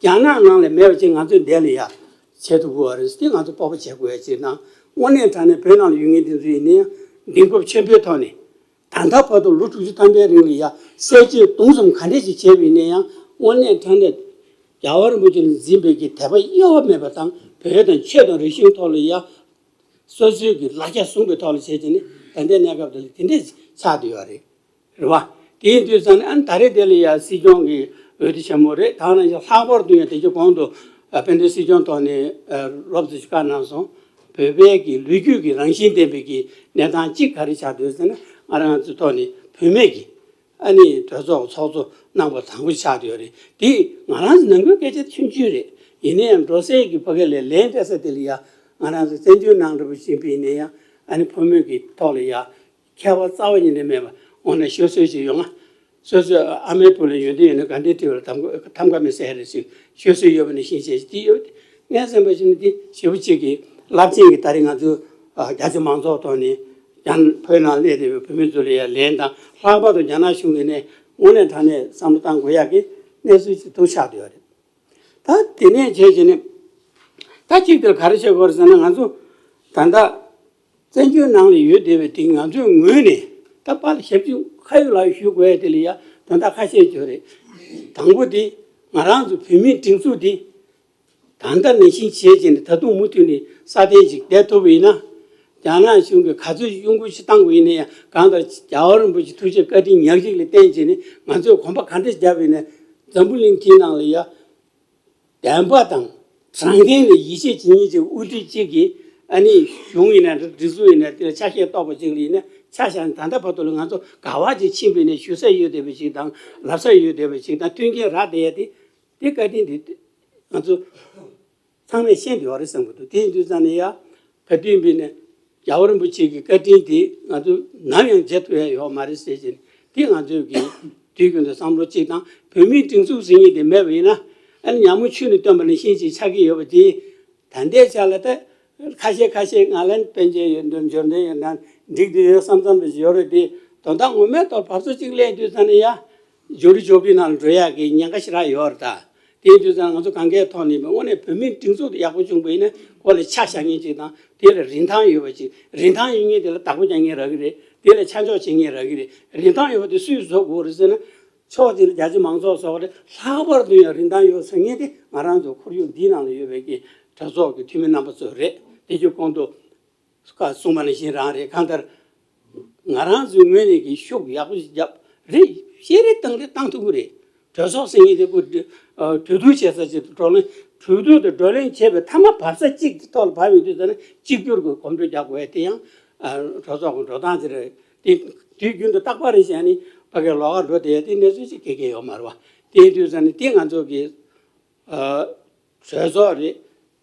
རྒྱ་ནག་ནང་ལ་མེད་པ་ཅིག་ང་ཚོས་འདི་ལ་ཡ་བྱེད་ཐུབ་དགོས་པ་རེད། དེ་ང་ཚོ་སྤོབས་པ་བྱེད་དགོས་ཡ་ཅིག་དང་། དངོས་གནས་དྲང་གནས་བོད་ནང་ལ་ཡོད་མཁན་དེ་ཚོ་ཡིན་ན་ཡང་གདེང་སྤོབས་ཆེན་པོའི་ཐོག་ནས་ད་ལྟ་བར་དུ་ལོ་དྲུག་ཅུ་ཐམ་པའི་རིང་ལ་ཡ་བསད་རྗེས་རྡུང་ཟུམ་ག་འདྲས་ཅིག་བྱས་པ་ཡིན་ན་ཡང་དངོས་གནས་དྲང་གནས་རྒྱལ་བ་རིན་པོ་ཆེ་ལ་འཛིན་པའི་གི་དད་པ་གཡོ་བ་མེད་པ་དང་། བོད་དང་ཆོས་དང་རིག་གཞུང་ཐོག་ལ་ཡ་སོ་སོའི་གི་ལག་ཆ་བཟུང་པའི་ཐོག་ལ་བྱས་བྱས་ནས་ད་ལྟའི་གནས་སྐབས་དེ་ལ་དེ་འདྲས་ཆགས་བསྡད་ཡོད་རེད། རེད་བ། དེ་ཡིན་དུས་ཙང་ནས་ཨ་ནི་ད་རེས་དེ་ལ་ཡ་སྲིད་སྐྱོང་གི་འོས་བསྡུ་ཆེན་མོ་རེད། ད་ནང་བཞིན་ལྷག་པར་དུ་ཡང་དེ་ཚོའི་གོང་དུ་ཨ་དཔལ་ལྡན་སྲིད་སྐྱོང་ཐོག་ནས་ཨ་རོབ་ཙམ་ཞིག་བཀའ་གནང་སོང་། བོད་པའི་གི་ལོ་རྒྱུས་ཀྱི་རང་བཞིན་ལྡན་པའི་གི་གནས་སྟངས་གཅིག་ག་རེ་ཆགས་འདུག་ཟེར་ན། ང་རང་ཚོའི་ཐོག་ནས་བུད་མེད་ཀྱི་ཨ་ནི་གྲོས་ཚོགས་ཚོགས་གཙོ་གནང་པ་དང་པོ་ཆགས་བསྡད་ཡོད་རེད། དེ་ང་རང་ཚོ་ནང་ཁུལ་སྐད་ཆ་ཆུང་ཆུང་རེད། ཡིན་ན་ཡང་འགྲོ་སའི་གི་ཕ་གི་ལ་ལན་སྤྲད་ས་དེ་ལ་ཡ་ང་རང་ཚོ་བཙན་བྱོལ་ནང་འདྲ་པོ་ཞིག་ཡིན་པ་ཡིན་ན་ཡང་ཨ་ནི་བུད་མེད་ཀྱི་ཐོག་ལ་ཡ་ཁྱད་པར་རྩ་བ་ཉིད་ནས་མེད་པ། འོ་ན་ཤོད་སྲོལ་ཞིག་ཡོད་ང་། སོ་སོའི་ཨ་མའི་བུ་ལ་ཡོན་ཏན་ཡོད་ན་དགའ་ལྡན་ཁྲི་པ་ལ་ཐམ་ཐམ་ག་མེད་ཟེར་རེད་ཟེར་ཤོད་སྲོལ་ཡོད་པ་ནང་བཞིན་བྱས་ཤིག་དེ་ཡོད། ངས་བསམ་པ་ཞིག་ན་དེ་ཞེ་པོ་ཅིག་གི་རླབས་ཆེན་གྱི་ད་རེས་ང་ཚོའི་ཨ་རྒྱ་ཆེ་མང་ཚོགས་ཐོག་ནས་ཡང་བོད་ནང་སླེབས་བསྡད་པའི་བུད་མེད་ཚོ་ལ་ཡང་ལན་དང་། ལྷག་པར་དུ་རྒྱ་ནག་གཞུང་གི་ནས་དངོས་གནས་དྲང་གནས་བསམ་བློ་བཏང་དགོས་ཡག་གི་གནས་ཚུལ་ཅིག་ཐུག་ཆགས་བསྡད་ཡོད་རེད། ད་དེ་ནས་བྱས་བྱས་ནས་ད་གཅིག་དེར་ག་རེ་བྱེད་དགོས་རེད་ཟེར་ན། ང་ཚོ་ད་ལྟ་བཙན་བྱོལ་ནང་ལ་ཡོད་བསྡད་པའི་དེ་ང་ཚོའི་ངོས་ནས་ད་པཱ་ལགས་ཞབས་ཕྱི་ཁ་ཡོད་ལག་ཡོད་ཞུ་དགོས་ཡ་དེ་ལ་ཡ་དོན་དག་ཁ་ཤས་ཡོད་རེད། དང་པོ་དེ་ང་རང་ཚོ་བོད་མིའི་སྒྲིག་འཛུགས་དེ་ད་ལྟ་ནང་བཞིན་བྱས་བྱས་ནས་ད་དུང་མུ་མཐུད་ནས་སྲ་བརྟན་ཅིག་བསྡད་ཐུབ་པ་ཡིན་ན། རྒྱ་ནག་གཞུང་གིས་ག་ཚོད་གཡོ་འགུལ་ཞིག་བཏང་དགོས་ཡིན་ན་ཡང་། གང་ལྟར་རྒྱལ་བ་རིན་པོ་ཆེ་ཐུགས་རྗེ་བཀའ་དྲིན་ཉག་གཅིག་ལ་བརྟེན་བྱས་ནས་ང་ཚོས་གོམ་པ་ག་འདྲ་བརྒྱབ་པ་ཡིན་ན། འཛམ་བུ་གླིང་འདིའི་ནང་ལ་ཡ་བདེན་པ་དང་དྲང་བདེན་ལ་ཡིད་ཆེས་བྱེད་མཁན་གྱི་དབུ་ཁྲིད་ཅིག་གིས་ཨ་ནི་གཞུང་ཡིན་ན་འདྲ། སྒྲིག་འཛུགས་ཡིན་ན་འདྲ། དེ་ལ་ཆ་ཤས་གཏོགས་པ་ཅིག་ལ་ཡིན་ན་ཆ་བཞག་ནས་ད་ལྟ་བར་དུ་ལ་ང་ཚོ་ག་བ་ཅིག་ཕྱིན་པ་ཡིན་ན་ཞུ་ས་ཡོད་བསྡད་པ་ཅིག་དང་། ལབ་ས་ཡོད་བསྡད་པ་ཅིག་དང་། མཐུན་རྐྱེན་རག་བསྡད་ཡ་དེ་དེ་བཀའ་དྲིན་དེ་ང་ཚོ་ཚང་མས་ཤེས་བསྡད་ཡོད་རེད་བསམ་གྱི་འདུག་དེ་ཡིན་དུས་ཙང་ནས་ཡ་ག་དུས་ཡིན་པ་ཡིན་ན་རྒྱལ་བ་རིན་པོ་ཆེ་གི་བཀའ་དྲིན་དེ་ང་ཚོ་ནམ་ཡང་བརྗེད་ཐུབ་ཡ་ཡོད་མ་རེད་ཟེར་བྱས་ནས། དེ་ང་ཚོས་ཀྱི་དུས་རྒྱུན་དུ་བསམ་བློ་གཅིག་དང་། བོད་མིའི་སྒྲིག་འཛུགས་ཟེར་མཁན་དེ་མེད་པ་ཡིན་ན། ཨ་ནི་ཉ་མོ་ཆུ་ནས་བཏོན་པ་ནང་བཞིན་ཅིག་ཆགས་ཀྱི་ཡོད་པ་དེ། ད་ལྟའི་ཆ་ལ་ད་ཁ་ཤས་ཁ་ཤས་ང་ལ་ཕན་ཆད་ཡོད་འདུག་འབྱོར་ལྡན་ཡོད་ན་འགྲིག་འདུག་ཡོད་བསམ་བསམ་པ་ཞིག་ཡོད་རེད་དེ། དོན་དག་ངོ་མའི་ཐོག་བབ་ཚོད་ཅིག་སླེབས་དུས་ཙང་ནས་ཡ་འབྱོར་རི་འབྱོར་པའི་ནང་ལ་འགྲོ་ཡག་གི་ཉེན་ཁ་ཞེ་དྲག་ཡོད་རེད་ད། དེ་ཡིན་དུས་ཙང་ང་ཚོ་གང་གའི་ཐོག་ནས་དངོས་གནས་བོད་མིའི་སྒྲིག་འཛུགས་དེ་ཡག་པོ་བྱུང་པ་ཡིན་ན། ཁོ་ལ་ཆ་བཞག་མཁན་ཅིག་དང་། དེ་ལ་རིན་ཐང་ཡོད་པ་ཅིག་རིན་ཐང་ཡོད་མཁན་དེ་ལ་བདག་པོ་རྒྱག་མཁན་རག་གི་རེད། དེ་ལ་ཆ་འཇོག་བྱེད་མཁན་རག་གི་རེད། རིན་ཐང་ཡོད་པ་དེ་སུས་བཟོ་དགོས་རེད་ཟེར་ན། ཕྱོགས་གཅིག་ལ་རྒྱ་ཆེ་མང་ཚོགས་ཚོགས་རེད། ལྷག་པར་དུ་ཡང་རིན་ཐང་ཡོད་ཟེར་མཁན་དེ་ང་རང་ཚོ་ཁོར་ཡུག་འདིའི་ནང་ལ་ཡོད་པའི་གི་གྲོས་ཚོགས་ཀྱི་འཐུས་མི་རྣམ་པ་ཚོ་རེད། དེ་རྒྱུ་གོང་དུ་བཀའ་གསུངས་པ་ནང་བཞིན་རང་རེད། གང་ལྟར་ ང་རང་ཚོའི་ངོས་ནས་ཀྱི་ཤུགས་ཡག་པོ་ཞིག་བརྒྱབ་རེད། བཤད་རེས་བཏང་རེས་བཏང་ཐུབ་ཀྱི་རེད། གྲོས་ཚོགས་ཟེར་མཁན་དེ་ཁོ་གྲོས་བསྡུར་བྱེད་ས་ཅིག་བགྲོ་གླེང་གྲོས་བསྡུར་དང་བགྲོ་གླེང་བྱས་པའི་མཐའ་མ་བབས་ས་གཅིག་གི་ཐོག་ལ་བབས་ཡོང་དུས་ཙམ་ན་གཅིག་གྱུར་གྱི་གོམ་བགྲོད་རྒྱག་དགོས་ཡ་དེ་ཡང་གྲོས་ཚོགས་ཀྱི་འགྲོ་སྟངས་དེ་རེད། དེ་དུས་རྒྱུན་དུ་རྟག་པར་རེ་བྱས་ནས་ཕ་གིར་ལོགས་ཀ་འགྲོ་བསྡད་ཡ་དེ་གནས་ཚུལ་ཅིག་ག་གེ་ཡོད་མ་རེད་བ། དེ་ཡིན་དུས་ཙམ་ན་དེ་ང་ཚོ་གི་གྲོས་ཚོགས་རེད།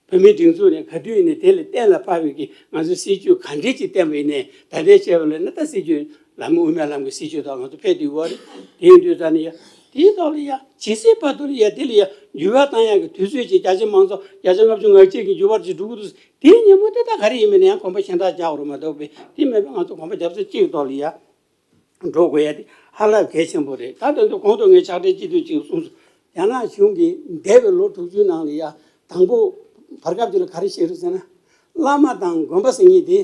བོད་མིའི་སྒྲིག་འཛུགས་ནས་ག་དུས་ཡིན་ནའི་དེ་ལ་གཏན་ལ་ཕབ་པའི་གི་ང་ཚོའི་སྲིད་ཇུས་ག་འདྲས་ཅིག་བསྟན་པ་ཡིན་ནའི་ད་ལྟའི་བྱས་པ་ལ་ན་ད་སྲིད་ཇུས་ལམ་དབུ་མའི་ལམ་གྱི་སྲིད་ཇུས་དང་ང་ཚོ་ཕེབས་བསྡད་ཡོད་རེད། དེ་ཡིན་དུས་ཙང་ནས་ཡ་དེའི་ཐོག་ལ་ཡ་ཇི་སྲིད་བར་དུ་ལ་ཡ་དེ་ལ་ཡ་འགྱུར་བ་བཏང་ཡག་གི་དུས་ཚོད་ཅིག་རྒྱ་ཆེ་མང་ཚོགས་བརྒྱ་ཆ་ལྔ་བཅུ་ང་གཅིག་གི་འགྱུར་བ་ཅིག་འགྲོ་གི་འདུག་དེའི་ཉིན་མོ་དེ་ད་ག་རེ་ཡིན་མིན་ཡང་གོམ་པ་གཞན་དག་རྒྱག་དགོས་རེད་མ་གཏོགས་པས་དེ་མེད་པ་ང་ཚོ་གོམ་པ་རྒྱབ་ས་གཅིག་གི་ཐོག་ལ་ཡ། འགྲོ་དགོས་ཡ་དེ་ཧ་ལས་གལ་ཆེན་པོ་རེད། ད་ད་དུང་གོང་དུ་ངས་ཕྱག་སྦྲེལ་སྤྱི་འཐུས་ཅིག་གསུངས་སོང་། རྒྱ་ནག་གཞུང་གིས་འདས་པའི་ལོ་དྲུག་ཅུའི་ནང་ལ་ཡ་དང་པོ་བར་སྐབས་ཅིག་ལ་ག་རེ་བཤད་རེད་ཟེར་ན། བླ་མ་དང་དགོན་པ་ཟེར་མཁན་དེ་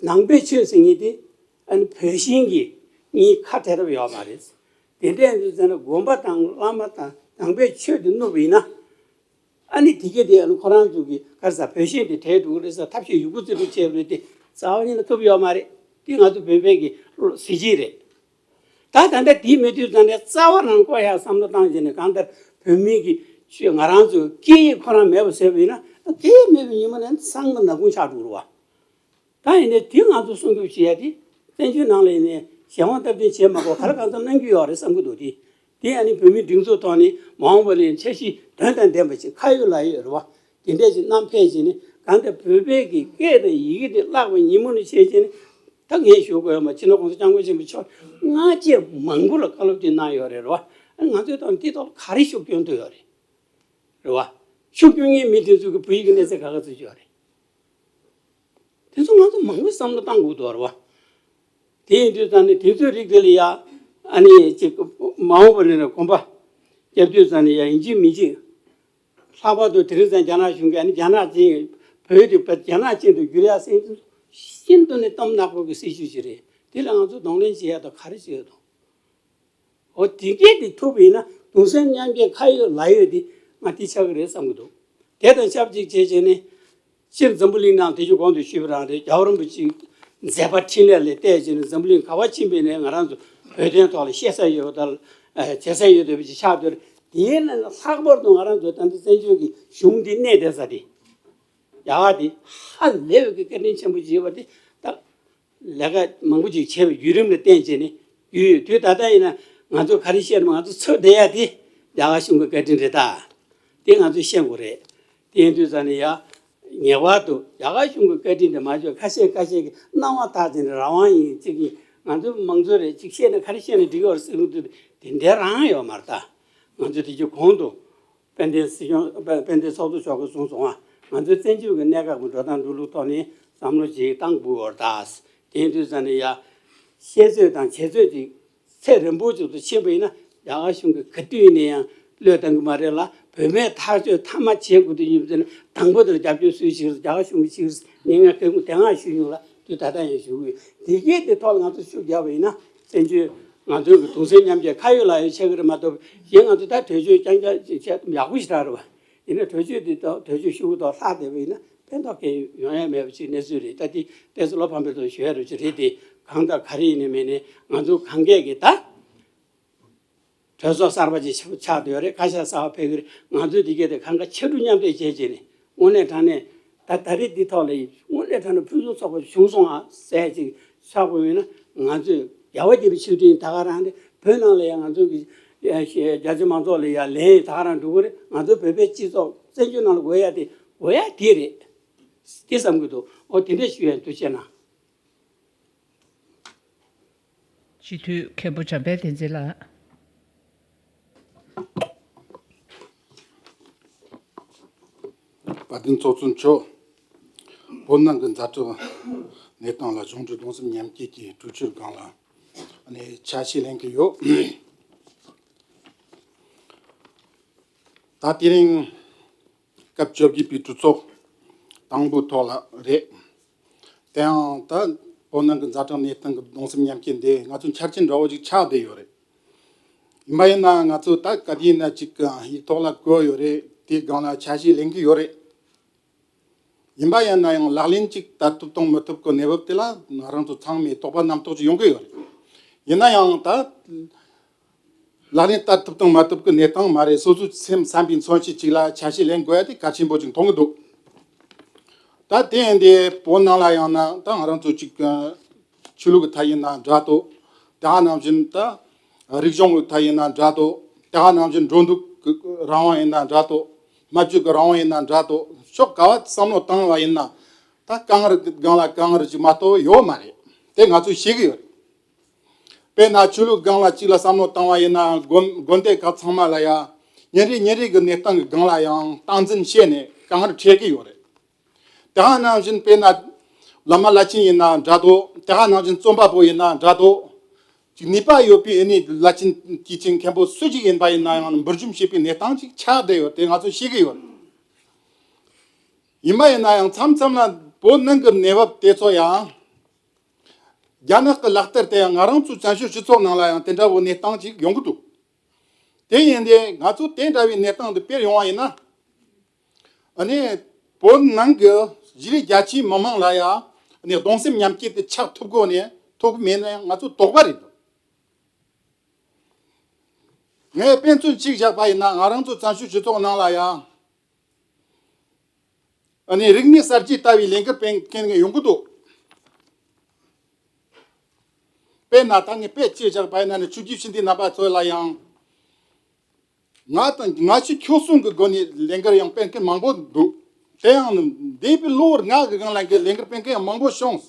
ནང་པའི་ཆོས་ཟེར་མཁན་དེ་ཨ་ནི་བོད་ཞེན་གྱིས་གཉིས་ཁ་བྲལ་ཐབས་ཡོད་མ་རེད། དེ་འདྲ་ཡིན་དུས་ཟེར་ན་དགོན་པ་དང་བླ་མ་དང་ནང་པའི་ཆོས་དེ་བསྣུབས་པ་ཡིན་ན། ཨ་ནི་དེ་གས་དེ་ཨ་ནི་ཁོ་རང་ཚོ་གི་ག་རེ་ཟ་བོད་ཞེན་དེ་བྲལ་འགྲོ་གི་རེད་ཟ་ཐབས་ཤེས་ཡོད་རྒུ་རྩིས་སྤྲོད་བྱས་པ་རེད་དེ་རྩ་བ་ཉིད་ནས་ཐུབ་ཡོད་མ་རེད། དེ་ང་ཚོ་བོད་པའི་གི་གཟི་བརྗིད་རེད། ད་ད་ལྟ་དེའི་མི་དུས་ཙམ་ནས་རྩ་བ་རང་བཀོད་ཡག་བསམ་བློ་བཏང་བྱས་ནས་གང་ལྟར་བོད་མི་གི་ཆོས་ང་རང་ཚོའི་སྐད་ཡིག་ཁོ་རང་མེད་པ་བཟོས་པ་ཡིན་ན་སྐད་ཡིག་མེད་པའི་ཉིན་མོ་ནས་སང་མ་ནག་ཁུང་ཆགས་འགྲོ་གི་རེད་བ། ད་ཡིན་ནའི་དེ་ང་ཚོ་སྲུང་སྐྱོབ་བྱེད་ཡ་དེ་བཙན་བྱོལ་ནང་ལ་ཡིན་ནའི་གཞན་དབང་སྟབས་བསྟུན་བྱེད་མ་དགོས་ག་རེ་གང་འཚམ་གནང་རྒྱུ་ཡོད་རེད་བསམ་གྱི་འདུག་དེ་དེ་ཨ་ནི་བོད་མིའི་སྒྲིག་འཛུགས་ཐོག་ནས་མ་འོངས་པ་ལ་ཡང་འཆར་གཞི་དོན་དང་ལྡན་པ་ཅིག་ཁ་ཡོད་ལག་ཡོད་རེད་བ། དེ་འདྲས་ཅིག་བསྣམས་ཕེབས་བྱས་ནས་གང་ལྟར་བོད་པའི་གི་སྐད་དང་ཡི་གེ་དེ་བརླག་པའི་ཉིན་མོ་ནས་བྱས་བྱས་ནས་ད་ངས་ཞུ་དགོས་ཡོད་མ་སྤྱི་ནོར་༸གོང་ས་༸སྐྱབས་མགོན་ཆེན་པོ་མཆོག་སྔ་རྗེས་མང་པོ་ལ་བཀའ་སློབ་དེ་གནང་ཡོད་རེད་རེད་བ། ཨ་ནི་ང་ཚོའི་ཐོག་ནས་དེའི་ཐོག་ལ་ག་རེ་ཤུགས་སྐྱོན་ཐུབ་ཡོད་རེད། རེད་བ། ཤུགས་སྐྱོན་མཁན་མི་དེ་ཚོ་གི་བོད་ཡིག་གི་གནས་ཚད་ག་ག་ཚོད་ཅིག་ཡོད་རེད། དེ་ཚོ་ང་ཚོ་མང་པོས་བསམ་བློ་བཏང་དགོས་འདུག་རེད་བ། དེ་ཡིན་དུས་ཙང་ནས་དེ་ཚོའི་རིགས་དེ་ལ་ཡ་ཨ་ནི་ཅིག་མ་འོངས་པ་ནས་ནས་གོམ་པ་རྒྱབ་དུས་ཙང་ནས་ཡ་ཡིན་གཅིག་མིན་གཅིག་ལྷག་པར་དུ་དེ་རིང་ཙང་རྒྱ་ནག་གཞུང་གིས་ཨ་ནི་རྒྱ་ནག་ཅན་བོད་དེ་རྒྱ་ནག་ཅན་དུ་བསྒྱུར་ཡ་ཟེར་ཤིན་ཏུ་ནས་གཏམ་ནག་པོ་གི་སྲིད་ཇུས་ཅིག་རེད། དེ་ལ་ང་ཚོ་གདོང་ལེན་བྱེད་ཡ་དང་ག་རེ་བྱེད་ཡ་དང་། འོ་དེ་གས་དེ་ཐུབ་པ་ཡིན་ན་གདུང་སེམས་མཉམ་སྐྱེད་ཁ་ཡོད་ལག་ཡོད་དེ་ང་དེ་ཆགས་ཀྱི་རེད་བསམ་གྱི་འདུག་དེ་དང་ཆབས་ཅིག་བྱས་བྱས་ནས་སྤྱིར་འཛམ་བུ་གླིང་ནང་དེ་ཆུ་གོང་དུ་ཞུས་པ་རང་རེད། རྒྱལ་བ་རིན་པོ་ཆེའི་མཛད་པ་འཕྲིན་ལས་ལས་བལྟས་བྱས་ནས་འཛམ་བུ་གླིང་ག་བ་ཕྱིན་པ་ཡིན་ནའི་ང་རང་ཚོ་བོད་དོན་ཐོག་ལ་བཤད་ས་ཡོད་པ་དང་བྱེད་ས་ཡོད་བསྡད་པ་ཅིག་ཆགས་བསྡད་རེད། དེའི་ནང་ནས་ལྷག་པར་དུ་ང་རང་ཚོ་ད་ལྟ་བཙན་བྱོལ་གྱི་གཞུང་འདི་གནས་བསྡད་ས་དེ་རྒྱ་གར་དེ་ཧ་ལས་པའི་གི་བཀའ་དྲིན་ཆེན་པོ་ཅིག་ཡོད་པ་དེ་ད། ལས་ཀ་མང་པོ་ཅིག་བྱས་པའི་བརྒྱུད་རིམ་ལ་བརྟེན་བྱས་ནས་ཡོད་ཡོད། དུས་ད་ལྟ་ཡིན་ན་ང་ཚོ་ག་རེ་བཤད་ན་ང་ཚོ་འཚོ་བསྡད་ཡ་དེ་རྒྱ་གར་གཞུང་གི་བཀའ་དྲིན་རེད་ད། དེ་ང་ཚོས་ཤེས་དགོས་རེད། དེ་ཡིན་དུས་ཙང་ནས་ཡ་ངེས་པར་དུ་རྒྱ་གར་གཞུང་གི་བཀའ་དྲིན་དེ་མ་བརྗོད་ཁ་ཤས་ཁ་ཤས་ཀྱི་སྣང་བ་དག་ཅིག་ནས་རང་དབང་ཡིན་ཅིག་ཡིན་ང་ཚོ་མང་གཙོ་རེད་ཅིག་བཤད་ན་ག་རེ་བཤད་ན་འགྲིག་གི་ཡོད་རེད་ཟེར་གི་འདུག་དེ་འདྲ་རང་ཡོད་མ་རེད་ད། ང་ཚོ་དེ་ཚོ་གོང་དུ། དཔལ་ལྡན་སྲིད་སྐྱོང་དཔལ་ལྡན་ཚོགས་གཙོ་མཆོག་གིས་གསུངས་སོང་ང་། ང་ཚོའི་བཙན་བྱོལ་གྱི་གནས་སྐབས་ཀྱི་འགྲོ་སྟངས་འགྲོ་ལུགས་ཐོག་ནས་བསམ་བློ་ཅིག་བཏང་དགོས་པ་རེད་ད། དེ་ཡིན་དུས་ཙང་ནས་ཡ། བཤད་ཚོད་དང་བྱེད་ཚོད་ཅིག་ཚད་རན་པོ་ཅིག་ཏུ་ཕྱིན་པ་ཡིན་ན་རྒྱ་གར་གཞུང་གིས་ག་དུས་ཡིན་ན་ཡང་བློས་བཏང་གི་མ་རེད་ལ། བོད་མིའི་ཐག་གཅོད་མཐའ་མ་བྱེད་དགོས་དུས་ཡིན་པ་ན་དང་པོ་དེར་རྒྱབ་སྐྱོར་སུས་བྱེད་ཀྱི་རེད། རྒྱ་གར་གཞུང་གིས་བྱེད་ཀྱི་རེད་ངས་ངས་སྐད་ངོ་དེ་སྔ་ཞུས་མྱོང་ལ་དུས་ད་ལྟ་ཡང་ཞུ་གི་ཡོད། དེ་གའི་དེ་ཐོག་ལ་ང་ཚོ་ཤུགས་རྒྱག་པ་ཡིན་ན་བཙན་བྱོལ་ང་ཚོའི་གི་གདུང་སེམས་མཉམ་སྐྱེད་ཁ་ཡོད་ལག་ཡོད་ཆགས་ཀྱི་རེད་མ་གཏོགས་གཞན་ང་ཚོ་ད་གྲོས་ཆོད་རྐྱང་རྐྱང་ཅིག་བྱས་ཡག་པོ་ཞེ་དྲག་རེད་བ། ཡིན་ན་གྲོས་ཆོད་དེ་དག་གྲོས་ཆོད་ཤོག་གུ་དག་ལྷག་བསྡད་པ་ཡིན་ན་ཕན་ཐོགས་གང་ཡང་ཡོང་ཡ་མེད་པ་ཅིག་གནས་ཚུལ་རེད། ད་དེ་ཏོག་ཙམ་བློ་ཕམ་པའི་ཐོག་ཞུ་ཡ་རུ་ཅིག་རེད་དེ། གང་ལྟར་ག་རེ་ཡིན་ནའི་མིན་ནའི་ང་ཚོ་གང་གས་ཀྱི་ད་གྲོས་ཚོགས་གསར་པ་ཅིག་ཆགས་བསྡད་ཡོད་རེད། བཀའ་ཤག་གསར་པ་ཕེབས་ཀྱི་རེད། ང་ཚོས་དེ་གས་དེ་གང་ག་ཕྱར་གྲུ་མཉམ་འདེགས་བྱས་བྱས་ནས་དངོས་གནས་དྲང་གནས་ད་ད་རེས་འདི་ཐོག་ལ་དངོས་གནས་དྲང་གནས་ཕུན་སུམ་ཚོགས་པ་བྱུང་སོང་ཨ་ཟེར་ཅིག་ཆགས་དགོས་ཡོད་ན་ང་ཚོས་རྒྱལ་བ་དགྱེས་པའི་ཆིག་སྒྲིལ་ད་ག་རང་རེད། བོད་ནང་ལ་ཡང་ང་ཚོ་གི་རྒྱ་ཆེ་མང་ཚོགས་ལ་ཡང་ལན་ད་ག་རང་འགྲོ་གི་རེད། ང་ཚོ་བོད་པའི་སྤྱི་ཚོགས་བཙན་བྱོལ་ནང་ལ་དགོས་ཡ་དེ་དགོས་ཡ་དེ་རེད། དེ་བསམ་གི་འདུག་འོ་དེ་འདྲ་ཞུ་ཡ་འདུག་བྱས་ན། སྤྱི་འཐུས་མཁན་པོ་འཇམ་དཔལ་བསྟན་འཛིན་ལགས། དཔལ་ལྡན་ཚོགས་གཙོ་མཆོག་བོད་ནང་གི་ཛ་དྲག་གནས་སྟངས་ལ་གཞུང་འབྲེལ་གདུང་སེམས་མཉམ་སྐྱེད་ཀྱི་གྲོས་ཆོད་སྒང་ལ་ནས་ཆ་ཤས་ལེན་གྱི་ཡོད། ད་དེ་རིང་སྐབས་བཅོ་བརྒྱད་པའི་གྲོས་ཚོགས་དང་པོའི་ཐོག་ལ་རེད། དེའང་ད་བོད་ནང་གི་ཛ་དྲག་གནས་སྟངས་ཀྱི་གདུང་སེམས་མཉམ་སྐྱེད་འདི་ང་ཚོ་འཆར་ཅན་འདྲ་བོ་ཞིག་ཆགས་བསྡད་ཡོད་རེད། ཡིན་པ་ཡིན་ན་ང་ཚོ་ད་ག་དུས་ཡིན་ན་ཅིག་ཡིག་ཐོག་ལ་བཀོད་ཡོད་རེད། དེའི་སྒང་ལ་ཆ་ཤས་ལེན་གྱི་ཡོད་རེད། ཡིན་པ་ཡིན་ན་ཡང་ལག་ལེན་ཅིག་བསྟར་ཐུབ་དང་མི་ཐུབ་ཀྱི་གནས་བབ་དེ་ལ་ང་རང་ཚོ་ཚང་མས་དོགས་པ་རྣམ་རྟོག་ཅིག་ཡོང་གི་ཡོད་རེད། ཡིན་ན་ཡང་ད་ལག་ལེན་བསྟར་ཐུབ་དང་མ་ཐུབ་ཀྱི་གནས་སྟངས་མ་རེད། སོ་སོའི་སེམས་བསམ་པའི་མཚོན་བྱེད་ཅིག་ལ་ཆ་ཤས་ལེན་དགོས་ཡ་དེ་གལ་ཆེན་པོ་ཅིག་མཐོང་གི་འདུག་ད་དེ་ཡིན་དེ་བོད་ནང་ལ་ཡང་ན་ད་ང་རང་ཚོ་ཅིག་ཆོས་ལུགས་ཀྱི་ཐད་ཡིན་ན་འདྲ་འདུག་དེ་ག་ནང་བཞིན་ད་རིག་གཞུང་གི་ཐད་ཡིན་ན་འདྲ་འདུག་དེ་ག་ནང་བཞིན་འགྲོ་འདུག་གི་རང་དབང་ཡིན་ན་འདྲ་འདུག་སྨྲ་བརྗོད་ཀྱི་རང་དབང་ཡིན་ན་འདྲ་འདུག་ཕྱོགས་ག་བ་བསམ་བློ་བཏང་བ་ཡིན་ན་ད་གངས་རི་སྒང་ལ་གངས་རི་ཅིག་མ་གཏོགས་ཡོད་མ་རེད། དེ་ང་ཚོས་ཤེས་ཀྱི་ཡོད་རེད། དཔེར་ན་ཆོས་ལུགས་སྒང་ལ་གཅིག་ལ་བསམ་བློ་བཏང་བ་ཡིན་ན་དགོན་དགོན་སྡེ་ཁག་ཚང་མ་ལ་ཡང་ཉིན་རེ་ཉིན་རེ་གི་གནས་སྟངས་ཀྱི་སྒང་ལ་ཡང་སྟངས་འཛིན་བྱས་ནས་གངས་རི་འཕྲད་ཀྱི་ཡོད་རེད། དེ་ག་ནང་བཞིན་དཔེར་ན་བླ་མ་བླ་ཆེན་ཡིན་ན་འདྲ་འདུག་དེ་ག་ནང་བཞིན་རྩོམ་པ་པོ་ཡིན་ན་འདྲ་འདུག་ཅིག་ནུས་པ་ཡོད་པའི་ཨ་ནི་བླ་ཆེན་དཀྱུས་ཆེན་མཁན་པོ་སུ་ཅིག་ཡིན་པ་ཡིན་ན་ཡང་འབུར་འཇོམས་བྱེད་པའི་གནས་སྟངས་ཅིག་ཆགས་བསྡད་ཡོད་དེ་ང་ཚོས་ཤེས་ཀྱི་ཡོད། ཡིན་པ་ཡིན་ན་ཡང་མཚམས་མཚམས་ལ་བོད་ནང་གི་གནས་བབ་དེ་ཚོ་ཡང་རྒྱ་ནག་གི་ལག་བསྟར་དེ་ཡང་ང་རང་ཚོའི་བཙན་བྱོལ་སྤྱི་ཚོགས་ནང་ལ་ཡང་དེ་འདྲ་བོ་གནས་སྟངས་ཅིག་ཡོང་གི་འདུག་དེ་ཡིན་དེ་ང་ཚོ་དེ་འདྲ་བའི་གནས་སྟངས་འདི་སྤེལ་ཡོང་བ་ཡིན་ན། ཨ་ནི་བོད་ནང་གི་གཞིས་ལུས་རྒྱ་ཆེའི་མི་མང་ལ་ཡང་ཨ་ནི་གདུང་སེམས་མཉམ་སྐྱེད་དེ་ཆགས་ཐུབ་དགོས་ནས་ཐུབ་ཀྱི་མེད་ན་ཡང་ང་ཚོ་དོགས་པ་རེད་འདུག་ངས་དཔེ་མཚོན་གཅིག་བཞག་པ་ཡིན་ན་ང་རང་ཚོ་བཙན་བྱོལ་སྤྱི་ཚོགས་ནང་ལ་ཡང་ཨ་ནི་རིག་གནས་གསར་བརྗེ་ལྟ་བུའི་ལས་འགུལ་སྤེལ་མཁན་ཡོང་གི་འདུག་དཔེར་ན་ད་ངས་དཔེ་གཅིག་བཞག་པ་ཡིན་ན་ནི་ཆོས་བརྒྱུད་ཕྱི་འདི་རྣམ་པ་ཚོ་ལ་ཡང་ང་དང་ང་ཆོས་ཁྱོད་གསུམ་གྱི་སྒོ་ནས་ལས་འགུལ་ཡང་སྤེལ་མཁན་མང་པོ་འདུག་དེ་ཡང་ནི་འདས་པའི་ལོ་ལྔ་གི་སྒང་ལ་ལས་འགུལ་སྤེལ་མཁན་ཡང་མང་པོ་བྱུང་།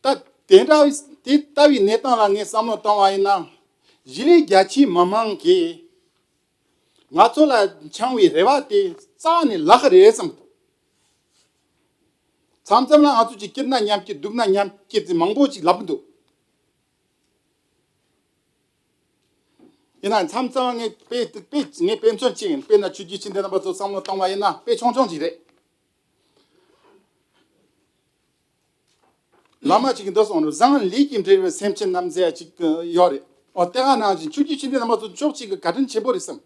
ད་དེ་འདྲ་དེ་ལྟ་བུའི་གནས་སྟངས་ལ་ངས་བསམ་བློ་བཏང་བ་ཡིན་ན་གཞིས་ལུས་རྒྱ་ཆེའི་མི་མང་གིས་ང་ཚོ་ལ་འཆང་བའི་རེ་བ་དེ་རྩ་ནས་ལག་རེད་བསམ་འདུག་མཚམས་མཚམས་ལ་ང་ཚོ་ཅིག་སྐྱིད་ན་མཉམ་སྐྱིད་སྡུག་ན་མཉམ་སྐྱིད་ཟེར་མང་པོ་ཅིག་ལབ་འདུག་ཡིན་ན་མཚམས་མཚམས་ངས་དཔེ་དཔེ་ངས་དཔེ་མཚོན་གཅིག་ཡིན། དཔེར་ན་ཆོས་བརྒྱུད་ཕྱི་འདི་རྣམ་པ་ཚོ་བསམ་བློ་བཏང་བ་ཡིན་ན་དཔེ་ཆུང་ཆུང་ཅིག་རེད། བླ་མ་གཅིག་གིས་འདི་གསུངས་རེད། བཟང་ལས་ཀྱིས་འབྲེལ་བའི་སེམས་ཅན་རྣམས་ཟེར་ཡ་གཅིག་ཡོད་རེད། འོ་དེ་ག་ནང་བཞིན་ཆོས་བརྒྱུད་ཕྱི་འདི་རྣམ་པ་ཚོ་ཕྱོགས་གཅིག་གི་བཀའ་དྲིན་ཆེན་པོ་རེད་བསམ།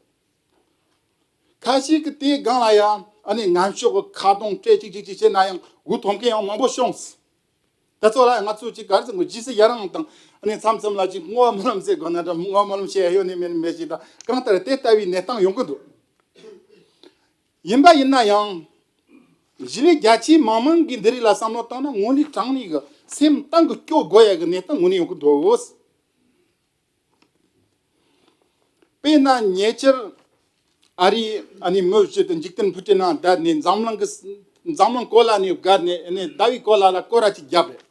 ཁ་ཤས་ཀྱིས་དེའི་སྒང་ལ་ཡང་ཨ་ནི་ངན་ཕྱོགས་ཀྱི་ཁ་རྡུང་སྤྲད་ཅིག་ཅིག་ཅིག་བྱས་ན་ཡང་འུ་མཐོང་མཁན་ཡང་མང་པོ་བྱུང་། ད་ཚོ་ལ་ང་ཚོ་ཅིག་ག་རེ་ཟེར་དགོས། ཇི་སྲིད་ཡ་རང་དང་ཨ་ནི་མཚམས་མཚམས་ལ་ཅིག་བསྔོ་བ་སྨོན་ལམ་ཟེར་དགོས་ན་འདྲ། བསྔོ་བ་སྨོན་ལམ་བྱེད་ཡ་ཡོད་ནི་མེད་ནི་མེད་ཅིག་དང་གང་ལྟར་དེ་ལྟ་བུའི་གནས་སྟངས་ཡོང་གི་འདུག་ཡིན་པ་ཡིན་ན་ཡང་གཞིས་ལུས་རྒྱ་ཆེའི་མི་མང་གིས་འདི་རིགས་ལ་བསམ་བློ་བཏང་ན་དངོས་གནས་དྲང་གནས་ཀྱི་སེམས་གཏིང་གི་སྐྱོ་དགོས་ཡ་གི་གནས་སྟངས་དངོས་གནས་ཡོང་གི་འདུག་དཔེར་ན་ཉེ་ཆར་ཨ་རིའི་ཨ་ནི་མི་ཞིག་དང་འཇིག་རྟེན་ཕུ་ཁྲི་ནང་བསྡད་ནས་འཛམ་གླིང་གི་འཛམ་གླིང་གོ་ལ་ནས་བརྒལ་ནས་ཨ་ནི་ཟླ་བའི་གོ་ལ་ལ་སྐོར་ར་ཅིག་བརྒྱབ་རེད།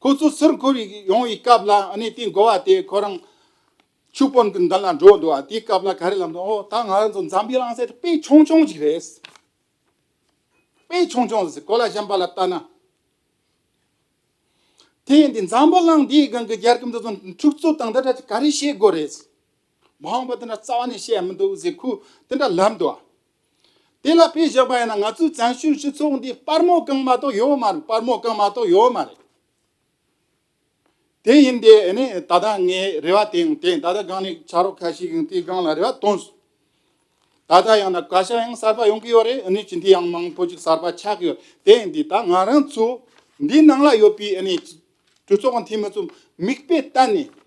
ཁོ་ཚོ་ཟུར་འཁོར་ཡོང་བའི་སྐབས་ལ་ཨ་ནི་དེའི་འགོ་བ་དེ་ཁོ་རང་ཆོས་དཔོན་གྱི་མདུན་ལ་འགྲོ་འདུག་ཨ། དེའི་སྐབས་ལ་ག་རེ་ལབ་འདུག་ཨོ་ད་ང་རང་ཚོ་འཛམ་བུའི་གླིང་ཟེར་དཔེ་ཆུང་ཆུང་ཅིག་རེད། དཔེ་ཆུང་ཆུང་ཟེར་གོ་ལ་གཞན་པ་ལ་ལྟ་ན། དེ་ཡིན་དུས་འཛམ་བུ་གླིང་འདིའི་སྒང་གི་རྒྱལ་ཁབ་འདི་ཚོ་འཁྲུག་རྩོད་དང་འདི་འདྲ་ཅིག་ག་རེ་བྱེད་དགོས་རེད། མ་འོངས་པ་དེ་འདྲ་རྩ་བ་ནས་བཤད་མི་འདུག་ཟེར་ཁོས་དེ་འདྲ་ལབ་འདུག་དེ་ལ་དཔེ་བཞག་པ་ཡིན་ན་ང་ཚོའི་བཙན་བྱོལ་སྤྱི་ཚོགས་འདི་སྤར་མོ་གང་མ་གཏོགས་ཡོད་མ་རེད། སྤར་མོ་གང་མ་གཏོགས་ཡོད་མ་རེད། དེ་ཡིན་དེ་ཨ་ནི་ད་ལྟ་ངའི་རེ་བ་དེ་ཡང་དེ་ད་ལྟ་སྒང་ནས་ཕྱག་རོགས་ཁ་ཤས་ཀྱིས་དེའི་སྒང་ལ་རེ་བ་བཏོན་སོང་། ད་ལྟ་ཡང་ན་བཀའ་ཤག་ཡང་གསར་པ་ཡོང་གི་ཡོད་རེད། ཨ་ནི་སྤྱི་འཐུས་ཡང་མང་པོ་ཅིག་གསར་པ་ཆགས་ཀྱི་ཡོད། དེ་ཡིན་དུས་ད་ང་རང་ཚོ་འདིའི་ནང་ལ་ཡོད་པའི་ཨ་ནི་གྲོས་ཚོགས་ཀྱི་འཐུས་མི་ཚོ་མིག་དཔེ་བལྟས་ནས་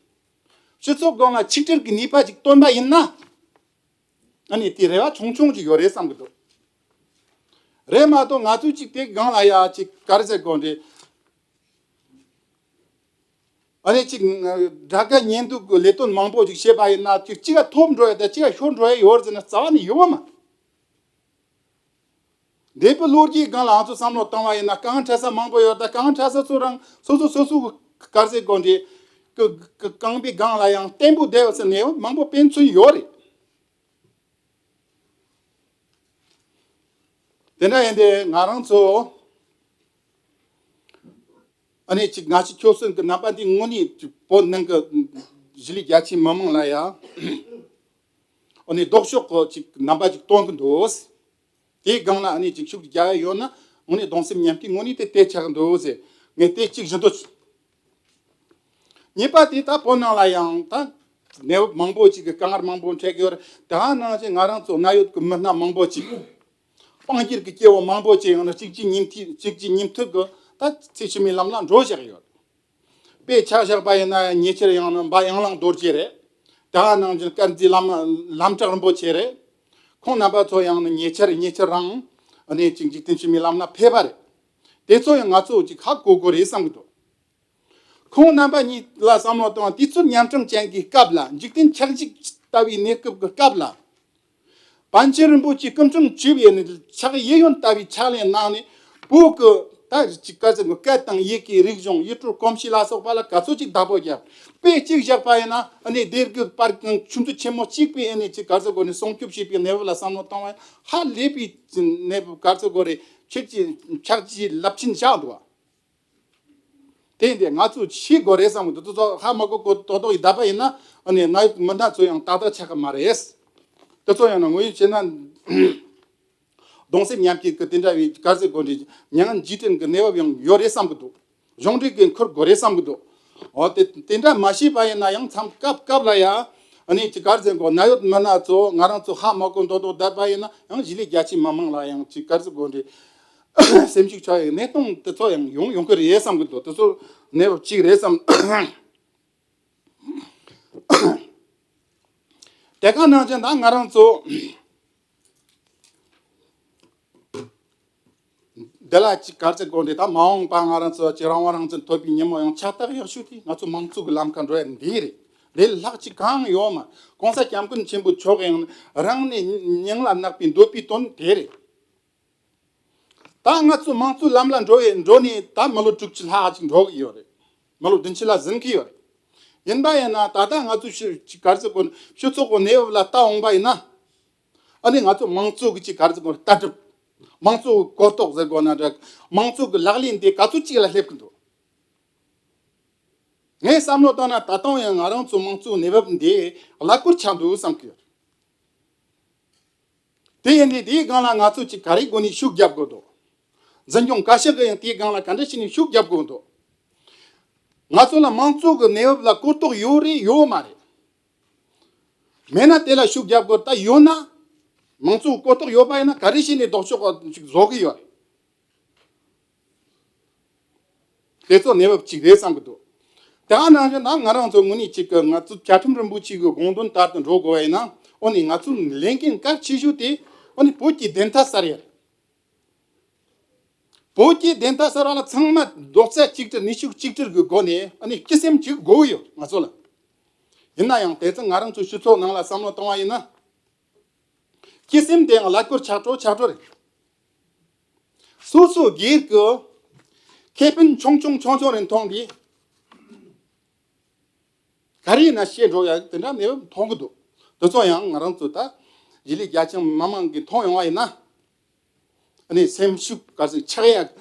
སྤྱི་ཚོགས་སྒང་ལ་ཆིག་སྒྲིལ་གྱི་ནུས་པ་ཅིག་བཏོན་པ་ཡིན་ན། ཨ་ནི་དེ་རེ་བ་ཆུང་ཆུང་ཅིག་ཡོད་རེད་བསམ་གྱི་འདུག་རེད་མ་གཏོགས་ང་ཚོས་ཅིག་དེ་སྒང་ལ་ཡ་ཅིག་ག་རེ་ཟེར་དགོས་རེད། ཨ་ནི་ཅིག་དགྲ་དགའ་གཉེན་སྡུག་གི་ལས་དོན་མང་པོ་ཅིག་བྱས་པ་ཡིན་ན་ཅིག་གཅིག་ག་ཐོབ་འགྲོ་ཡ་དང་གཅིག་ག་ཤོར་འགྲོ་ཡ་ཡོད་རེད་ཟེར་ན་རྩ་བ་ནས་ཡོད་པ་མ། འདས་པའི་ལོ་རྒྱུས་སྒང་ལ་ང་ཚོ་བསམ་བློ་བཏང་བ་ཡིན་ན་གང་འཕྲད་ས་མང་པོ་ཡོད་ད། གང་འཕྲད་ས་ཚོ་རང་སོ་སོ་སོ་སོ་གི་ག་རེ་ཟེར་དགོས་རེད། ཀ་ཀ་རྐང་པའི་སྒང་ལ་ཡང་བརྟན་པོ་བསྡད་ཡོད་ཟེར་ནས་མང་པོ་དཔེ་མཚོན་ཡོད་རེད། དེ་འདྲ་ཡིན་ཏེ་ང་རང་ཚོ་ཨ་ནི་ཅིག་ང་ཚོ་ཁྱོད་གསུམ་གྱི་རྣམ་པ་འདི་དངོས་གནས་ཅིག་བོད་ནང་གི་གཞིས་ལུས་རྒྱ་ཆེའི་མི་མང་ལ་ཡང་ཨ་ནི་ལྡོག་ཕྱོགས་ཀྱི་ཅིག་རྣམ་པ་ཅིག་སྟོན་གྱི་འདུག་དེའི་སྒང་ལ་ཨ་ནི་ཅིག་ཤུགས་རྒྱག་ཡ་ཡོད་ན་དངོས་གནས་གདུང་སེམས་མཉམ་སྐྱེད་དངོས་གནས་དེ་དེ་ཆགས་འདུག་ཟེར་ངས་དེ་གཅིག་བཞིན་དུ། གཉིས་པ་དེ་ད་བོད་ནང་ལ་ཡང་ད་ གནས་བབ་མང་པོ་ཅིག་གི་དཀའ་ངལ་མང་པོ་འཕྲད་ཀྱི་ཡོད་རེད། དེ་ནང་བཞིན་ང་རང་ཚོ་གནད་ཡོད་ཀྱི་མི་སྣ་མང་པོ་ཅིག་དཔང་སྒྱུར་གྱི་སྐྱེ་བོ་མང་པོ་ཅིག་ཡང་ན་གཅིག་རྗེས་གཉིས་མཐུད་གཅིག་རྗེས་གཉིས་མཐུད་ཀྱི་ད་ཚེ་ཕྱི་མའི་ལམ་ལ་འགྲོ་བཞག་ཡོད། དཔེ་ཆ་བཞག་པ་ཡིན་ན་ཉེ་ཆར་ཡང་ན་འབའ་ཡང་ལང་རྡོ་རྗེ་རེད། དེ་ནང་བཞིན་དཀར་མཛེས་ལམ་ལམ་བྲག་རིན་པོ་ཆེ་རེད། ཁོང་རྣམ་པ་ཚོ་ཡང་ན་ཉེ་ཆར་ཉེ་ཆར་རང་ཨ་ནི་ཅིག་འཇིག་རྟེན་ཕྱི་མའི་ལམ་ལ་ཕེབས་པ་རེད། དེ་ཚོ་ཡང་ང་ཚོ་ཅིག་ཧ་གོ་དགོས་རེད་བསམ་གྱི་འདུག་ཁོང་རྣམ་པ་གཉིས་ལ་བསམ་བློ་བཏང་བ་དུས་ཚོད་ཉམ་ཆུང་ཅན་གྱི་སྐབས་ལ། འཇིག་རྟེན་ཆགས་འཇིག་ལྟ་བུའི་གནས་སྐབས་ཀྱི་སྐབས་ལ། པཎ་ཆེན་རིན་པོ་ཆེ་སྐུ་ཕྲེང་བཅུ་པའི་ནི་ཕྱག་གཡས་གཡོན་ལྟ་བུའི་ཕྱག་ལེན་གནང་ནས། བོད་ཀྱི་ད་ཅིག་ག་ཚོད་ཀྱི་སྐད་དང་ཡི་གེ་རིག་གཞུང་ཡིག་འབྲུ་གོམས་གཤིས་ལ་སོགས་པ་ལ་ག་ཚོད་ཅིག་བདག་པོ་བརྒྱབ། དཔེ་གཅིག་བཞག་པ་ཡིན་ན་ཨ་ནི་སྡེ་དགེ་པར་ཁང་ཆུ་མཛོད་ཆེན་མོ་གཅིག་པའི་ཨ་ནི་ཅིག་ག་ཚོད་སྒོ་ནས་སྲུང་སྐྱོབ་བྱེད་པའི་གནས་བབ་ལ་བསམ་བློ་བཏང་བ་ཧ་ལས་པའི་གནས་བབ་ག་ཚོད་སྒོ་རེ་ཁྱེད་ཀྱི་ཕྱག་རྗེས་རླབས་ཆེན་བཞག་འདུག་བ། དེ་ཡིན་དུས་ང་ཚོས་ཤེས་དགོས་རེད་བསམ་གི་འདུག་དེ་ཚོ་ཧ་མ་གོ་གོ་ཏོག་ཏོག་ཡིན་བསྡད་པ་ཡིན་ན་ཨ་ནི་གནད་ཡོད་མི་སྣ་ཚོ་ཡང་ཏག་ཏག་ཆགས་ཀྱི་མ་རེད། དེ་ཚོ་ཡང་ན་ངོས་ཡིན་བྱས་ན་གདུང་སེམས་མཉམ་སྐྱེད་ཀྱི་དེ་འདྲ་བའི་ག་ཚོད་དགོས་འདྲ་མྱ་ངན་རྗེས་དྲན་གྱི་གནས་བབ་ཡང་ཡོད་རེད་བསམ་གི་འདུག་གཞུང་འབྲེལ་གྱི་འཁུར་དགོས་རེད་བསམ་གི་འདུག་འོ་དེ་དེ་འདྲ་མ་ཤེས་པ་ཡིན་ན་ཡང་མཚམས་སྐབས་སྐབས་ལ་ཡང་ཨ་ནི་ཅིག་ག་ཚོད་དགོས་གནད་ཡོད་མི་སྣ་ཚོ་ང་རང་ཚོ་ཧ་མ་གོ་ཏོག་ཏོག་བསྡད་པ་ཡིན་ན་ཡང་གཞིས་ལུས་རྒྱ་ཆེ་མི་མང་ལ་ཡང་ཅིག་ག་ཚོད་དགོས་འདྲ། སེམས་ཤུགས་ཆག་ཡག་གནས་སྟངས་དེ་ཚོ་ཡང་ཡོང་ཡོང་གི་རེད་བསམ་གི་འདུག་དེ་ཚོ་གནས་བབ་གཅིག་རེད་བསམ། དེ་ག་ནང་བཞིན་ད་ང་རང་ཚོ་འདི་ལ་ཅིག་ག་ཚོད་དགོས་འདྲ་ད་མ་འོངས་པ་ང་རང་ཚོ་ཅིག་རང་དབང་རང་བཙན་ཐོབ་པའི་ཉིན་མོ་ཡང་ཕྱག་རྟགས་ཡག་ཤོས་དེ་ང་ཚོ་མང་གཙོ་གི་ལམ་ཁ་འགྲོ་ཡ་འདི་རེད། འདི་ལྷག་ཅིག་གང་ཡོད་མ། གོང་ས་སྐྱབས་མགོན་ཆེན་པོ་མཆོག་ཡང་རང་ནས་སྙིང་ལ་བརྣག་པའི་འདོད་པའི་དོན་དེ་རེད། ད་ང་ཚོ་མང་གཙོའི་ལམ་ལ་འགྲོ་བའི་འགྲོ་ནས་ད་མི་ལོ་དྲུག་ཅུ་ལྷག་ཅིག་འགྲོ་གི་ཡོད་རེད། མི་ལོ་བདུན་ཅུ་ལ་ཟིན་གི་ཡོད་རེད། ཡིན་པ་ཡིན་ན་ད་ལྟ་ང་ཚོ་ཕྱི་ཅིག་ག་རེ་ཟེར་དགོས་ན་སྤྱི་ཚོགས་ཀྱི་གནས་བབ་ལ་ལྟ་འོང་པ་ཡིན་ན། ཨ་ནི་ང་ཚོ་མང་གཙོ་གི་ཅིག་ག་རེ་ཟེར་དགོས་ན་ལྟ་གྲུབ། མང་གཙོ་གི་གོ་རྟོགས་ཟེར་དགོས་ན་འདྲ། མང་གཙོ་གི་ལག་ལེན་དེ་ག་ཚོད་ཅིག་ལ་སླེབས་གི་འདུག་ངས་བསམ་བློ་བཏང་ན་ད་དུང་ཡང་ང་རང་ཚོ་མང་གཙོའི་གནས་བབ་འདི་གླ་འཁོར་ཆགས་འདུག་བསམ་གི་ཡོད། དེ་ཡིན་དུས་དེའི་སྒང་ལ་ང་ཚོས་ཅིག་ག་རེ་སྒོ་ནས་ཤུགས་རྒྱབ་དགོས་འདུག་འཛིན་སྐྱོང་བཀའ་ཤག་གིས་ཡང་དེའི་སྒང་ལ་ག་འདྲ་བྱས་ནས་ཤུགས་རྒྱབ་དགོས་འདུག་ང་ཚོ་ལ་མང་གཙོ་གི་གནས་བབ་ལ་གོ་རྟོགས་ཡོད་རེད་ཡོད་མ་རེད། མེད་ན་དེ་ལ་ཤུགས་རྒྱབ་དགོས། ད་ཡོད་ན། མང་གཙོ་གི་གོ་རྟོགས་ཡོད་པ་ཡིན་ན་ག་རེ་བྱས་ནས་ལྡོག་ཕྱོགས་ཅིག་བཟོ་གི་ཡོད་རེད། དེ་ཚོ་གནས་བབ་གཅིག་རེད་བསམ་གི་འདུག་དེ་ནང་བཞིན་ད་ང་རང་ཚོ་དངོས་གནས་གཅིག་གི་ང་ཚོ་བཅའ་ཁྲིམས་རིན་པོ་ཆེ་གི་དགོངས་དོན་ལྟར་དུ་འགྲོ་དགོས་པ་ཡིན་ན། འོ་ནི་ང་ཚོའི་ལས་འགན་གལ་ཆེ་ཤོས་དེ་འོ་ནི་བོད་ཀྱི་བདེན་མཐའ་གསལ་ཡ་རེད། བོད་ཀྱི་བདེན་མཐའ་གསལ་བ་ལ་ཚང་མ་རྡོག་རྩ་གཅིག་སྒྲིལ་ནུས་ཤུགས་གཅིག་སྒྲིལ་གྱི་སྒོ་ནས་ཨ་ནི་སྤྱི་སེམས་གཅིག་དགོས་ཀྱི་ཡོད་ང་ཚོ་ལ། ཡིན་ན་ཡང་དེ་ཚོ་ང་རང་ཚོ་སྤྱི་ཚོགས་ནང་ལ་བསམ་བློ་བཏང་བ་ཡིན་ན། སྤྱི་སེམས་དེ་ཡང་གླ་འཁོར་ཆག་འགྲོ་ཆག་འགྲོ་རེད། སོ་སོའི་སྒེར་གྱི་ཁེ་ཕན་ཆུང་ཆུང་ཆུང་ཆུང་རེ་མཐོང་དུས། ག་རེ་ཡིན་ན་བཤད་འགྲོ་ཡ་དེ་འདྲ་གནས་བབ་མཐོང་གི་འདུག་དེ་ཚོ་ཡང་ང་རང་ཚོ་ད་གཞིས་ལུས་རྒྱ་ཆེ་མི་མང་གིས་མཐོང་ཡོང་བ་ཡིན་ན། ཨ་ནི་སེམས་ཤུགས་ག་ཚོད་ཆག་ཡ་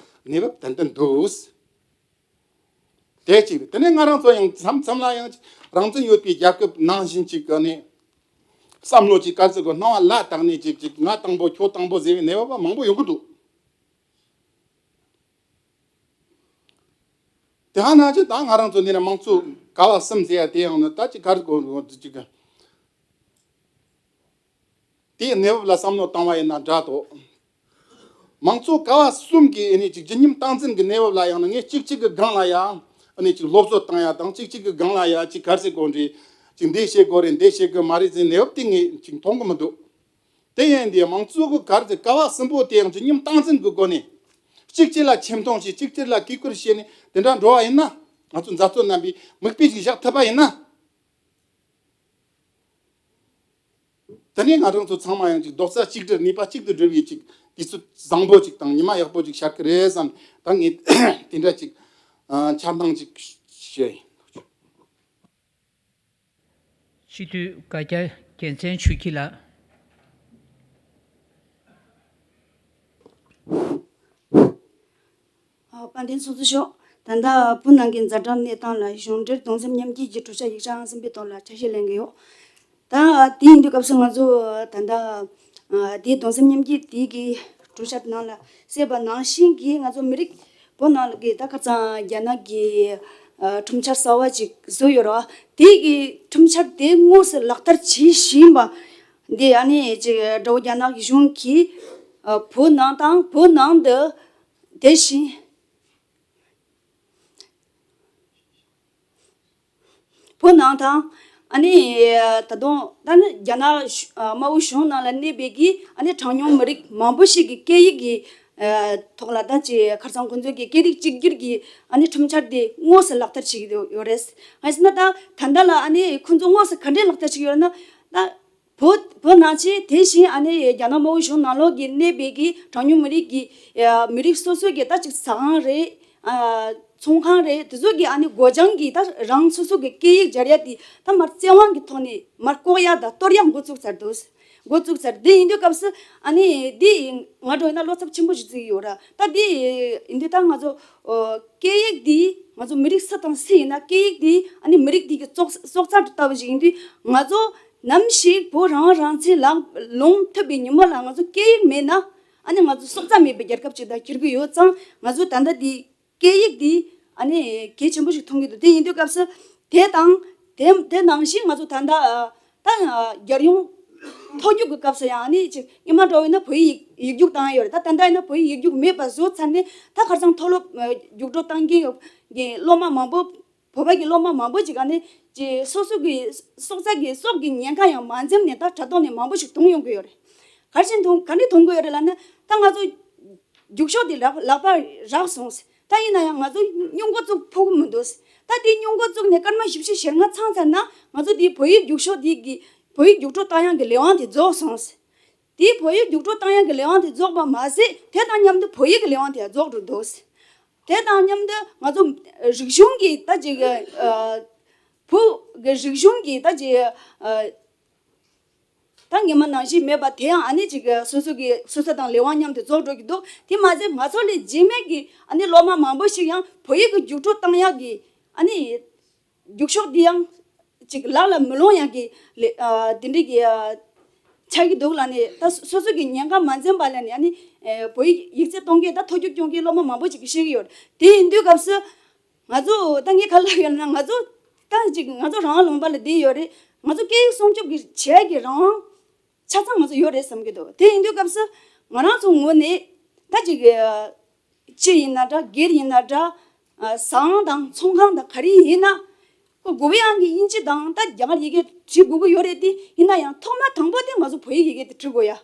གནས་བབ་ཏན་ཏན་འདུག་དེ་གཅིག་རེད། དེ་ནས་ང་རང་ཚོ་ཡང་མཚམས་མཚམས་ལ་ཡང་རང་བཙན་ཡོད་པའི་རྒྱལ་ཁབ་ནང་བཞིན་ཅིག་ག་ནས་བསམ་བློ་ཅིག་ག་ཚོད་གོ་སྣང་བ་ལ་བཏང་ནས་ཅིག་ཅིག་ང་དང་པོ་ཁྱོད་དང་པོ་ཟེར་བའི་གནས་བབ་མང་པོ་ཡོང་གི་འདུག་དེ་ཧ་ན་ཅི་ད་ང་རང་ཚོ་འདི་ན་མང་གཙོ་ཀ་བ་གསུམ་ཟེར་ཡ་དེ་ཡང་ནི་ད་ཅི་ག་རེ་གོ་ཅི་ག་དེའི་གནས་བབ་ལ་བསམ་བློ་བཏང་བ་ཡིན་ན་འདྲ་དོ། མང་གཙོ་ཀ་བ་གསུམ་གྱི་ཨ་ནི་ཅིག་ཇི་སྙམ་སྟངས་འཛིན་གྱི་གནས་བབ་ལ་ཡང་ནི་ངས་གཅིག་གཅིག་གི་སྒང་ལ་ཡང་ཨ་ནི་ཅིག་སློབ་གསོ་བཏང་ཡ་དང་གཅིག་གཅིག་གི་སྒང་ལ་ཡང་ཅིག་ག་རེ་ཟེར་དགོས་རེད། ཅིག་འདི་བྱེད་དགོས་རེད་འདི་བྱེད་དགོས་མ་རེད་ཟེར་གནས་བབ་དེ་ངས་ཅིག་མཐོང་གི་མི་འདུག་དེ་ཡིན་དུས་མང་གཙོ་གི་ག་རེ་ཟེར་ཀ་བ་གསུམ་པོ་དེ་ཡང་ཇི་སྙམ་སྟངས་འཛིན་གྱི་སྒོ་ནས་གཅིག་གཅིག་ལ་ཆེ་མཐོང་བྱས་གཅིག་གཅིག་ལ་གུས་བཀུར་བྱས་ནས་དེ་འདྲ་འགྲོ་བ་ཡིན་ན། ང་ཚོ་མཛད་གཙོ་རྣམ་པས་མིག་དཔེ་ཞིག་བཞག་ཐུབ་པ་ཡིན་ན། དེ་ནས་ང་རང་ཚོ་ཚང་མ་ཡང་ཅིག་རྡོག་རྩ་གཅིག་སྒྲིལ་ནུས་པ་གཅིག་ཏུ་སྒྲིལ་བའི་ཅིག་དུས་ཚོད་བཟང་པོ་ཅིག་དང་ཉི་མ་ཡག་པོ་ཅིག་ཤར་གི་རེད་བསམ། ད་ངས་དེ་འདྲ་ཅིག་ཨ་འཆར་སྣང་ཅིག་བཤད་ཡིན། སྤྱི་འཐུས་བཀའ་རྒྱ་རྒྱལ་མཚན་ཆོས་སྐྱིད་ལགས། ཨ། དཔལ་ལྡན་ཚོགས་གཙོ་མཆོག་ད་ལྟ་བོད་ནང་གི་ཛ་དྲག་གནས་སྟངས་ལ་གཞུང་འབྲེལ་གདུང་སེམས་མཉམ་སྐྱེད་ཀྱི་གྲོས་འཆར་ཡིག་ཆ་ཨང་གསུམ་པའི་ཐོག་ལ་ཆ་ཤས་ལེན་གྱི་ཡོད། ད་དེ་ཡིན་དུས་སྐབས་སུ་ང་ཚོ་ད་ལྟ་དེའི་གདུང་སེམས་མཉམ་སྐྱེད་དེ་གི་གྲོས་འཆར་ནང་ལ་གསལ་བ་ནང་བཞིན་གྱི་ང་ཚོ་མི་རིགས་བོད་ནང་གི་ད་ཁ་སང་རྒྱ་ནག་གི་ ཨ་ཁྲིམས་འཆར་གསར་བ་ཅིག་བཟོས་ཡོད་རེད་བ། དེ་གི་ཁྲིམས་འཆར་དེ་དངོས་སུ་ལག་བསྟར་བྱེད་བཞིན་པ་འདི་ཨ་ནི་ཅིག་དགྲ་བོ་རྒྱ་ནག་གི་གཞུང་གིས་ཨ་བོད་ནང་དང་བོད་ནང་དུ་དེ་བཞིན། བོད་ནང་དང་། ཨ་ནི་ད་དུང་ད་ནི་རྒྱ་ནག་གཞུ- ཨ་དམར་པོའི་གཞུང་ནང་ལ་གནས་པའི་གི་ཨ་ནི་གྲངས་ཉུང་མི་རིགས་མང་པོ་ཞིག་གི་སྐད་ཡིག་གི་ཨ་ཐོག་ལ་ད་ཅི་ཁ་སང་ཁོང་ཚོས་ཀྱི་སྐད་རིགས་གཅིག་གྱུར་གྱི་ཨ་ནི་ཁྲིམས་འཆར་དེ་དངོས་སུ་ལག་བསྟར་བྱེད་ཀྱི་ཡོད་རེད། གང་ཡིན་ཟེར་ན་ད་ད་ལྟ་ལ་ཨ་ནི་ཁོང་ཚོ་དངོས་སུ་ག་འདྲའི་ལག་བསྟར་བྱེད་ཀྱི་ཡོད་རེད་ན་ད། བོད་བོད་ནང་ཆེ་དེ་བཞིན་ཨ་ནི་རྒྱ་ནག་དམར་པོའི་གཞུང་ནང་ལོགས་ཀྱི་གནས་པའི་གི་གྲངས་ཉུང་མི་རིགས་ཀྱི་ཨ་མི་རིགས་སོ་སོ་གི་ད་ཅིག་ཟ་ཁང་རེད། ཨ་ཚོང་ཁང་རེད། དེ་ཚོ་གི་ཨ་ནི་སྒོ་བྱང་གི་ད་རང་སོ་སོ་གི་སྐད་ཡིག་སྦྱར་ཡ་དེ་ད་མར་བཙན་དབང་གི་ཐོག་ནས་མར་ལྐོག་ཡ་དང་གཏོར་ཡ་འགོ་བཙུགས་ཚར་འདུག་འགོ་བཙུགས་ཚར། དེ་ཡིན་དུས་སྐབས་སུ་ཨ་ནི་དེ་ང་འགྲོ་ཡིན་ན་བློ་འཚབ་ཆེན་པོ་ཞིག་བརྩི་གི་ཡོད་ར། ད་དེ་ཡིན་དུས་ད་ང་ཚོ་ཨོ་སྐད་ཡིག་དེ་ང་ཚོ་མི་རིགས་སུ་དང་སུ་ཡིན་ན་སྐད་ཡིག་དེ་ཨ་ནི་མི་རིགས་དེ་གི་སྲོག་སྲོག་རྩ་ལྟ་བུ་ཞིག་ཡིན་དུས་ང་ཚོ་ནམ་ཞིག་བོད་རང་དབང་རང་བཙན་ལག་ལོང་ཐུབ་པའི་ཉིན་མོ་ལ་ང་ཚོ་སྐད་ཡིག་མེད་ན་ཨ་ནི་ང་ཚོ་སྲོག་རྩ་མེད་པའི་རྒྱལ་ཁབ་ཅིག་དང་འགྱུར་གྱི་ཡོད་ཙང་། ང་ཚོ་ད་ལྟ་འདི་སྐད་ཡིག་འདི་ཨ་ནི་གལ་ཆེན་པོ་ཞིག་མཐོང་གི་འདུག་དེ་ཡིན་དུས་སྐབས་སུ་དེ་དང་དེ་དེ་ནང་བཞིན་ང་ཚོ་ད་ལྟ་ད་རྒྱལ་ཡོངས་མཐོ་རྒྱུགས་ཀྱི་སྐབས་སུ་ཡང་ཨ་ནི་ཅིག་སྔོན་མ་འདྲ་བོ་ཡིན་ན་བོད་ཡིག་ཡིག་རྒྱུགས་བཏང་ཡ་ཡོད་རེད། ད་ད་ལྟ་ཡིན་ན་བོད་ཡིག་ཡིག་རྒྱུགས་མེད་པ་བཟོས་ཚར་ནས་ད་ཁ་སང་མཐོ་སློབ་རྒྱུགས་སྤྲོད་བཏང་མཁན་གྱི་སློབ་མ་མང་པོ། བོད་པ་གི་སློབ་མ་མང་པོ་ཅིག་ག་ནས་ཀྱི་སོ་སོ་གི་སྲོག་རྩ་གི་སྲོག་གི་ཉེན་ཁ་ཡང་མ་འཛེམས་ནས་ད་དྲ་ཐོག་ནས་མང་པོ་ཞིག་མཐོང་ཡོང་གི་ཡོད་རེད། ག་རེ་བྱས་མཐོང་ག་ནས་མཐོང་གི་ཡོད་རེད་ལབ་ན། ད་ང་ཚོ་རྒྱུགས་ཤོག་འདི་ལག་ལག་པ་རག་སོང་། ད་ཡིན་ན་ཡང་ང་ཚོ་སྙུང་འགོ་བཙུགས་ཕོད་གི་མི་འདུག་ད་དེ་སྙུང་འགོ་བཙུགས་ནས་སྐར་མ་བཞི་བཅུ་ཞེ་ལྔ་ཚང་ཚར་ན་ང་ཚོ་དེའི་བོད་ཡིག་རྒྱུགས་ཤོག་འདི་གི་བོད་ཡིག་རྒྱུགས་སྤྲོད་བཏང་ཡག་གི་ལས་དབང་དེ་རྫོགས་སོང་། དེའི་བོད་ཡིག་རྒྱུགས་སྤྲོད་བཏང་ཡག་གི་ལས་དབང་དེ་རྫོགས་པ་མ་ཟད་དེ་དང་མཉམ་དུ་བོད་ཡིག་གི་ལས་དབང་དེ་ཡང་རྫོགས་འགྲོ་འདུག་དེ་དང་མཉམ་དུ་ང་ཚོ་རིག་གཞུང་གི་ད་ཅིག་ཨ་བོད་ཀྱི་རིག་གཞུང་གི་ད་ཅིག་ཨ་ད་སྔོན་མ་ནང་བཞིན་མེད་པ་དེ་ཡང་ཨ་ནི་ཅིག་སོ་སོ་གི་སོ་སོ་དང་ལས་དབང་མཉམ་དུ་རྫོགས་འགྲོ་གི་འདུག་དེ་མ་ཟད་ང་ཚོ་ལས་རྗེས་མའི་གི་ཨ་ནི་སློབ་མ་མང་པོ་ཞིག་ཡང་བོད་ཡིག་གི་རྒྱུགས་སྤྲོད་བཏང་ཡག་གི་ཨ་ནི་རྒྱུགས་ཤོག་འདི་ཡང་ཅིག་ལག་ལ་མི་ལོང་ཡག་གི་ལས་ཨ་དེ་འདྲའི་གི་ཨ་ཆགས་ཀྱི་འདུག་ལབ་ནས། ད་སོ་སོ་གི་ཉེན་ཁ་མ་འཛེམས་པ་ལབ་ནས་ཨ་ནི་ཨེ་བོད་ཡིག་ཡིག་ཚད་གཏོང་མཁན་ད་མཐོ་རྒྱུགས་སྐྱོང་མཁན་སློབ་མ་མང་པོ་ཅིག་གིས་བཤད་ཀྱི་ཡོད་རེད། དེ་ཡིན་དུས་སྐབས་སུ་ང་ཚོ་ད་ངས་ག་ལབ་ཡོད་ན། ང་ཚོ་ད་ཅིག་ང་ཚོ་རང་དབང་ལུང་པ་ལ་བསྡད་ཡོད་རེད། ང་ཚོ་སྐད་ཡིག་སྲུང་སྐྱོབ་ཀྱི་བྱེད་ཡག་གི་རང་དབང་ཆ་ཚང་ང་ཚོ་ཡོད་རེད་བསམ་གྱི་འདུག་དེ་ཡིན་དུས་སྐབས་སུ་ང་རང་ཚོ་ངོས་ནས་ད་ཅིག་སྤྱི་ཡིན་ན་འདྲ། སྒེར་ཡིན་ན་འདྲ། ཨ་ཟ་ཁང་དང་ཚོང་ཁང་དང་ག་རེ་ཡིན་ན། ཁོ་དགོས་པའི་ཨང་གི་དབྱིན་ཇི་དང་ད་རྒྱ་གར་ཡི་གེ་བྲིས་དགོས་ཀྱི་ཡོད་རེད་དེ། ཡིན་ན་ཡང་ཐོག་མ་དང་པོ་དེ་ང་ཚོ་བོད་ཡིག་ཡི་གེ་དེ་བྲི་དགོས་ཡ།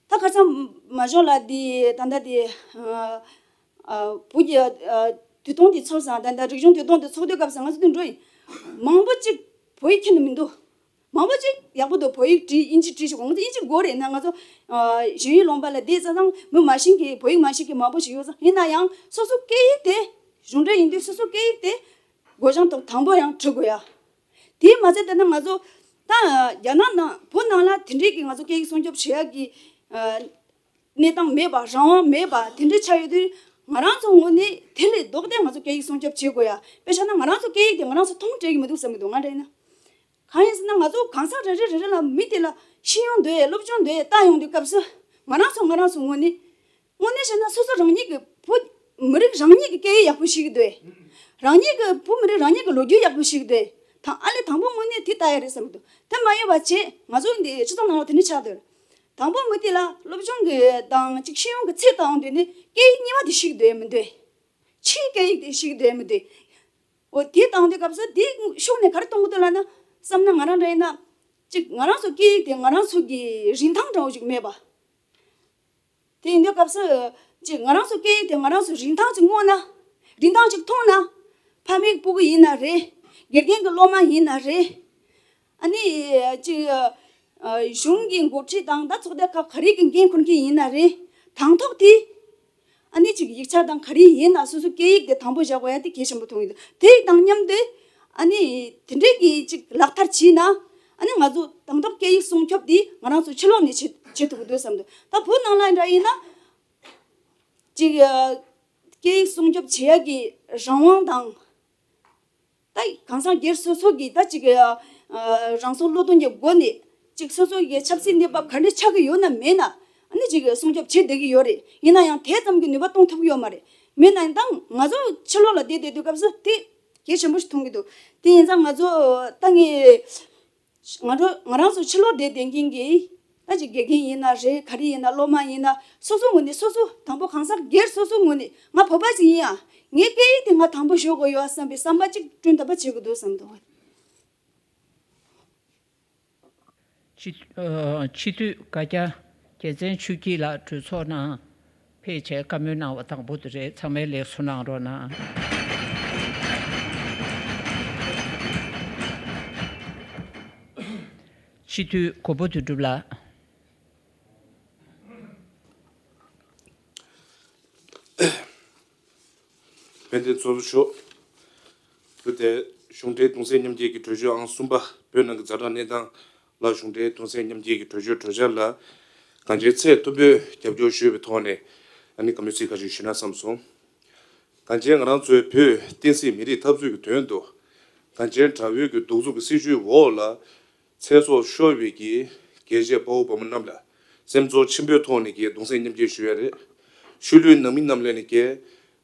ད་ཁ་སང་མ་འཇོག་ལ་དེ་ད་ལྟ་དེ་ཨ་ཨ་བོད་ཀྱི་ཨ་དུས་སྟོན་དེ་ཚོགས་སོང་། ད་ལྟ་རིག་གཞུང་དུས་སྟོན་དེ་ཚོགས་དུས་སྐབས་སུ་ང་ཚོ་དེ་འགྲོ་ཡིན། མང་པོ་གཅིག་བོད་ཡིག་མཁྱེན་ནི་མི་འདུག་མང་པོ་ཅིག་ཡག་པོ་འདུག་བོད་ཡིག་བྲིས། དབྱིན་ཇི་བྲིས་ཤོག་ང་ཚོ་དབྱིན་ཇི་དགོས་རེད་ན། ང་ཚོ་ཨ་གཞན་ཡུལ་ལུང་པ་ལ་བསྡད་ཙང་ཙང་མི་མ་ཤེས་མཁན་བོད་ཡིག་མ་ཤེས་མཁན་མང་པོ་ཞིག་ཡོད་ཙང་། ཡིན་ན་ཡང་སོ་སོ་སྐད་ཡིག་དེ་གཞུང་འབྲེལ་ཡིན་དུས་སོ་སོ་སྐད་ཡིག་དེ་སྒོ་བྱང་ཐོག་དང་པོ་ཡང་བྲི་དགོས་ཡ། དེས་མ་ཚད་ད་ནི་ང་ཚོ་ད་རྒྱ་ནག་ནང་བོད་ནང་ལ་དེ་འདྲའི་གི་ང་ཚོ་སྐད་ཡིག་སྲུང་སྐྱོབ་བྱེད་ཡ་གི་ཨ་གནས་སྟངས་མེད་པ། རང་དབང་མེད་པ་དེ་འདྲ་ཆགས་ཡོད་དུས། ང་རང་ཚོ་ངོས་ནས་དེ་ལས་ལྡོག་སྟེ་ང་ཚོ་སྐད་ཡིག་སྲུང་སྐྱོབ་བྱེད་དགོས་ཡ། དཔེ་བཞག་ན་ང་རང་ཚོ་སྐད་ཡིག་དེ་ང་རང་ཚོ་མཐོང་སྤྲད་ཀྱི་མི་འདུག་བསམ་གྱི་འདུག་ང་འདྲ་ཡིན་ན། གང་ཡིན་ཟེར་ན་ང་ཚོ་གང་ཟག་རེ་རེ་རེ་རེ་ལ་མི་དེ་ལ་ཤེས་ཡོན་འདོད། སློབ་སྦྱོང་འདོད་ལྟ་ཡོང་དུས་སྐབས་སུ་ང་རང་ཚོ་ང་རང་ཚོ་ངོས་ནས་དངོས་གནས་བཤད་ན་སོ་སོ་རང་ཉིད་ཀྱི་བོད་མི་རིགས་རང་ཉིད་ཀྱི་སྐད་ཡིག་ཡག་པོ་ཤེས་ཀྱི་འདོད། རང་ཉིད་ཀྱི་བོད་མི་རིགས་རང་ཉིད་ཀྱི་ལོ་རྒྱུས་ཡག་པོ་ཤེས་ཀྱི་འདོད། ད་ཨ་ལས་དང་པོ་དངོས་གནས་དེ་ལྟ་ཡ་རེད་བསམ་གྱི་འདུག་དེ་མ་ཡོད་པ་བྱས་ང་ཚོ་འདི་སྤྱི་ཚོགས་ནང་ལ་དེ་འདྲ་ཆགས་སྡོད། དང་པོ་མི་དེ་ལ་སློབ་སྦྱོང་གི་དང་ཅིག་ཤེས་ཡོན་གྱི་ཚད་བཏང་དུས་ནི་སྐད་ཡིག་གཉིས་པ་དེ་ཤེས་ཀྱི་འདོད་མི་འདོད། ཕྱིའི་སྐད་ཡིག་དེ་ཤེས་ཀྱི་འདོད་མི་འདོད། འོ་དེ་བཏང་དུས་སྐབས་སུ་དེ་ཤུགས་ནས་ག་རེ་གཏོང་གི་འདུག་ལབ་ན། བསམ་ན་ང་རང་འདྲ་ཡིན་ན་ཅིག་ང་རང་ཚོ་སྐད་ཡིག་དེ་ང་རང་ཚོ་གི་རིན་ཐང་འདྲ་བོ་ཞིག་མེད་པ། དེ་ཡིན་དུས་སྐབས་སུ་ཅིག་ང་རང་ཚོ་སྐད་ཡིག་དེ་ང་རང་ཚོ་རིན་ཐང་ཅིག་མངོན་ན། རིན་ཐང་ཅིག་མཐོང་ན། ཕ་མའི་སྤུ་གུ་ཡིན་ན་རེད། དགེ་རྒན་གྱི་སློབ་མ་ཡིན་ན་རེད། ཨ་ནི་ཅིག་ཨ་གཞུང་གི་འགོ་ཁྲིད་དང་ད་ཚོགས་སྡེ་ཁག་ག་རེ་གི་འགན་འཁུར་མཁན་ཡིན་ན་རེད། དང་ཐོག་དེ་ཨ་ནི་ཅིག་ཡིག་ཆ་དང་ག་རེ་ཡིན་ན་སོ་སོ་སྐད་ཡིག་དེ་དང་པོ་བཞག་དགོས་ཡ་དེ་གལ་ཆེན་པོ་མཐོང་གི་འདུག་དེ་དང་མཉམ་དུ་ཨ་ནི་དེ་འདྲའི་གི་ཅིག་ལག་བསྟར་བྱས་ན། ཨ་ནི་ང་ཚོ་དང་ཐོག་སྐད་ཡིག་སྲུང་སྐྱོབ་དེ་ང་རང་ཚོ་ཕྱི་ལོགས་ནས་བྱེད་བྱེད་ཐུབ་ཀྱི་འདུག་བསམ་འདུག་ད་བོད་ནང་ལ་འདྲ་ཡིན་ན། ཅིག་ཨ་སྐད་ཡིག་སྲུང་སྐྱོབ་བྱེད་ཡ་གི་རང་དབང་དང་། ད་གང་ཟག་སྒེར་སོ་སོ་གི་ད་ཅིག་ཨ་ཨ་རང་སྲོག་བློས་གཏོང་གི་སྒོ་ནས་ཅིག་སོ་སོ་གི་ཆབ་སྲིད་གནས་བབ་ག་འདྲ་ཆགས་ཀྱི་ཡོད་ན་མེད་ན། ཨ་ནི་ཅིག་སྲུང་སྐྱོབ་བྱེད་བསྡད་ཀྱི་ཡོད་རེད། ཡིན་ན་ཡང་དེ་ཙམ་གྱི་ནུས་པ་གཏོང་ཐུབ་ཀྱི་ཡོད་མ་རེད། མེད་ན་ཡང་ད་ང་ཚོ་ཕྱི་ལོགས་ལ་བསྡད་བསྡད་དུས་སྐབས་སུ་དེ་ གལ་ཆེན་པོ་ཞིག་མཐོང་གི་འདུག་དེ་ཡིན་ཙང་ང་ཚོ་ད་ངས་ང་ཚོ་ང་རང་ཚོ་ཕྱི་ལོགས་བསྡད་བསྡད་མཁན་གྱི་ད་ཅིག་དགེ་རྒན་ཡིན་ན་རེད། ག་རེ་ཡིན་ན་སློབ་མ་ཡིན་ན་སོ་སོ་ངོས་ནས་སོ་སོ་དང་པོ་གང་ཟག་སྒེར་སོ་སོ་ངོས་ནས་ང་བོད་པ་ཞིག་ཡིན་ཡང་ངའི་སྐད་ཡིག་དེ་ང་དང་པོ་ཞུ་དགོས་ཡོད་བསམ་པའི་བསམ་པ་ཅིག་བསྐྲུན་ཐུབ་པ་བྱེད་དགོས་འདུག་བསམ་འདུག་སྤྱི་ཨ། སྤྱི་འཐུས་བཀའ་རྒྱ་རྒྱལ་མཚན་ཆོས་སྐྱིད་ལགས་གྲོས་ཚོགས་ནང་ཕེབས་བྱས་བཀའ་མོལ་གནང་བ་དང་པོ་དེ་རེད། ཚང་མས་ལེགས་སོ་གནང་རོགས་གནང་། སྤྱི་འཐུས་གོ་པོ་དོན་གྲུབ་ལགས། ཕན་བདེ་ཚོགས་གཙོ་མཆོག་དེ་གཞུང་འབྲེལ་གདུང་སེམས་མཉམ་སྐྱེད་ཀྱི་གྲོས་ཆོད་ཨང་གསུམ་པ་བོད་ནང་གི་ཛ་དྲག་གནས་སྟངས་ལ་གཞུང་འབྲེལ་གདུང་སེམས་མཉམ་སྐྱེད་ཀྱི་གྲོས་ཆོད་གྲོས་འཆར་ལ་གང་ཅིའི་ཚད་མཐོན་པོས་རྒྱབ་སྐྱོར་ཞུས་པའི་ཐོག་ནས་ཨ་ནི་བཀའ་མོལ་ཚིག་ཁ་ཤས་ཞུས་ན་བསམ་སོང་། གང་ཅིའི་ང་རང་ཚོའི་བོད་བསྟན་སྲིད་མི་རིགས་འཐབ་རྩོད་ཀྱི་དོན་དུ་གང་ཅིའི་དགྲ་བོའི་གི་གདུག་རྩུབ་ཀྱི་སྲིད་བྱུས་འོག་ལ། ཚེ་སྲོག་ཤོར་བའི་གི་རྒྱལ་གཅེས་དཔའ་བོ་དཔའ་མོ་རྣམས་ལ་སེམས་ཚོར་ཆེན་པོའི་ཐོག་ནས་ཀྱི་གདུང་སེམས་མཉམ་སྐྱེད་ཞུ་ཡ་རེད། ཤུལ་ལུས་ནང་མི་རྣམས་ལ་ནི་ཀྱི་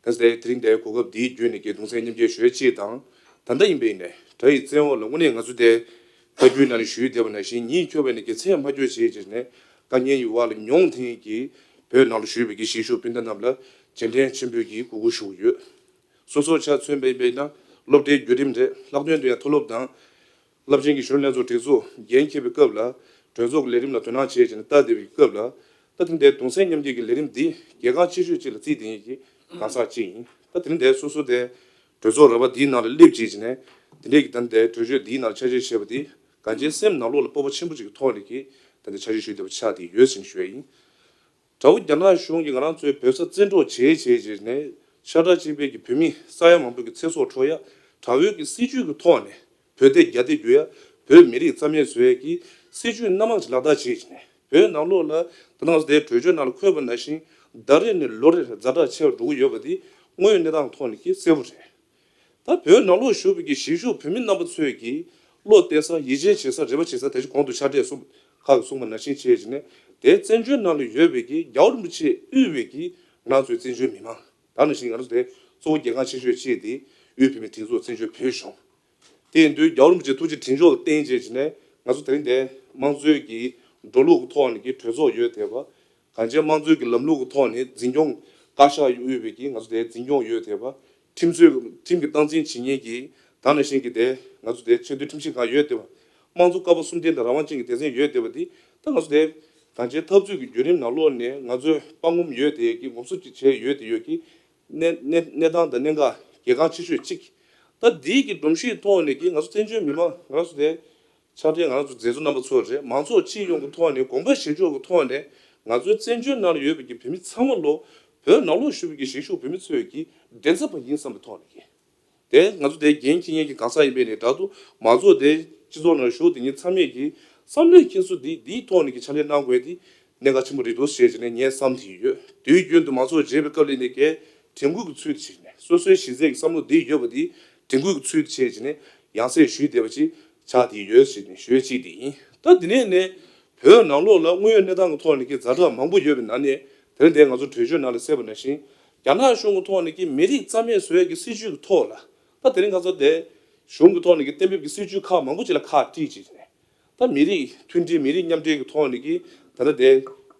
ད་ལྟའི་དེ་རིང་འདིའི་གོ་སྐབས་འདིའི་བརྒྱུད་ནས་ཀྱི་གདུང་སེམས་མཉམ་སྐྱེད་ཞུ་ཡ་གཅིག་དང་། ད་ལྟ་ཡིན་པའི་ནས་དགྲ་ཡི་བཙན་འོག་ལ་དངོས་གནས་ང་ཚོ་དེ་བཀའ་བརྒྱུད་ནང་ནས་ཞུས་བསྡད་པ་ནང་བཞིན་ཉིད་འཁྱོར་བའི་ནས་ཀྱི་ཚད་མ་འཁྱོལ་བྱེད་ཅེས་ནས་དཀའ་ངལ་ཡི་བར་ལ་མྱོང་ཐེངས་ཀྱི་བོད་ནང་ལ་བཞུགས་པའི་གི་གཞིས་བཞུགས་སྤུན་ཟླ་རྣམས་ལ་རྗེས་དྲན་ཆེན་པོའི་གི་གུས་བཀུར་ཞུ་གི་ཡོད། སོ་སོར་ཆ་མཚོན་པ་ཡིན་པས་ན་སློབ་གྲྭའི་བརྒྱུད་རིམ་རེད། ལྷག་དོན་དུ་ཡང་མཐོ་སློབ་དང་། རླབས་ཆེན་གྱི་གཞོན་ནུ་ལྷན་ཚོགས་སྒྲིག་འཛུགས་འགན་འཁྱེར་བའི་སྐབས་ལ་གྲོས་ཚོགས་ཀྱི་ལས་རིམ་ལ་དོ་སྣང་བྱས་བྱས་ནས་ལྟ་བསྡད་པའི་སྐབས་ལ། ད་ཐེངས་འདིའི་གདུང་སེམས་མཉམ་སྐྱེད་ཀྱི་ལས་རིམ་འདི་གལ་འགངས་ཆེ་ཤོས་ཅིག་ལ་བརྩིས་བསྡད་མཁན་གྱི་གང་ཟག་ཅིག་ཡིན། ད་དེ་རིང་འདིར་སོ་སོ་དེ་གྲོས་ཚོགས་ར་བ་འདིའི་ནང་ལ་སླེབས་བྱས་བྱས་ནས་དེ་འདྲས་ཀྱི་ད་ལྟའི་གྲོས་ཆོད་འདིའི་ནང་ལ་ཆ་ཤས་བྱས་པ་འདི་གང་ཅིའི་སེམས་ནང་ལོགས་ལ་སྤོབས་པ་ཆེན་པོ་ཅིག་གི་ཐོག་ནས་ཀྱི་ད་ལྟ་ཆ་ཤས་ཞུས་བསྡད་པ་ཆགས་བསྡད་ཡོད་ཟེར་ནས་ཞུ་ཡ་ཡིན། དགྲ་བོ་རྒྱ་ནག་གཞུང་གིས་ང་རང་ཚོའི་བོད་ས་བཙན་འཕྲོག་བྱས་བྱས་བྱས་ནས་ཤ་ཁྲག་གཅིག་པའི་གི་བོད་མི་ས་ཡ་མང་པོའི་གི་ཚེ་སྲོག་འཕྲོག་ཡ་དགྲ་བོའི་གི་སྲིད་བྱུས་ཀྱི་ཐོག་ནས་བོད་དེ་རྒྱ་དེ་བསྒྱུར་ཡ་བོད་མི་རིགས་རྩ་མེད་བཟོ་ཡ་གི་སྲིད་བྱུས་སྣ་མང་ཞིག་ལག་བསྟར་བྱས་བྱས་ནས་བོད་ནང་ལོགས་ལ་ད་ནང་དེ་གྲོས་ཆོད་ནང་ལ་འཁོད་པ་ནང་བཞིན་ཟླ་རེ་ནས་ལོ་རེར་ཛ་དྲག་ཆེ་བ་འགྲོ་གི་ཡོད་པ་དེ་དངོས་ཡོད་གནས་སྟངས་ཐོག་ནས་ཀྱི་གསལ་པོ་རེད། ད་བོད་ནང་ལོགས་བཞུགས་པའི་གི་གཞིས་བཞུགས་བོད་མི་རྣམ་པ་ཚོས་ཀྱི་བློ་གཏད་ས་ཡིད་ཆེས་བྱེད་ས་རེ་བ་བྱེད་ས་དེ་ཅིག་གོང་དུ་ཕྱག་སྦྲེལ་གསུངས་ཁག་གིས་གསུངས་པ་ནང་བཞིན་བྱས་བྱས་ནས་དེ་བཙན་བྱོལ་ནང་ལ་ཡོད་པའི་གི་རྒྱལ་བ་རིན་པོ་ཆེས་དབུས་པའི་གི་ང་རང་ཚོའི་བཙན་བྱོལ་མི་མང་ད་ནང་བཞིན་ང་རང་ཚོ་དེ་གཙོ་བོ་གལ་འགངས་ཆེ་ཤོས་གཅིག་དེ་དབུས་བོད་མིའི་སྒྲིག་འཛུགས་བཙན་བྱོལ་བོད་གཞུང་དེ་ཡིན་དུས་རྒྱལ་བ་རིན་པོ་ཆེའི་ཐུགས་རྗེ་དྲིན་གཟོ་ལ་བརྟེན་བྱས་བྱས་ནས་ང་ཚོ་དེ་རིང་དེ་དམངས་གཙོའི་གི་འགྲོ་ལུགས་ཀྱི་ཐོག་ནས་གི་གྲོས་ཚོགས་ཡོད་དེ་བ། གངས་ཅན་དམངས་གཙོའི་གི་ལམ་ལུགས་ཀྱི་ཐོག་ནས་འཛིན་སྐྱོང་བཀའ་ཤག་དབུས་པའི་གི་ང་ཚོ་དེ་འཛིན་སྐྱོང་ཡོད་དེ་བ། ཁྲིམས་རྩོད་ཁྲིམས་ཀྱི་སྟངས་འཛིན་བྱེད་མཁན་གྱི་ད་ནང་བཞིན་གྱི་དེ་ང་ཚོ་དེ་ཆེས་མཐོའི་ཁྲིམས་ཞིབ་ཁང་ཡོད་དེ་བ། དམངས་གཙོ་ཀ་བ་གསུམ་ལྡན་དང་རང་དབང་ཅན་གྱི་སྡེ་ཚན་ཡོད་དེ་བ་འདི་ད་ང་ཚོ་དེ་གངས་ཅན་འཐབ་རྩོད་ཀྱི་བརྒྱུད་རིམ་ནང་ལོགས་ནས་ང་ཚོས་དཔའ་ངོམ་ཡོད་དེ་གི་ངོམ་སོ་ཅིག་བྱས་ཡོད་དེ་ཡོད་ཀྱི་གནས་གནས་གནས་སྟངས་དང་གནད་འགག་གལ་འགངས་ཆེ་ཤོས་གཅིག་ད་འདིའི་གི་སྒྲོམ་གཞིའི་ཐོག་ནས་ཀྱི་ང་ཚོ་བཙན་བྱོལ་མི་མང་ང་ཚོ་དེ། ཕྱག་སྦྲེལ་ང་རང་ཚོ་མཛད་གཙོ་རྣམ་པ་ཚོ་རེད། མང་ཚོགས་སྤྱི་ཡོངས་ཀྱི་ཐོག་ནས་དགོངས་པ་བཞེས་ཕྱོགས་ཀྱི་ཐོག་ནས་ང་ཚོའི་བཙན་བྱོལ་ནང་ལ་ཡོད་པའི་གི་བོད་མི་ཚང་མ་ལོ་བོད་ནང་ལོགས་བཞུགས་པའི་གི་གཞིས་བཞུགས་བོད་མི་ཚོའི་གི་མགྲིན་ཚབ་པ་ཡིན་བསམ་པའི་ཐོག་ནས་ཀྱི་དེ་ང་ཚོ་དེ་འགན་འཁྱེར་མཁན་གྱི་གང་ཟག་ཡིན་པའི་ནས་དྲག་ཏུ་མང་ཚོགས་དེ་སྤྱི་ཚོགས་ནང་བཞུགས་དེ་ཉིད་ཚང་མས་ཀྱི་བསམ་བློའི་འཁྱེར་སོ་དེ་དེའི་ཐོག་ནས་ཀྱི་ཕྱག་ལས་གནང་དགོས་དེ་གནད་འགག་ཆེན་པོ་རེད་འདུག་ཞེས་བྱས་ནས་ངས་བསམ་དེ་ཡོད། དུས་རྒྱུན་དུ་མང་ཚོགས་མཇལ་བའི་སྐབས་ལ་ནས་ཀྱི་དྲན་སྐུལ་གྱི་ཚུལ་དུ་བྱས་ནས་སོ་སོའི་གཞི་རྩའི་གི་བསམ་བློ་དེ་ཡོད་པ་དེ་དྲན་སྐུལ་གྱི་ཚུལ་དུ་བྱས་བྱས་ནས། ཡང་སེ་ཞུས་བསྡད་པ་ཅིག་ཆགས་བསྡད་ཡོད་ཞེས་ནས་ཞུ་ཡ་གཅིག་དེ་ཡིན། ད་དེ་ནས་ནས་བོད་ནང་ལོགས་ལ་དངོས་ཡོད་གནས་སྟངས་ཀྱི་ཐོག་ནས་ཀྱི་ཛ་དྲག་མང་པོ་ཡོད་པའི་ནང་ནས་དེ་རིང་འདིར་ང་ཚོ་གྲོས་ཆོད་ནང་ལ་གསལ་བ་ནང་བཞིན་རྒྱ་ནག་གཞུང་གི་ཐོག་ནས་ཀྱི་མི་རིགས་རྩ་མེད་བཟོ་ཡ་གི་སྲིད་བྱུས་ཀྱི་ཐོག་ལ་ད་དེ་རིང་ང་ཚོ་དེ་གཞུང་གི་ཐོག་ནས་ཀྱི་གཏན་འབེབས་ཀྱི་སྲིད་བྱུས་ཁག་མང་པོ་ཅིག་ལ་ཁག་དཀྲིས་བྱས་ནས་ད་མི་རིགས་མཐུན་སྒྲིལ་མི་རིགས་མཉམ་འབྲེལ་གྱི་ཐོག་ནས་ཀྱི་ད་ལྟ་དེ་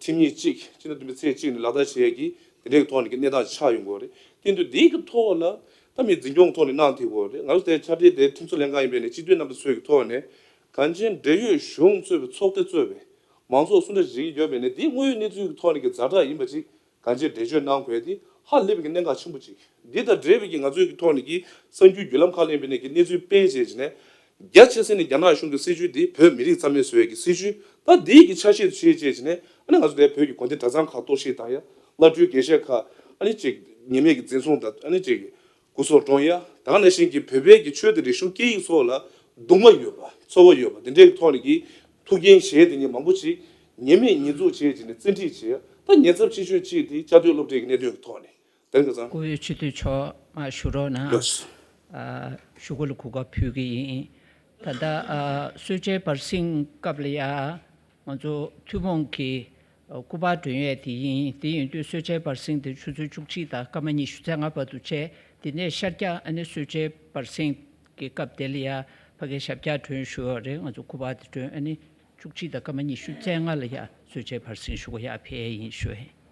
ཁྲིམས་ཉིས་གཅིག་ཕྱི་ཟླ་བདུན་པའི་ཚེས་གཅིག་ནས་ལག་བསྟར་བྱེད་ཡ་གི་དེ་འདྲའི་ཐོག་ནས་ཀྱི་གནས་སྟངས་ཆགས་ཡོང་གི་རེད། དེ་དུས་འདིའི་གི་ཐོག་ལ་ད་མི་འཛིན་སྐྱོང་ཐོག་ནས་གནང་ཐེབས་དགོས་རེད། ང་ཚོ་དེ་ཕྱག་སྦྲེལ་དེ་ཁྲིམས་བཟོ་ལྷན་ཁང་ཡིན་པའི་ནས་སྤྱི་འཐུས་རྣམ་པ་ཚོའི་གི་ཐོག་ནས་གངས་ཅན་བགྲེས་ཡོད་གཞུང་གཙོས་པའི་ཚོགས་སྡེ་གཙོས་པའི་མང་ཚོགས་སུ་འདྲ་ཞིག་ཡོད་པའི་ནས་འདི་དངོས་ཡོད་གནས་ཚུལ་གི་ཐོག་ནས་ཀྱི་ཛ་དྲག་ཡིན་པ་ཅིག་གངས་ཅན་བགྲེས་ཡོད་གནང་དགོས་དེ་ཧ་ལས་པའི་གི་གནད་འགག་ཆེན་པོ་ཅིག་འདི་དང་འབྲེལ་བའི་གི་ང་ཚོའི་གི་ཐོག་ནས་ཀྱི་གསར་འགྱུར་བརྒྱུད་ལམ་ཁག་ལ་ཡིན་པའི་ནས་ཀྱི་གནས་ཚུལ་སྤེལ་བྱས་བྱས་ནས། རྒྱ་ཆེ་ས་ནས་རྒྱ་ནག་གཞུང་གི་སྲིད་བྱུས་འདི་བོད་མི་རིགས་རྩ་མེད་བཟོ་ཡ་གི་སྲིད་བྱུས་ད་འདིའི་གི་ཆ་ཤས་སུ་བྱས་བྱས་བྱས་ནས་ཨ་ནི་ང་ཚོ་དེ་བོད་ཀྱི་དགོན་སྡེ་གྲྭ་ཚང་ཁག་གཏོར་བཤིག་བཏང་ཡ། བླ་སྤྲུལ་དགེ་བཤེས་ཁག་ཨ་ནི་ཅིག་ཉེས་མེད་ཀྱི་འཛིན་བཟུང་དང་ཨ་ནི་ཅིག་སྐུ་སྲོག་བཀྲོངས་ཡ། ད་ག་ནང་བཞིན་གྱི་བོད་པའི་གི་ཆོས་དང་རིག་གཞུང་སྐད་ཡིག་སོགས་ལ་གདུང་བ་ཡོད་པ་ཚོར་བ་ཡོད་པ་འདི་འདྲའི་གི་ཐོག་ནས་ཀྱི་ཐུགས་འགན་བཞེས་དེ་ཉིད་མང་པོ་ཅིག་ཉེས་མེད་ཉེས་འཛུགས་བྱས་བྱས་ནས་བཙན་ཁྲིད་བྱས་ཡ། ད་ཉེན་ཚབས་ཆེ་ཤོས་གཅིག་དེ་བཅའ་སྡོད་སློབ་གྲྭའི་གི་གནད་དོན་གྱི་ཐོག་ནས། དེ་རིང་ཁ་སང་། སྐུ་ཡོད་སྤྱི་འཐུས་མཆོག་མར་བཞུགས་རོགས་གནང་། ལགས་སོ། ཨ། བཞུགས་སྒོ་ལ་གུས་པ་ཕུལ་གྱི་ཡིན། ད་ལྟ་ཨ། གསོལ་ཇའི་བར་གསེང་སྐབས་ལ་ཡ། ང་ཚོ་ཐུན་མོང་གི་སྐུ་པར་སྒྲོན་ཡས་དེ་ཡིན། དེ་ཡིན་དུས་གསོལ་ཇའི་བར་གསེང་དེ་ཆུ་ཚོད་བཅུ་གཅིག་དང་སྐར་མ་ཉི་ཤུ་རྩ་ལྔ་བར་དུ་བྱས། དེ་ནས་ཤར་རྒྱག་ཨ་ནི་གསོལ་ཇའི་བར་གསེང་གི་སྐབས་དེ་ལ་ཡ་ཕ་གིའི་ཞབས་བཀྱག་སྒྲོན་ཞུ་ཡ་རེད། ང་ཚོ་སྐུ་པར་དེ་སྒྲོན། ཨ་ནི་བཅུ་གཅིག་དང་སྐར་མ་ཉི་ཤུ་རྩ་ལྔ་ལ་ཡ་གསོལ་ཇའི་བར་གསེང་ཞུ་ག་ཡ་ཕེབས་ཡ་ཡིན་ཞུ་ཡ་ཡིན།